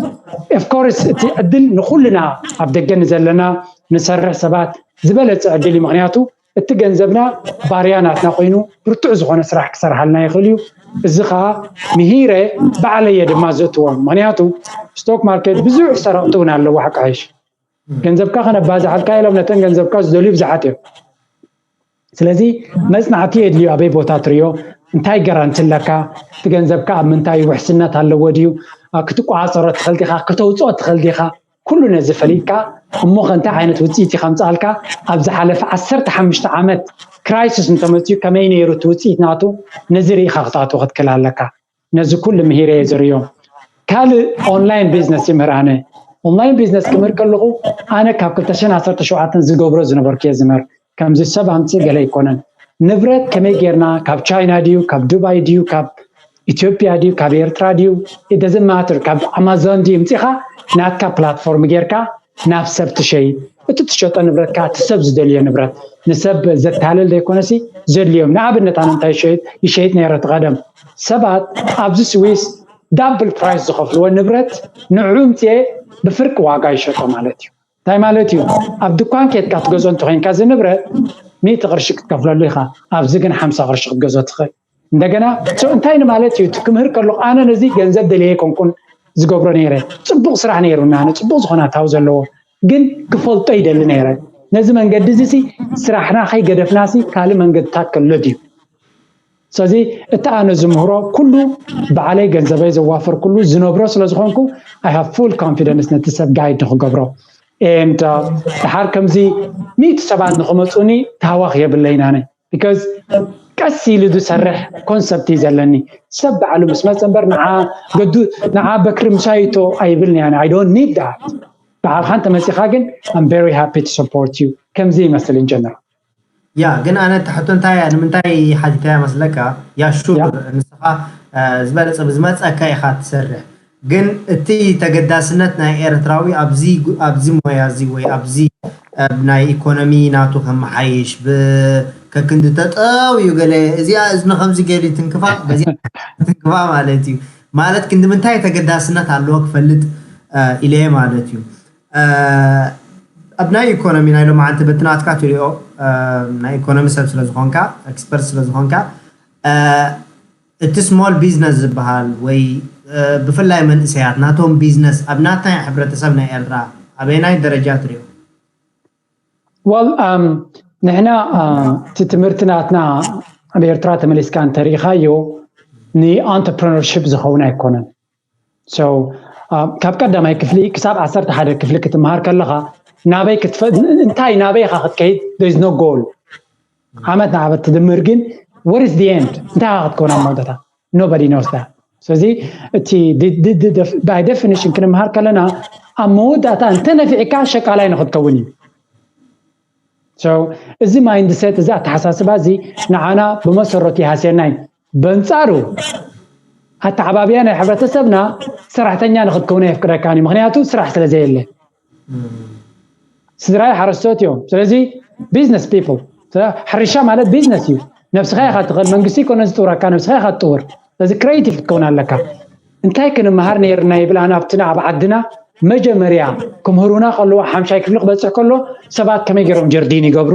ኦፍኮርስ እቲ ዕድል ንኩልና ኣብ ደገ ንዘለና ንሰርሕ ሰባት ዝበለፀ ዕድል እዩ። ምክንያቱ እቲ ገንዘብና ባርያ ናትና ኮይኑ ብርቱዕ ዝኾነ ስራሕ ክሰርሓልና ይኽእል እዩ። እዚ ከዓ ምሂረ ባዕለየ ድማ ዘእትዎም። ምክንያቱ ስቶክ ማርኬት ብዙሕ ሰረቕቲ እውን ኣለዎ። ሓቂ ሓይሽ ገንዘብካ ከነባዝሓልካ ኢሎም ነተን ገንዘብካ ዝደልዩ ብዙሓት እዮም። ስለዚ መፅናዕቲ የድልዩ። ኣበይ ቦታ ትሪዮ፣ እንታይ ገራንቲ ኣለካ፣ እቲ ገንዘብካ ኣብ ምንታይ ውሕስነት ኣለዎ ድዩ፣ ክትቋፀሮ ትኽእል ዲኻ፣ ክተውፅኦ ትኽእል ዲኻ፣ ኩሉ ነዚ ፈሊጥካ እሞ ከ እንታይ ዓይነት ውፅኢት እዩ ከምፅኣልካ ኣብ ዝሓለፈ ዓሰርተ ሓሙሽተ ዓመት ክራይሲስ እንተመፅኡ ከመይ ነይሩ እቲ ውፅኢት ናቱ፣ ነዚ ርኢኻ ክትኣትዎ ክትክእል ኣለካ። ነዚ ኩሉ ምሂረ እየ ዝርእዮ። ካልእ ኦንላይን ቢዝነስ ይምህር። ኣነ ኦንላይን ቢዝነስ ክምህር ከለኹ ኣነ ካብ ክልተ ሽሕን ዓሰርተ ሸውዓተን ዝገብሮ ዝነበርኩ እየ ዝምህር። ከምዚ ሰብ ኣምፅእ ገለ ኣይኮነን። ንብረት ከመይ ጌርና ካብ ቻይና ድዩ ካብ ዱባይ ድዩ ካብ ኢትዮጵያ ድዩ ካብ ኤርትራ ድዩ ደዝን ማተር ካብ ኣማዞን ድዩ ምፂኻ ናትካ ፕላትፎርም ጌርካ ናብ ሰብ ትሸይጥ። እቲ ትሸጦ ንብረትካ እቲ ሰብ ዝደልዮ ንብረት ንሰብ ዘታልል ዘይኮነሲ ዘድልዮም። ንኣብነት ኣነ እንታይ ይሸይጥ ይሸይጥ ነይረ እቲ ቀደም ሰባት ኣብዚ ስዊስ ዳብል ፕራይስ ዝኸፍልዎ ንብረት ንዑ ምፅኤ ብፍርቂ ዋጋ ይሸጦ ማለት እዩ። እንታይ ማለት እዩ? ኣብ ድኳን ኬድካ ትገዝኦ እንተኮይንካ እዚ ንብረት ሚእቲ ቅርሺ ክትከፍለሉ ኢኻ። ኣብዚ ግን ሓምሳ ቅርሺ ክትገዝኦ ትኽእል። እንደገና so እንታይ ንማለት እዩ? እቲ ክምህር ከለኹ ኣነ ነዚ ገንዘብ ደልየ ኣይኮንኩን ዝገብሮ ነይረ። ፅቡቕ ስራሕ ነይሩና፣ ኣነ ፅቡቕ ዝኾነ ኣታዊ ዘለዎ ግን ክፈልጦ ይደሊ ነይረ። ነዚ መንገዲ እዚ ሲ ስራሕና ከይገደፍና ሲ ካልእ መንገድታት ከሎ ድዩ? ስለዚ እቲ ኣነ ዝምህሮ ኩሉ ባዕለይ ገንዘበይ ዘዋፈርኩሉ ዝነብሮ ስለ ዝኾንኩ I have full confidence ነቲ ሰብ ጋይድ ንክገብሮ and ድሓር ከምዚ ሚእቲ ሰባት ንክመፁኒ ታዋኽ የብለይን ኣነ because ቀስ ኢሉ ዝሰርሕ ኮንሰፕት እዩ ዘለኒ። ሰብ ባዕሉ ምስ መፀ እምበር ንዓ ገዱ ንዓ በክሪ ምሳይቶ ኣይብልኒ ኣነ I don't need that። ባዕልካ እንተመፂኻ ግን I'm very happy to support you። ከምዚ ይመስል እንጀነራል። ያ ግን ኣነ ትሕቶ እንታይ እያ ንምንታይ ሓቲተያ መስለካ? ያ ሹር ንስኻ ዝበለፀ ብዝመፀካ ኢኻ ትሰርሕ። ግን እቲ ተገዳስነት ናይ ኤርትራዊ ኣብዚ ሞያ እዚ ወይ ኣብዚ ናይ ኢኮኖሚ ናቱ ከመሓይሽ ከክንዲ ተጠው እዩ ገለ እዚኣ እዝኑ ከምዚ ገይሩ ትንክፋ በዚ ትንክፋ ማለት እዩ። ማለት ክንዲ ምንታይ ተገዳስነት ኣለዎ ክፈልጥ ኢለየ ማለት እዩ። ኣብ ናይ ኢኮኖሚ ናይ ሎማዓንቲ በቲ ናትካ ትሪኦ ናይ ኢኮኖሚ ሰብ ስለዝኾንካ ኤክስፐርት ስለዝኾንካ እቲ ስሞል ቢዝነስ ዝበሃል ወይ ብፍላይ መንእሰያት ናቶም ቢዝነስ ኣብ ናትና ሕብረተሰብ ናይ ኤርትራ ኣበየናይ ደረጃ ትሪኦ? Well ንሕና እቲ ትምህርቲ ናትና ኣብ ኤርትራ ተመሊስካ እንተሪኢኻዮ ንኣንተርፕረነርሽፕ ዝኸውን ኣይኮነን። So ካብ ቀዳማይ ክፍሊ ክሳብ ዓሰርተ ሓደ ክፍሊ ክትመሃር ከለኻ ናበይ እንታይ ናበይ ኢኻ ክትከይድ there is no goal። ዓመት ንዓመት ትድምር ግን what is the end እንታይ ኢኻ ክትከውን ኣብ መወዳእታ nobody knows that። ስለዚ እቲ by definition ክንመሃር ከለና ኣብ መወዳእታ እንተነፊዕካ ሸቃላይ ንክትከውን እዩ። So እዚ ማይንድሰት እዚ ኣተሓሳስባ እዚ ንዓና ብመሰረቱ ይሃስየና እዩ። በንፃሩ ኣተዓባብያ ናይ ሕብረተሰብና ሰራሕተኛ ንክትከውን ኣየፍቅደካን እዩ። ምክንያቱ ስራሕ ስለ ዘየለ ስድራይ ሓረስቶት እዮም። ስለዚ business people ሕርሻ ማለት ቢዝነስ እዩ። ነብስኻ ኢኻ ትኽእል መንግስቲ ይኮነ ዝጥውረካ ነብስኻ ኢኻ ትጥውር። ስለዚ ክሬቲቭ ክትከውን ኣለካ። እንታይ ክንመሃር ነይርና ይብል ኣነ ኣብቲ ኣብ ዓድና መጀመርያ ክምህሩና ከለዎ ሓምሻይ ክፍሊ ክበፅሕ ከሎ ሰባት ከመይ ገይሮም ጀርዲን ይገብሩ፣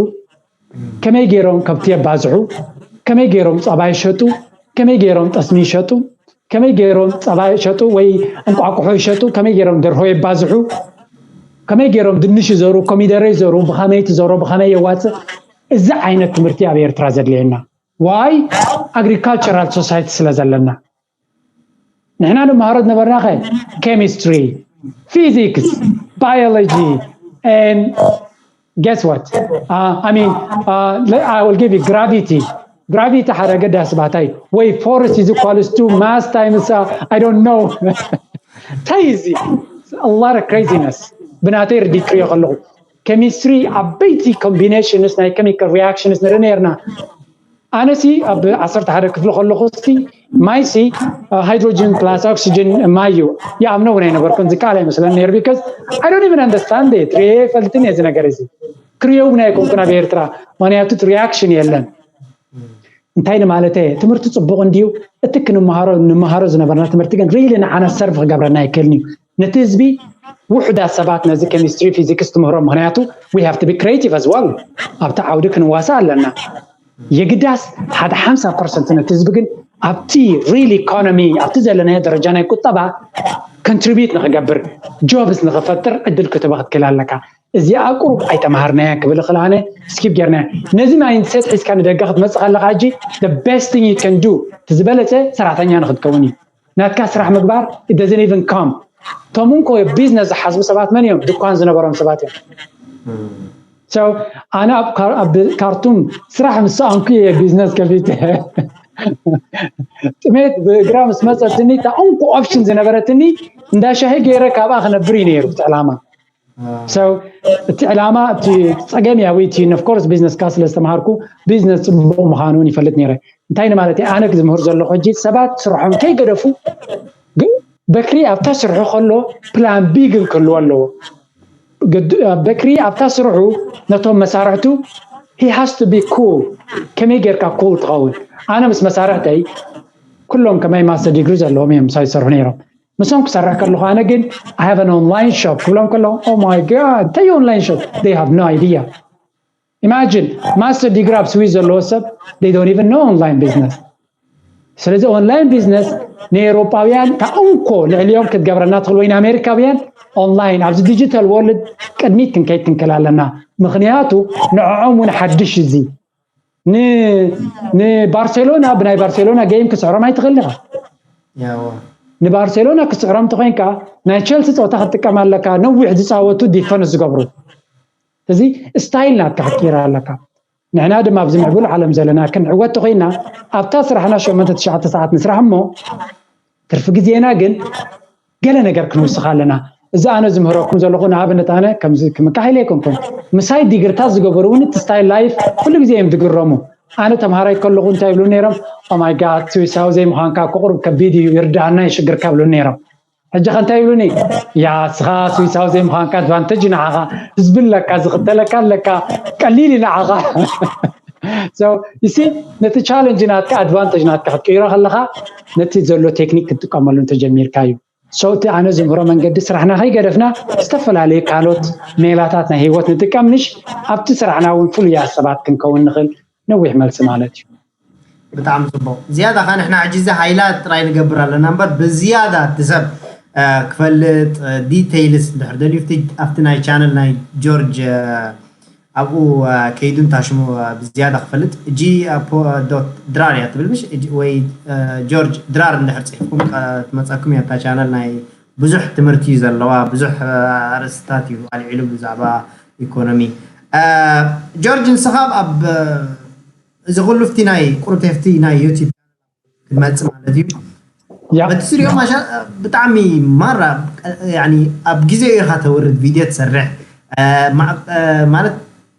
ከመይ ገይሮም ከብቲ የባዝሑ፣ ከመይ ገይሮም ፀባ ይሸጡ፣ ከመይ ገይሮም ጠስሚ ይሸጡ፣ ከመይ ገይሮም ፀባ ይሸጡ ወይ እንቋቁሖ ይሸጡ፣ ከመይ ገይሮም ደርሆ የባዝሑ፣ ከመይ ገይሮም ድንሽ ይዘሩ፣ ኮሚደረ ይዘሩ፣ ብኸመይ ትዘሩ፣ ብኸመይ የዋፅእ። እዚ ዓይነት ትምህርቲ ኣብ ኤርትራ ዘድልየና ዋይ ኣግሪካልቸራል ሶሳይቲ ስለ ዘለና ንሕና ንመሃሮ ዝነበርና ከ chemistry, physics, biology and guess what? Uh, I mean, uh, I will give you gravity. Gravity ሓደ ገዳሲ ባታይ ወይ force is equals to mass times uh, I don't know. እንታይ እዚ a lot of craziness ብናተይ ርዲት ክሪኦ ከለኹ ኬሚስትሪ ዓበይቲ ኮምቢኔሽንስ ናይ ኬሚካል ሪያክሽንስ ንርኢ ነርና። ኣነሲ ኣብ ዓሰርተ ሓደ ክፍሊ ከለኹ ሲ ማይሲ ሃይድሮጅን ፕላስ ኦክሲጅን ማይ እዩ ይኣምኖ እውን ኣይነበርኩን ዝከኣል ኣይመስለን ነይሩ because I don't even understand it ሪኤ ፈልጥን እዚ ነገር እዚ ክሪኦ እውን ኣይኮንኩን ኣብ ኤርትራ ምክንያቱ ሪያክሽን የለን። እንታይ ንማለተ? ትምህርቲ ጽቡቕ እንድዩ፣ እቲ ክንመሃሮ፣ ንመሃሮ ዝነበርና ትምህርቲ ግን really ንዓና serve ክገብረና ኣይክእልን እዩ። ነቲ ህዝቢ ውሑዳት ሰባት ነዚ chemistry፣ physics ትምህሮ፣ ምኽንያቱ we have to be creative as well። ኣብቲ ዓውዲ ክንዋሳእ ኣለና። የግዳስ ሓደ ሓምሳ ፐርሰንት ነቲ ህዝቢ ግን ኣብቲ real economy፣ ኣብቲ ዘለናዮ ደረጃ ናይ ቁጠባ contribute ንኽገብር፣ jobs ንኽፈጥር ዕድል ክትህቦ ክትክእል ኣለካ። እዚኣ ቁሩብ ኣይተማሃርናያ ክብል እኽእል ኣነ፣ skip ጌርናያ። ነዚ mindset ሒዝካ ንደገ ክትመጽእ ከለኻ ሕጂ the best thing you can do፣ እቲ ዝበለጸ ሰራሕተኛ ንኽትከውን እዩ። ናትካ ስራሕ ምግባር it doesn't even come። እቶም እንኮ ቢዝነስ ዝሓስቡ ሰባት መን እዮም? ድኳን ዝነበሮም ሰባት እዮም። So ኣነ ኣብ ካር-፣ ኣብ ካርቱም ስራሕ ምስ ሰኣንኩ እየ ቢዝነስ ከፊተ። ጥሜት ብእግራ ምስ መጸትኒ፣ እታ እንኮ ኦፕሽን ዝነበረትኒ፣ እንዳ ሻሂ ገይረ ካብኣ ክነብር እዩ ነይሩ እቲ ዕላማ። So እቲ ዕላማ፣ እቲ ጸገም ያው እቲ፣ of course፣ ቢዝነስ ካ ስለ ዝተምሃርኩ፣ ቢዝነስ ጽቡቕ ምዃኑ እውን ይፈልጥ ነይረ። እንታይ ንማለት እየ? ኣነ ዝምህር ዘለኹ ሕጂ ሰባት ስርሖም ከይገደፉ፣ ግን በክሪ ኣብታ ስርሑ ከሎ ፕላን ቢ ግን ክህልዎ ኣለዎ። ግድ-፣ በክሪ ኣብታ ስርሑ ነቶም መሳርሕቱ he has to be cool። ከመይ ጌርካ cool ትኸውን? ኣነ ምስ መሳርሕተይ፣ ኩሎም ከማይ ማስተር ዲግሪ ዘለዎም እዮም ምሳይ ዝሰርሑ ነይሮም። ምሶም ክሰርሕ ከለኹ ኣነ ግን I have an online shop ክብሎም ከለኹ፣ oh my God፣ እንታይ ኦንላይን ሾፕ? They have no idea። Imagine፣ ማስተር ዲግሪ ኣብ ስዊስ ዘለዎ ሰብ they don't even know online business። ስለዚ ኦንላይን ቢዝነስ ንኤውሮጳውያን እታ እንኮ ልዕሊኦም ክትገብረና ትኽእል ወይ ንኣሜሪካውያን ኦንላይን ኣብዚ ዲጂታል ወርልድ ቅድሚት ክንከይድ ክንክእል ኣለና። ምኽንያቱ ንዕኦም እውን ሓድሽ እዚ ን-፣ ንባርሴሎና ብናይ ባርሴሎና ጌም ክስዕሮም ኣይትኽእል ኢኻ። ያዋ ንባርሴሎና ክስዕሮም ተኾይንካ ናይ ቸልሲ ፀወታ ክትጥቀም ኣለካ። ነዊሕ ዝፃወቱ ዲፈንስ ዝገብሩ፣ እዚ ስታይል ናትካ ክትቀይር ኣለካ። ንሕና ድማ ኣብዚ ምዕቡል ዓለም ዘለና ክንዕወት ተኾይና ኣብታ ስራሕና ሸሞንተ ትሽዓተ ሰዓት ንስራሕ እሞ ትርፊ ግዜና ግን ገለ ነገር ክንውስኽ ኣለና። እዚ ኣነ ዝምህረኩም ዘለኹ ንኣብነት ኣነ ከምዚ ክምካሕ ኢለ ኣይኮንኩን። ምሳይ ዲግርታት ዝገበሩ እውን እቲ ስታይል ላይፍ ኩሉ ግዜ እዮም ዝግረሙ። ኣነ ተምሃራይ ከለኹ እንታይ ይብሉ ነይሮም? Oh my God፣ ስዊሳዊ ዘይምዃንካ እኮ ቁሩብ ከቢድ እዩ፣ ይርድኣና፣ ይሽግርካ ይብሉ ነይሮም። ሕጂ ከ እንታይ ይብሉኒ? ያ እስኻ ስዊሳዊ ዘይምዃንካ ኣድቫንተጅ ንዓኻ፣ ህዝቢ ኣለካ፣ ዝኽተለካ ኣለካ፣ ቀሊል እዩ ንዓኻ። So you see፣ ነቲ ቻለንጅ ናትካ ኣድቫንተጅ ናትካ ክትቅይሮ ከለኻ ነቲ ዘሎ ቴክኒክ ክትጥቀመሉ እንተጀሚርካ እዩ። So እቲ ኣነ ዝምህሮ መንገዲ ስራሕና ከይገደፍና ዝተፈላለዩ ካልኦት ሜላታት ናይ ህይወት ንጥቀም፣ ንሽ ኣብቲ ስራሕና እውን ፍሉያት ሰባት ክንከውን ንኽእል። ነዊሕ መልሲ ማለት እዩ። ብጣዕሚ ፅቡቅ። ዝያዳ ከ ንሕና ሕጂ እዚ ሃይላት ጥራይ ንገብር ኣለና እምበር ብዝያዳ እቲ ሰብ አ፣ ክፈልጥ ዲቴይልስ እንድሕር ደልዩ ኣብቲ- ኣብቲ ናይ ቻነል ናይ ጆርጅ አ፣ ኣብኡ አ፣ ከይዱ እንታሽሙ አ፣ ብዝያዳ ክፈልጥ ጂ ዶት ድራር እያ ትብል ምሽ? ጂ- ወይ አ፣ ጆርጅ ድራር እንድሕር ፅሒፍኩም አ፣ ትመፀኩም እያ እታ ቻነል። ናይ ብዙሕ ትምህርቲ እዩ ዘለዋ፣ ብዙሕ አ፣ ኣርእስትታት እዩ ኣልዒሉ ብዛዕባ ኢኮኖሚ። አ፣ ጆርጅ ንስኻ ኣብ አ፣ እዚ ኩሉ ፍቲ ናይ ቁርብ ቴፍቲ ናይ ዩቲብ ክትመጽእ ማለት እዩ። ያ በቲ ስሪኦ ማሻ ብጣዕሚ ማራ ያኒ ኣብ ግዜ ኢኻ ተውርድ ቪድዮ ትሰርሕ አ፣ ማ- አ፣ ማለት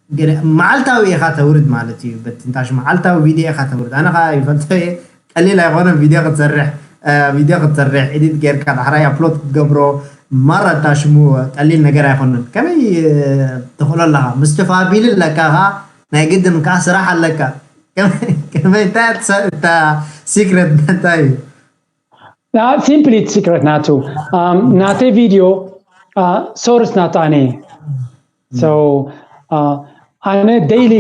ገለ መዓልታዊ ኢኻ ተውርድ ማለት እዩ። በቲ እንታሽ መዓልታዊ ቪድዮ ኢኻ ተውርድ። ኣነ ኸዓ ይፈልጦ እየ ቀሊል ኣይኮነን ቪድዮ ክትሰርሕ አ፣ ቪድዮ ክትሰርሕ ኤዲት ጌርካ ዳሕራይ ኣፕሎድ ክትገብሮ ማራ እንታሽሙ ቀሊል ነገር ኣይኮነን። ከመይ አ፣ ትኽእሎ ኣለኻ? ምስቲ ፋሚሊ ኣለካ ኸዓ ናይ ግድን ከዓ ስራሕ ኣለካ። ከመይ እንታይ እያ ትሰ- እታ ሲክሬት እንታይ እዩ? ሲምፕሊ ሲክሬት ናቱ። ኣም፣ ናተይ ቪድዮ ሶርስ ናቱ ኣነ እየ። So ኣነ ዴይሊ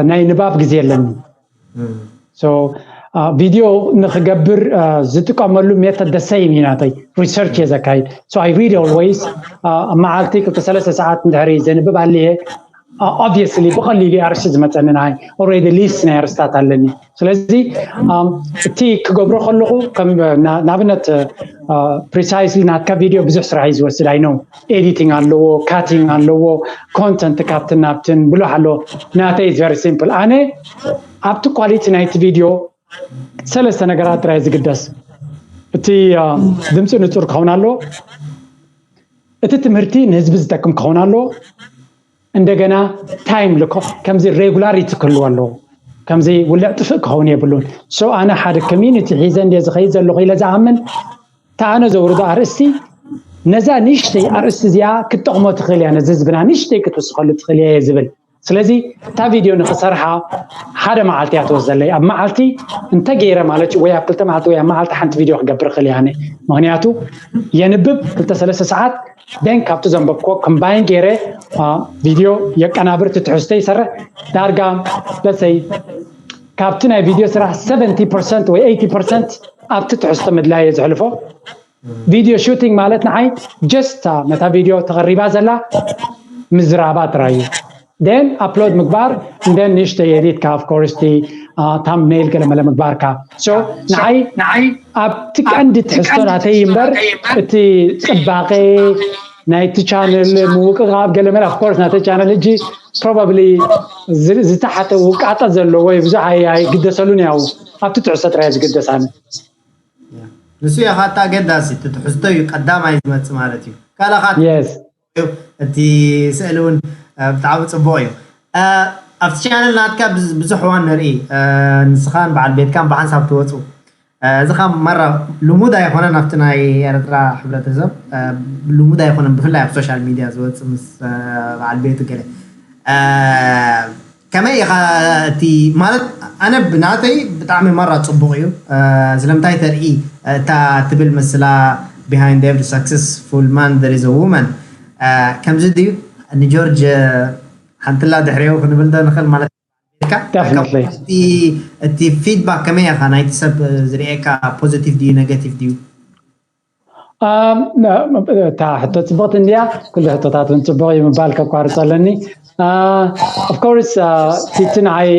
ናይ ንባብ ግዜ ኣለኒ። So ቪድዮ ንክገብር ዝጥቀመሉ ሜተድ ደሰይም እዩ ናተይ። ሪሰርች እየ ዘካይድ። So I read always። ኣብ መዓልቲ ክልተ ሰለስተ ሰዓት እንድሕር ዘንብብ ኣልየ፣ ኦብቪየስሊ ብቐሊሉ ኣርስቲ ዝመፀኒ ናይ ኦልሬዲ ሊስት ናይ ኣርስታት ኣለኒ። ስለዚ እቲ ክገብሮ ከለኹ ከም ንኣብነት ፕሪሳይስሊ ናትካ ቪድዮ ብዙሕ ስራሕ እዩ ዝወስድ። ኣይ ነው ኤዲቲንግ ኣለዎ፣ ካቲንግ ኣለዎ፣ ኮንተንት ካብትን ናብትን ብሎ ኣሎ። ናተይ is very simple። ኣነ ኣብቲ ኳሊቲ ናይቲ ቪድዮ ሰለስተ ነገራት ጥራይ ዝግደስ። እቲ ድምፂ ንፁር ክኸውን ኣለዎ። እቲ ትምህርቲ ንህዝቢ ዝጠቅም ክኸውን ኣለዎ። እንደገና ታይም ልኮ ከምዚ ሬጉላሪቲ ክህልዎ ኣለዎ። ከምዚ ውልዕ ጥፍእ ክኸውን የብሉን። So ኣነ ሓደ ኮሚኒቲ ሒዘ እንደ ዝኸይድ ዘለኹ ኢለ ዝኣምን። እታ ኣነ ዘውርዶ ኣርእስቲ ነዛ ንእሽተይ ኣርእስቲ እዚኣ ክትጠቕሞ ትኽእል እያ፣ ነዚ ህዝብና ንእሽተይ ክትውስኸሉ ትኽእል እያ እየ ዝብል። ስለዚ እታ ቪድዮ ንክሰርሓ ሓደ መዓልቲ እያ ትወስደለይ። ኣብ መዓልቲ እንተገይረ ማለት እዩ፣ ወይ ኣብ ክልተ መዓልቲ ወይ ኣብ መዓልቲ ሓንቲ ቪድዮ ክገብር ክእል ያነ። ምክንያቱ የንብብ ክልተ ሰለስተ ሰዓት፣ ደን ካብቲ ዘንበብክዎ ኮምባይን ገይረ ቪድዮ የቀናብር፣ ትትሕዝቶ ይሰርሕ። ዳርጋ ለሰይ ካብቲ ናይ ቪድዮ ስራሕ ሰቨንቲ ፐርሰንት ወይ ኤይቲ ፐርሰንት ኣብቲ ትሕዝቶ ምድላይ እየ ዘሕልፎ። ቪድዮ ሹቲንግ ማለት ንዓይ ጀስት ነታ ቪድዮ ተቐሪባ ዘላ ምዝራባ ጥራይ እዩ። ደን ኣፕሎድ ምግባር፣ እንደን ንእሽተይ ኤዲትካ ኦፍኮርስ እቲ ታምኔል ገለመለ ምግባርካ። ንዓይ ኣብቲ ቀንዲ ትሕዝቶ ናተይ እምበር እቲ ፅባቐ ናይቲ ቻነል ምውቅቓብ ገለመለ ኦፍኮርስ ናተይ ቻነል እጂ ፕሮባብሊ ዝተሓተ ውቃጠ ዘለዎ እዩ። ብዙሕ ኣይግደሰሉን ያው ኣብቲ ትሕዝቶ ጥራይ ዝግደሳነ። ንሱ እዩ ካታ ገዳሲ እቲ ትሕዝቶ እዩ ቀዳማይ ዝመፅእ ማለት እዩ። ካልኣኻት የስ እቲ ስእሊ እውን ብጣዕሚ ፅቡቅ እዩ። ኣብቲ ቻነል ናትካ ብዙሕ እዋን ንርኢ፣ ንስኻን በዓል ቤትካን ብሓንሳብ ትወፁ። እዚ ካብ መራ ልሙድ ኣይኮነን ኣብቲ ናይ ኤርትራ ሕብረተሰብ፣ ልሙድ ኣይኮነን ብፍላይ ኣብ ሶሻል ሚድያ ዝወፅእ ምስ በዓል ቤቱ ገለ። ከመይ ኢኻ እቲ ማለት ኣነ ብናተይ ብጣዕሚ መራ ፅቡቅ እዩ። ስለምንታይ ተርኢ እታ ትብል ምስላ behind every successful man there is a woman። ከምዚ ድዩ ንጆርጅ ሓንትላ ድሕሪኡ ክንብል ዶ ንኽእል ማለት Definitely. እቲ ፊድባክ ከመይ ኢኻ ናይቲ ሰብ ዝርእየካ ፖዚቲቭ ድዩ ኔጋቲቭ ድዩ? እታ ሕቶ ፅብቕቲ እንድያ። ኩሉ ሕቶታት እውን ፅቡቕ እዩ ምባል ከቋርፅ ኣለኒ። ኦፍኮርስ እቲ ንዓይ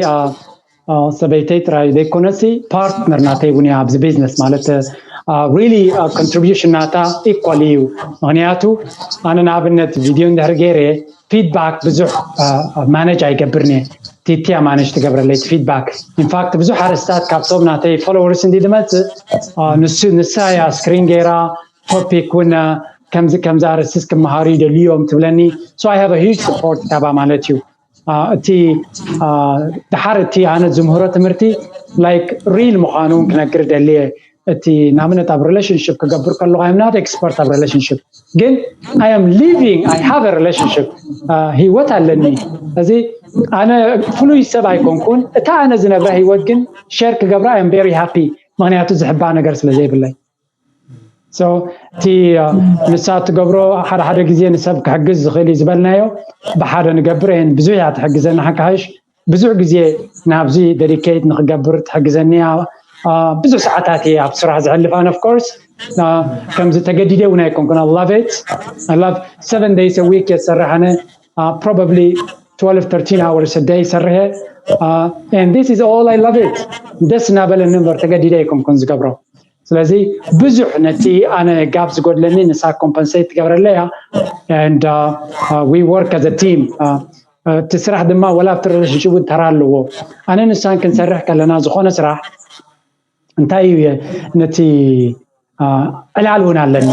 ሰበይተይ ጥራይ ዘይኮነሲ ፓርትነር ናተይ እውን እያ ኣብዚ ቢዝነስ ማለት ሪሊ ኮንትሪቢሽን ናታ ኢኳል እዩ። ምክንያቱ ኣነ ንኣብነት ቪድዮ እንድሕር ገይረ ፊድባክ ብዙሕ ማነጅ ኣይገብርን እየ። ቲቲያ ማነጅ ትገብረለይ ፊድባክ። ኢንፋክት ብዙሕ ኣርእስታት ካብ ሰብ ናተይ ፎሎወርስ እንዲ ዝመፅእ ንሳ እያ ስክሪን ገይራ ቶፒክ እውን ከምዚ ከምዚ ኣርእስትስ ክመሃሩ ይደልዩ እዮም ትብለኒ። So I have a huge support ካባ ማለት እዩ። እቲ ድሓር እቲ ኣነ ዝምህሮ ትምህርቲ ላይክ ሪል ምዃኑ ክነግር ደልየ። እቲ ንኣብነት ኣብ ሪሌሽንሽፕ ክገብር ከለኹ I'm not expert ኣብ ሪሌሽንሽፕ ግን I am living I have a relationship። ህይወት ኣለኒ። እዚ ኣነ ፍሉይ ሰብ ኣይኮንኩን። እታ ኣነ ዝነብራ ህይወት ግን ሸር ክገብራ I am very happy ምክንያቱ ዝሕባ ነገር ስለ ዘይብለይ። So እቲ ንሳ ትገብሮ ሓደ ሓደ ግዜ ንሰብ ክሕግዝ ዝኽእል እዩ ዝበልናዮ ብሓደ ንገብር እየን ብዙሕ እያ ትሕግዘና ሓካይሽ ብዙሕ ግዜ ናብዚ ደዲኬት ንክገብር ትሕግዘኒ እያ። ብዙሕ ሰዓታት እየ ኣብ ስራሕ ዝሕልፍ ኣነ ኦፍኮርስ ከምዚ ተገዲደ እውን ኣይኮንኩን I love it I love seven days a week እየ ዝሰርሕ ኣነ probably twelve thirteen hours a day ይሰርሕ እየ and this is all I love it ደስ እናበለኒ እምበር ተገዲደ ኣይኮንኩን ዝገብሮ ስለዚ ብዙሕ ነቲ ኣነ ጋብ ዝጎድለኒ ንሳ ኮምፐንሴት ትገብረለይ እያ and we work as a team እቲ ስራሕ ድማ ወላ ኣብቲ ሪሌሽንሽፕ እውን ተራ ኣለዎ ኣነ ንሳን ክንሰርሕ ከለና ዝኾነ ስራሕ እንታይ እዩ ነቲ ዕላል እውን ኣለና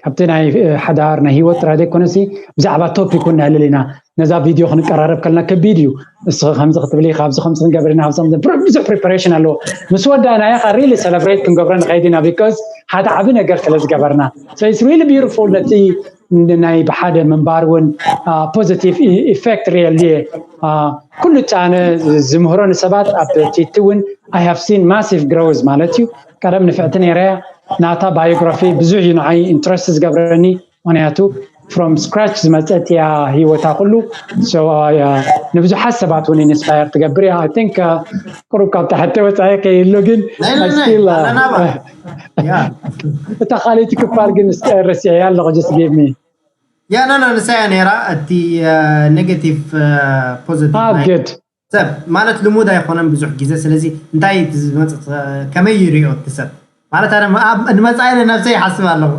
ካብቲ ናይ ሓዳር ናይ ህይወት ጥራይ ዘይኮነሲ ብዛዕባ ቶፒክ እውን ነዕልል ኢና ነዛ ቪድዮ ክንቀራረብ ከለና ከቢድ እዩ እስኺ ከምዚ ክትብሊ ካብዚ ከምዚ ክንገብር ኢና ብዙሕ ፕሪፓሬሽን ኣለዎ ምስ ወዳእና ያ ሪሊ ሰለብሬት ክንገብሮ ንኸይድ ኢና because ሓደ ዓቢ ነገር ስለ ዝገበርና so it's really beautiful ነቲ ናይ ብሓደ ምንባር እውን ፖዚቲቭ ኢፌክት ሪየሊ ኩሉ ጫነ ዝምህሮ ንሰባት ኣብ ቲቲ እውን I have seen massive growth ማለት እዩ ቀደም ንፍዕቲ ነይረ ናታ ባዮግራፊ ብዙሕ እዩ ንዓይ ኢንትረስት ዝገብረኒ ምክንያቱ from scratch ዝመፀት እያ ህይወታ ኩሉ ንብዙሓት ሰባት እውን ኢንስፓየር ትገብር እያ I think ቁሩብ ካብ ታሕተ ወፃኢ ከይህሉ ግን እታ ካልይቲ ክፋል ግን ረሲዐያ ኣለኹ just give me ያ ኖ ኖ ንሳያ ነይራ እቲ ኔጋቲቭ ፖዚቲቭ good ሰብ ማለት ልሙድ ኣይኮነን ብዙሕ ግዜ ስለዚ እንታይ ዝመፅእ ከመይ ይሪኦ እቲ ሰብ ማለት ኣነ ንመፃኢ ነብሰይ ይሓስብ ኣለኹ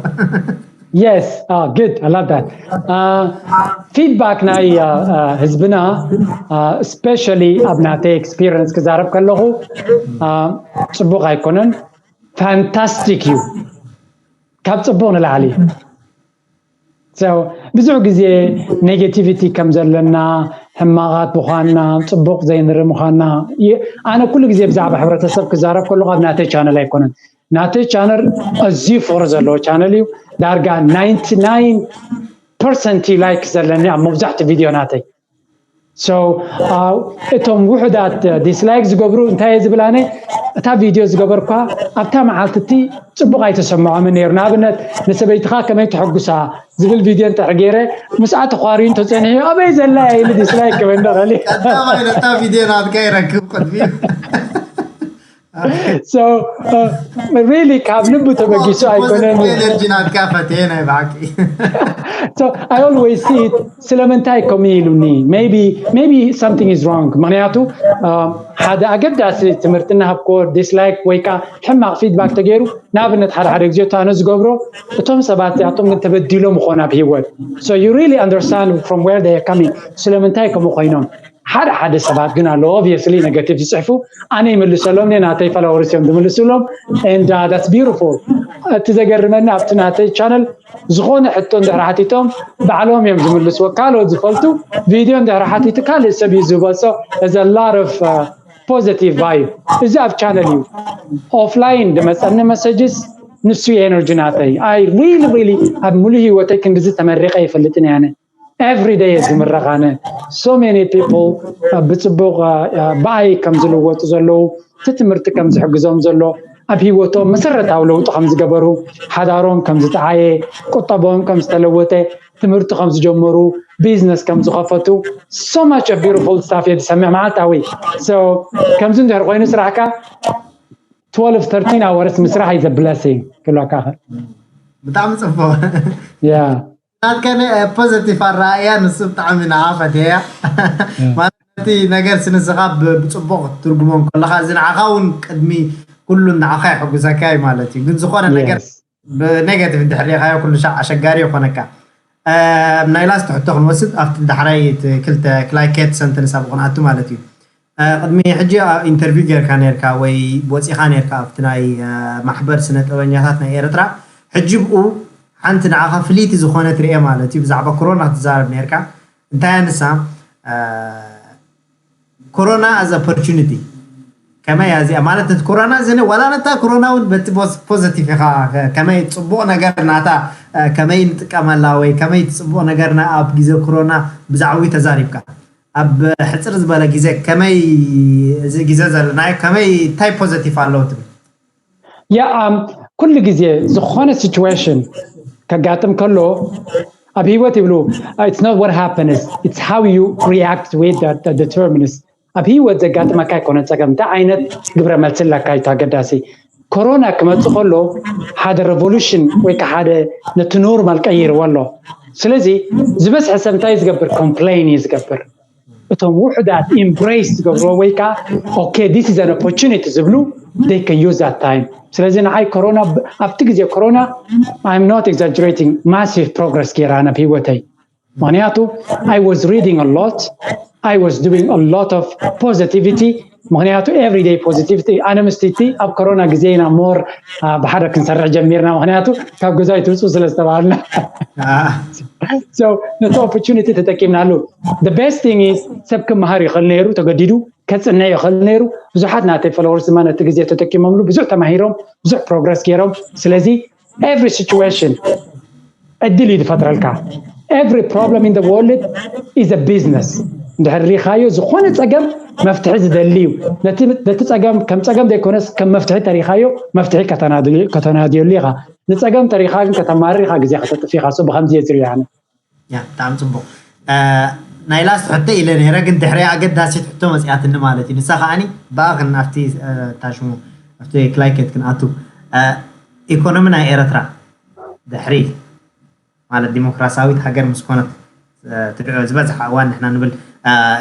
Yes, ah, good. I love that. Uh, feedback ናይ uh, uh, ህዝብና uh, especially ኣብ ናተይ ኤክስፒሪንስ ክዛረብ ከለኹ uh, ፅቡቅ ኣይኮነን ፋንታስቲክ እዩ ካብ ፅቡቅ ንላዕሊ ብዙሕ ግዜ ኔጌቲቪቲ ከም ዘለና ሕማቓት ምዃንና ፅቡቅ ዘይንርኢ ምዃንና ኣነ ኩሉ ግዜ ብዛዕባ ሕብረተሰብ ክዛረብ ከለኹ ኣብ ናተይ ቻነል ኣይኮነን ናተይ ቻነል ኣዝዩ ፍቅሪ ዘለዎ ቻነል እዩ ዳርጋ ናይንቲ ናይን ፐርሰንት ላይክ ዘለኒ ኣብ መብዛሕትኡ ቪድዮ ናተይ So እቶም ውሑዳት ዲስላይክ ዝገብሩ እንታይ እየ ዝብል ኣነ? እታ ቪድዮ ዝገበርኳ ኣብታ መዓልቲ እቲ ጽቡቕ ኣይተሰምዖምን ነይሩ። ንኣብነት ንሰበይትኻ ከመይ ተሐጉሳ ዝብል ቪድዮ እንተ ገይረ ምስኣ ተኳርዩ እንተጸኒሑ ኣበይ ዘላ እያ ኢሉ ዲስላይክ ክበኒ ደኸሊ። ቀዳማይ ነታ ቪድዮ ናትካ ይረክብ ቅድሚ so really ካብ ልቡ ተበጊሱ ኣይኮነን። ኤነርጂ ናትካ ፈትየ ናይ ብሓቂ So I always see it ስለምንታይ ከምኡ ኢሉኒ? Maybe maybe something is wrong። ምክንያቱ ሓደ ኣገዳሲ ትምህርቲ እናሃብኮ ዲስላይክ ወይ ከዓ ሕማቕ ፊድባክ ተገይሩ፣ ንኣብነት ሓደ ሓደ ግዜ እታ ኣነ ዝገብሮ እቶም ሰባት እዚኣቶም ግን ተበዲሎም ይኾኑ ኣብ ህይወት። So you really understand from where they are coming፣ ስለምንታይ ከምኡ ኮይኖም። ሓደ ሓደ ሰባት ግን ኣለዉ obviously negative ዝፅሕፉ፣ ኣነ ይምልሰሎም እየ፣ ናተይ ፎሎወርስ እዮም ዝምልሱሎም። And that's beautiful። እቲ ዘገርመኒ ኣብቲ ናተይ ቻነል ዝኾነ ሕቶ እንድሕር ሓቲቶም ባዕሎም እዮም ዝምልስዎ። ካልኦት ዝፈልጡ ቪድዮ እንድሕር ሓቲቱ ካልእ ሰብ እዩ ዝህቦ። So there's a lot of positive vibe። እዚ ኣብ ቻነል እዩ። ኦፍላይን ዝመፀኒ መሰጅስ ንሱ እዩ ኤነርጂ ናተይ። I really really ኣብ ሙሉእ ህይወተይ ክንድዚ ተመሪቐ ይፈልጥን እየ ኣነ። Every day እየ ዝምረቕ ኣነ። So many people ብፅቡቕ ብኣይ ከም ዝልወጡ ዘለዉ፣ እቲ ትምህርቲ ከም ዝሕግዞም ዘሎ፣ ኣብ ህይወቶም መሰረታዊ ለውጢ ከም ዝገበሩ፣ ሓዳሮም ከም ዝጠዓየ፣ ቁጠቦም ከም ዝተለወጠ፣ ትምህርቲ ከም ዝጀመሩ፣ ቢዝነስ ከም ዝኸፈቱ፣ so much beautiful stuff እየ ዝሰምዕ መዓልታዊ። So ከምዚ እንድሕር ኮይኑ ስራሕካ twelve thirteen hours ምስራሕ is a blessing ክብለካ። ብጣዕሚ ፅቡቅ። Yeah። ናትከ ፖዘቲቭ ኣረኣእያ ንሱ ብጣዕሚ ንዓ ፈትየያ። ማለት ነቲ ነገር ስንስኻ ብፅቡቅ ትርጉሞ ከለካ እዚ ንዓኻ እውን ቅድሚ ኩሉ ንዓኻ ይሕጉዘካ እዩ ማለት እዩ። ግን ዝኾነ ነገር ብኔጋቲቭ እንድሕር ሪኢኻዮ ኩሉ ሻዕ ኣሸጋሪ ይኾነካ። ናይ ላስት ሕቶ ክንወስድ ኣብቲ ዳሕራይ ክልተ ክላይኬት ሰንተንስ ኣብ ክንኣቱ ማለት እዩ። ቅድሚ ሕጂ ኢንተርቪው ጌርካ ነርካ ወይ ወፂኻ ነርካ ኣብቲ ናይ ማሕበር ስነ ጥበበኛታት ናይ ኤርትራ። ሕጂ ብኡ ሓንቲ ንዓኻ ፍልይቲ ዝኾነት ርኤ ማለት እዩ። ብዛዕባ ኮሮና ክትዛረብ ነርካ። እንታይ ንሳ ኮሮና as opportunity ከመይ እያ እዚኣ ማለት ነቲ ኮሮና እዚ ዋላ ነታ ኮሮና እውን በቲ ፖዘቲቭ ኢኻ ከመይ ፅቡቕ ነገር ናታ ከመይ ንጥቀመላ ወይ ከመይ እቲ ፅቡቕ ነገርና ኣብ ግዜ ኮሮና ብዛዕባኡ ተዛሪብካ። ኣብ ሕፅር ዝበለ ግዜ ከመይ እዚ ግዜ ዘለናዮ ከመይ እንታይ ፖዘቲቭ ኣለዎ ትብል? ያ ኩሉ ግዜ ዝኾነ ሲቹዌሽን ከጋጥም ከሎ ኣብ ህይወት ይብሉ it's not what happens, it's how you react with that determines። ኣብ ህይወት ዘጋጥመካ ኣይኮነ ፀገም እንታይ ዓይነት ግብረ መልሲ ኣለካ እዩ ኣገዳሲ። ኮሮና ክመፅእ ከሎ ሓደ ሬቮሉሽን ወይ ከዓ ሓደ ነቲ ኖርማል ቀይርዎ ኣሎ። ስለዚ ዝበዝሐ ሰብ እንታይ ዝገብር? ኮምፕሌን እዩ ዝገብር። እቶም ውሑዳት ኢምብሬስ ዝገብርዎ ወይ ከዓ okay this is an opportunity ዝብሉ they can use that time። ስለዚ ንዓይ ኮሮና ኣብቲ ግዜ ኮሮና I'm not exaggerating, massive progress ገይራ ናብ ህይወተይ። ምክንያቱ I was reading a lot, I was doing a lot of positivity። ምክንያቱ everyday positivity ኣነ ምስቲ ኣብ ኮሮና ግዜ ኢና ሞር ብሓደ ክንሰርሕ ጀሚርና። ምክንያቱ ካብ ገዛ ይትውፁ ስለ ዝተባሃልና ነቲ ኦፖርቹኒቲ ተጠቂምናሉ። Best thing is ሰብ ክመሃር ይኽእል ነይሩ፣ ተገዲዱ ከፅንዕ ይኽእል ነይሩ። ብዙሓት ናተይ ፎሎወርስ ድማ ነቲ ግዜ ተጠቂሞምሉ ብዙሕ ተማሂሮም ብዙሕ ፕሮግረስ ገይሮም። ስለዚ every situation ዕድል እዩ ዝፈጥረልካ። Every problem in the world is a business። እንድሕር ሪኻዮ ዝኾነ ፀገም መፍትሒ ዝደሊ እዩ። ነቲ ጸገም ከም ጸገም ዘይኮነስ ከም መፍትሒ ተሪኻዮ መፍትሒ ከተናድየሉ ኢኻ። ንጸገም ተሪኻ ግን ከተማርር ኢኻ፣ ግዜ ከተጥፍ ኢኻ። So ብኸምዚ እየ ዝሪኦ ኣነ። ያ ብጣዕሚ ጽቡቕ። ናይ ላስት ሕቶ ኢለ ነይረ ግን ድሕሪ ኣገዳሲት ሕቶ መጽኣትኒ ማለት እዩ። ንሳ ከዓኒ ብኣ ክን ኣብቲ ታሽሙ ኣብቲ ክላይኬት ክንኣቱ ኢኮኖሚ ናይ ኤረትራ ድሕሪ ማለት ዲሞክራሲያዊት ሃገር ምስ ኮነት ትድዑ ዝበዝሕ እዋን ንሕና ንብል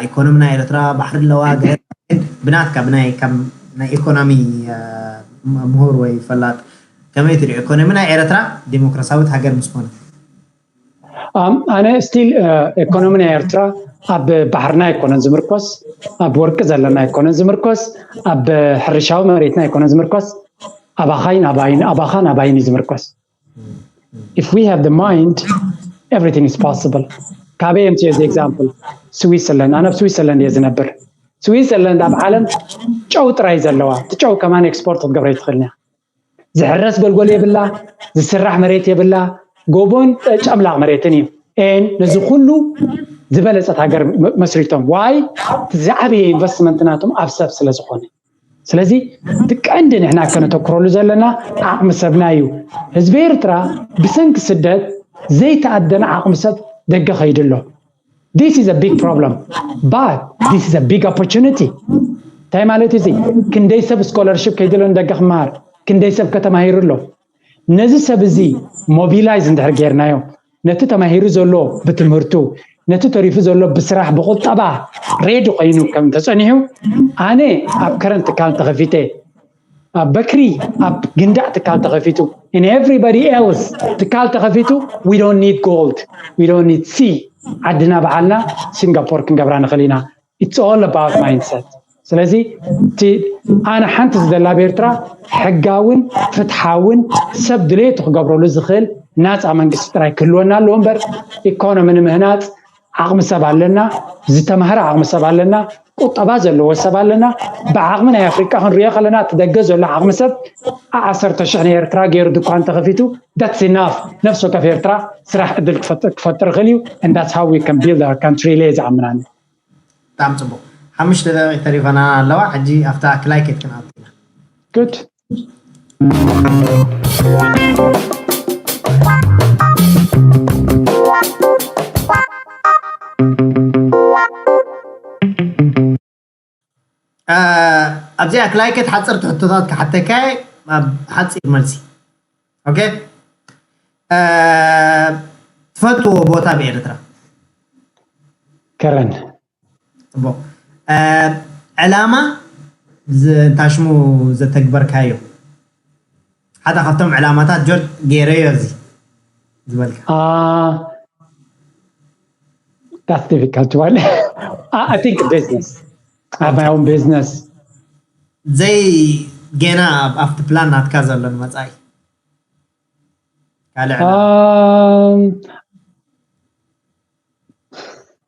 ኢኮኖሚ ናይ ኤረትራ ባሕሪ ኣለዋ። ብናትካ ብናይ ኢኮኖሚ ምሁር ወይ ፈላጥ ከመይ ትሪኦ ኢኮኖሚ ናይ ኤረትራ ዲሞክራሲያዊት ሃገር ምስ ኮነት? ኣነ ስቲል ኢኮኖሚ ናይ ኤርትራ ኣብ ባሕርና ኣይኮነን ዝምርኮስ፣ ኣብ ወርቂ ዘለና ኣይኮነን ዝምርኮስ፣ ኣብ ሕርሻዊ መሬትና ኣይኮነን ዝምርኮስ፣ ኣባኻይ ናባይን ኣባኻ ናባይን እዩ ዝምርኮስ። If we have the mind, everything is possible። ካበይ የምፅኦ እዚ ኤግዛምፕል? ስዊትዘርላንድ። ኣነ ኣብ ስዊትዘርላንድ እየ ዝነብር። ስዊትዘርላንድ ኣብ ዓለም ጨው ጥራይ ዘለዋ፣ እቲ ጨው ከማን ኤክስፖርት ክትገብረ ኣይትኽእልን እያ። ዝሕረስ ጎልጎል የብላ፣ ዝስራሕ መሬት የብላ፣ ጎቦን ጨምላቕ መሬትን እዩ። ኤን ነዚ ኩሉ ዝበለፀት ሃገር መስሪቶም። ዋይ? ዝዓበየ ኢንቨስትመንት ናቶም ኣብ ሰብ ስለ ዝኾነ። ስለዚ እቲ ቀንዲ ንሕና ከነተኩረሉ ዘለና ዓቕሚ ሰብና እዩ። ህዝቢ ኤርትራ ብሰንኪ ስደት ዘይተኣደነ ዓቕሚ ሰብ ደገ ከይዱ ኣሎ። This is a big problem, but this is a big opportunity። እንታይ ማለት እዚ? ክንደይ ሰብ ስኮለርሽፕ ከይድሎ ንደገ ክመሃር፣ ክንደይ ሰብ ከተማሂሩ ኣሎ። ነዚ ሰብ እዚ ሞቢላይዝ እንድሕር ጌርናዮ፣ ነቲ ተማሂሩ ዘሎ ብትምህርቱ፣ ነቲ ተሪፉ ዘሎ ብስራሕ ብቁጠባ ሬዲ ኮይኑ ከም ተጸኒሑ፣ ኣነ ኣብ ከረን ትካል ተኸፊተ፣ ኣብ በክሪ ኣብ ግንዳዕ ትካል ተኸፊቱ፣ and everybody else ትካል ተኸፊቱ፣ we don't need gold, we don't need sea። ዓድና በዓልና ሲንጋፖር ክንገብራ ንኽእል ኢና። It's all about mindset። ስለዚ እቲ ኣነ ሓንቲ ዝደላ ኣብ ኤርትራ ሕጋውን ፍትሓውን ሰብ ድሌቱ ክገብረሉ ዝኽእል ናፃ መንግስቲ ጥራይ ክህልወና ኣለዎ እምበር፣ ኢኮኖሚ ንምህናፅ ዓቕሚ ሰብ ኣለና፣ ዝተማህረ ዓቕሚ ሰብ ኣለና፣ ቁጠባ ዘለዎ ሰብ ኣለና። ብዓቕሚ ናይ ኣፍሪቃ ክንሪኦ ከለና እቲ ደገ ዘሎ ዓቕሚ ሰብ ዓሰርተ ሽሕ ናይ ኤርትራ ገይሩ ድኳን ተኸፊቱ፣ that's enough። ነፍሲ ወከፍ ኤርትራ ስራሕ ዕድል ክፈጥር ይኽእል እዩ። And that's how we can build our country ኢለ እየ ዝኣምን ኣነ። ብጣዕሚ ፅቡቅ። ሓሙሽተ ደቂቅ ተሪፈና ኣለዋ። ሕጂ ኣብታ ክላይኬት ክንኣቱ ኢና። Good። ኣብዚኣ ክላይኬት ሓፀርቲ ሕቶታት ክሓተካ እየ። ኣብ ሓፂር መልሲ። ኦኬ። ትፈትዎ ቦታ ብኤርትራ? ከረን። ፅቡቅ። ዕላማ እንታይ ሽሙ ዘተግበርካዮ? ሓደ ካብቶም ዕላማታት ጆርጅ ገይረዮ እዚ ዝበልካ። That's difficult one. I think business. I have my own business. ዘይ ገና ኣብቲ ፕላን ናትካ ዘሎ ንመፃኢ ካልዕ Um,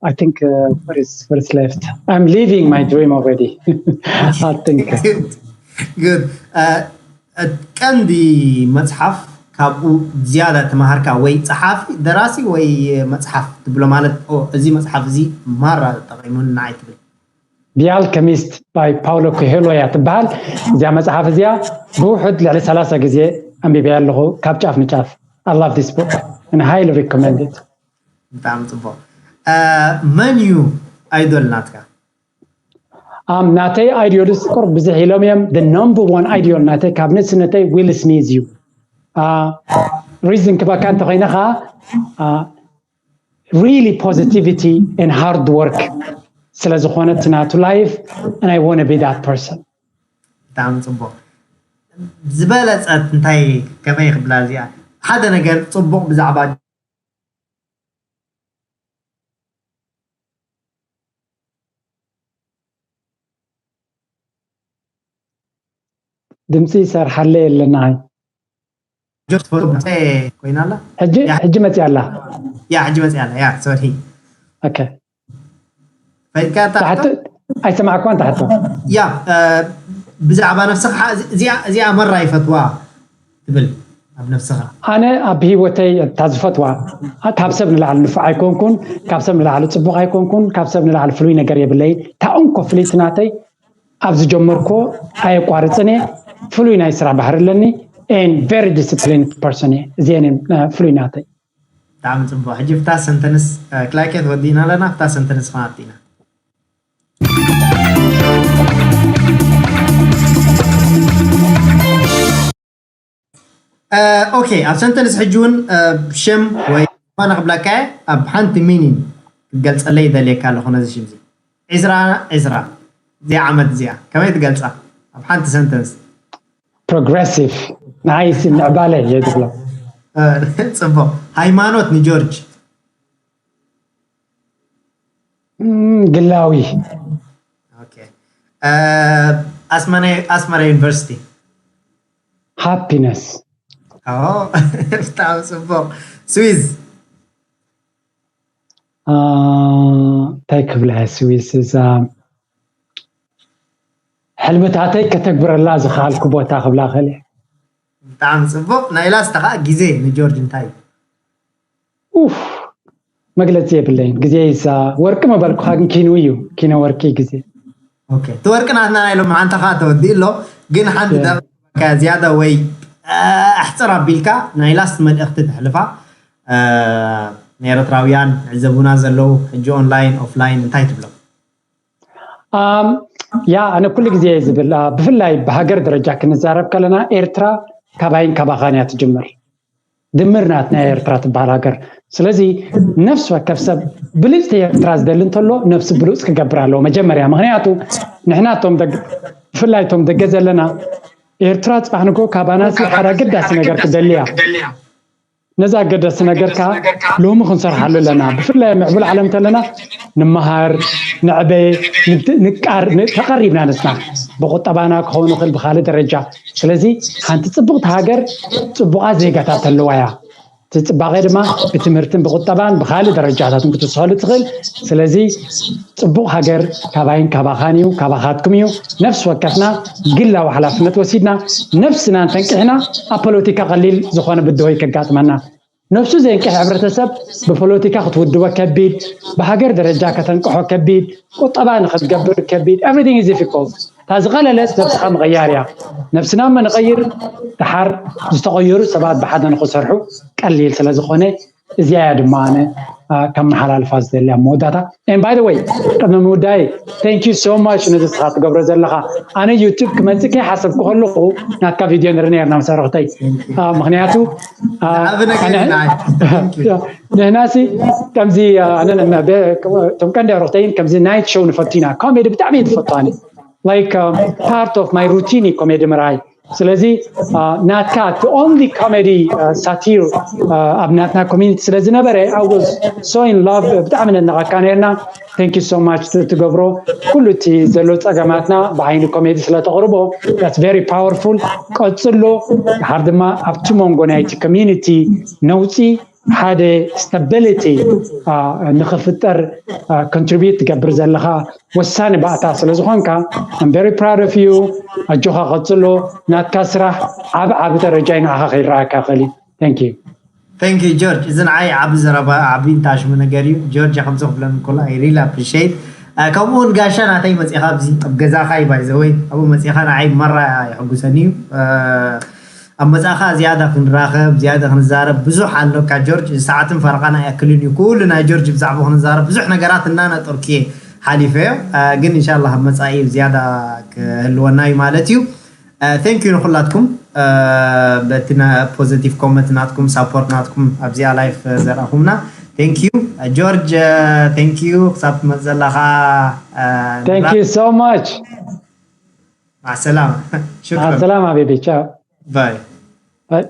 I think uh, what is what is left? I'm living my dream already. I think. Good. ቀንዲ መፅሓፍ ካብኡ ዝያዳ ተማሃርካ ወይ ፀሓፊ ደራሲ ወይ መፅሓፍ ትብሎ ማለት እዚ መፅሓፍ እዚ ማራ ጠቂሙን ንዓይ ትብል? The Alchemist by Paulo Coelho እያ ትበሃል። እዚኣ መፅሓፍ እዚኣ ብውሑድ ልዕሊ ሰላሳ ግዜ ኣንቢበያ ኣለኹ ካብ ጫፍ ንጫፍ። I love this book and highly recommend it. ብጣዕሚ ፅቡቅ። መን እዩ ኣይዶል ናትካ? ኣም ናተይ ኣይዲዮልስ ቁሩብ ብዝሕ ኢሎም እዮም። The number one idol ናተይ ካብ ንእስነተይ ዊል ስሚዝ እዩ። ሪዝን ክበካ እንተኮይነ ከዓ really positivity and hard work ስለ ዝኾነ እቲ ናቱ life and I want to be that person። ብጣዕሚ ፅቡቅ። ዝበለፀት እንታይ ከመይ ክብላ እዚኣ ሓደ ነገር ፅቡቅ ብዛዕባ ድምፂ ይሰርሓለይ የለና። ጆክ ትፈልጦ ኮይና ኣላ። ሕጂ ሕጂ መፂኣ ኣላ። ያ ሕጂ መፂኣ ኣላ። ያ ሶሪ። ኦኬ። ፈይድካ እታ ሕቶ? ኣይሰማዕኳን እታ ሕቶ። ያ ብዛዕባ ነብስኻ እዚኣ እዚኣ መራ ይፈትዋ ትብል ኣብ ነብስኻ። ኣነ ኣብ ህይወተይ እታ ዝፈትዋ ካብ ሰብ ንላዕሊ ንፉዕ ኣይኮንኩን፣ ካብ ሰብ ንላዕሊ ፅቡቅ ኣይኮንኩን፣ ካብ ሰብ ንላዕሊ ፍሉይ ነገር የብለይ። እታ እንኮ ፍልይቲ ናተይ ኣብ ዝጀመርኮ ኣየቋርፅን እየ። ፍሉይ ናይ ስራሕ ባህሪ ኣለኒ። And very disciplined person እየ። እዚአን ፍሉይ ናተይ። ብጣዕሚ ፅቡቅ። ሕጂ ፍታ ሰንተንስ ክላይኬት ወዲእና ኣለና። ፍታ ሰንተንስ ክናት ኢና። ኦኬ፣ ኣብ ሰንተንስ ሕጂ እውን ብሽም ወይ ዝኾነ ክብለካ እየ። ኣብ ሓንቲ ሚኒን ክትገልፀለይ ይደልየካ ኣለኹ ነዚ ሽም እዚ። ዒስራ ዒስራ እዚኣ ዓመት እዚኣ ከመይ ትገልፃ? ኣብ ሓንቲ ሰንተንስ። ፕሮግረሲቭ ናይስ ምዕባለ እየ ዝብሎ። ፅቡቅ። ሃይማኖት ንጆርጅ ግላዊ። ኣስመራ ዩኒቨርሲቲ። ሃፒነስ። ብጣዕሚ ፅቡቅ። ስዊዝ። እንታይ ክብላ እየ? ስዊስ እዛ ሕልምታተይ ከተግብረላ ዝኸኣልኩ ቦታ ክብላ ክእል እየ። ብጣዕሚ ፅቡቅ። ናይ ላስታ ከዓ ግዜ ንጆርጅ እንታይ እዩ? ኡፍ መግለፂ የብለይን። ግዜ ይሳ ወርቂ መበልኩኻ፣ ግን ኪኑ እዩ፣ ኪነ ወርቂ ግዜ። ኦኬ፣ እቲ ወርቂ ናትና ናይ ሎምዓንቲ ከዓ ተወዲኡ ኣሎ። ግን ሓንቲ ደቂቃ ዝያዳ ወይ ኣሕፅር ኣቢልካ ናይ ላስት መልእኽቲ ተሕልፋ፣ ንኤርትራውያን ዕዘቡና ዘለዉ ሕጂ ኦንላይን ኦፍላይን እንታይ ትብሎም? ያ፣ ኣነ ኩሉ ግዜ እየ ዝብል፣ ብፍላይ ብሃገር ደረጃ ክንዛረብ ከለና ኤርትራ ካባይን ካባኻን እያ ትጅምር። ድምር ናት ናይ ኤርትራ ትበሃል ሃገር። ስለዚ ነፍሲ ወከፍ ሰብ ብልፅቲ ኤርትራ ዝደሊ እንተሎ ነብሲ ብሉፅ ክገብር ኣለዎ መጀመርያ። ምክንያቱ ንሕና እቶም ብፍላይ እቶም ደገ ዘለና ኤርትራ ፅባሕ ንጎ ካባናሲ ሓደ ኣገዳሲ ነገር ክደልያ። ነዛ ኣገዳሲ ነገር ከዓ ሎሚ ክንሰርሓሉ ኣለና። ብፍላይ ምዕቡል ዓለም እንተለና ንመሃር፣ ንዕበ፣ ንቃር፣ ተቐሪብና ንስና ብቁጠባና ክኸውን ይኽእል ብካልእ ደረጃ። ስለዚ ሓንቲ ፅብቕቲ ሃገር ፅቡቓት ዜጋታት ኣለዋ እያ። እቲ ፅባቐ ድማ ብትምህርትን ብቁጠባን ብካልእ ደረጃታትን ክትስኸሉ ትኽእል። ስለዚ ፅቡቕ ሃገር ካባይን ካባኻን እዩ፣ ካባኻትኩም እዩ። ነፍሲ ወከፍና ግላዊ ሓላፍነት ወሲድና ነፍስና እንተንቅሕና ኣብ ፖለቲካ ቀሊል ዝኾነ ብድሆ ከጋጥመና። ነፍሱ ዘንቅሕ ሕብረተሰብ ብፖለቲካ ክትውድቦ ከቢድ፣ ብሃገር ደረጃ ከተንቅሖ ከቢድ፣ ቁጠባ ንክትገብር ከቢድ። Everything is difficult። እታ ዝቐለለት ነብስኻ ምቕያር እያ። ነብስና እሞ ንቐይር፣ ድሓር ዝተቐየሩ ሰባት ብሓደ ንክሰርሑ ቀሊል ስለዝኾነ እዚኣ እያ ድማ ኣነ ከመሓላልፋ ዝደሊ ኣብ መወዳእታ። And by the way፣ ቅድሚ ምውዳይ thank you so much ነዚ ስኻ ትገብሮ ዘለኻ። ኣነ ዩቱብ ክመፅእ ከይሓሰብኩ ከለኹ ናትካ ቪድዮ ንርኢ ነርና ምስ ኣረኽተይ። ምክንያቱ ንሕናሲ ከምዚ እቶም ቀንዲ ኣረኽተይን ከምዚ ናይት ሾው ንፈቱ ኢና። ኮሜዲ ብጣዕሚ እየ ዝፈቱ ኣነ። Like part of my routine ኮሜዲ ምርኣይ። ስለዚ ናትካ the only comedy ሳቲር ኣብ ናትና ኮሚኒቲ ስለዝነበረ I was so in love። ብጣዕሚ ነድንቐካ ነርና። Thank you so much ትገብሮ ኩሉ እቲ ዘሎ ፀገማትና ብዓይኒ ኮሜዲ ስለተቕርቦ that's very powerful። ቀፅሎ። ድሓር ድማ ኣብቲ መንጎ ናይቲ ኮሚኒቲ ነውፂ ሓደ stability ንክፍጠር contribute ትገብር ዘለኻ ወሳኒ ባእታ ስለዝኾንካ I'm very proud of you። ኣጆኻ ቀፅሎ። ናትካ ስራሕ ዓብ ዓብ ደረጃ እዩ ንዓኻ ከይረኣካ ይኽእል እዩ። Thank you። Thank you ጆርጅ። እዚ ንዓይ ዓቢ ዘረባ ዓቢ እንታሽሙ ነገር እዩ። ጆርጅ ከምዚ ክብለኒ ከሎ I really appreciate። ከምኡ እውን ጋሻ ናተይ መፂኻ ኣብዚ ኣብ ገዛኻ እዩ by the way ኣብኡ መፂኻ ንዓይ መራ የሐጉሰኒ እዩ። ኣብ መጻእኻ ዝያዳ ክንራኸብ ዝያዳ ክንዛረብ ብዙሕ ኣሎ ካብ ጆርጅ። ሰዓትን ፈረቓን ኣይኣክልን እዩ ኩሉ ናይ ጆርጅ ብዛዕባ ክንዛረብ ብዙሕ ነገራት እናነጠርኩ እየ ሓሊፈዮ። ግን እንሻላ ኣብ መጻኢ ዝያዳ ክህልወና እዩ ማለት እዩ። Thank you ንኹላትኩም በቲ positive comment ናትኩም support ናትኩም ኣብዚኣ live ዘርኣኹምና። Thank you ጆርጅ። Thank you ክሳብ ትመፅእ ዘለኻ Thank you so much. مع السلامة. شكرا. مع السلامة حبيبي. Ciao. باي. باي.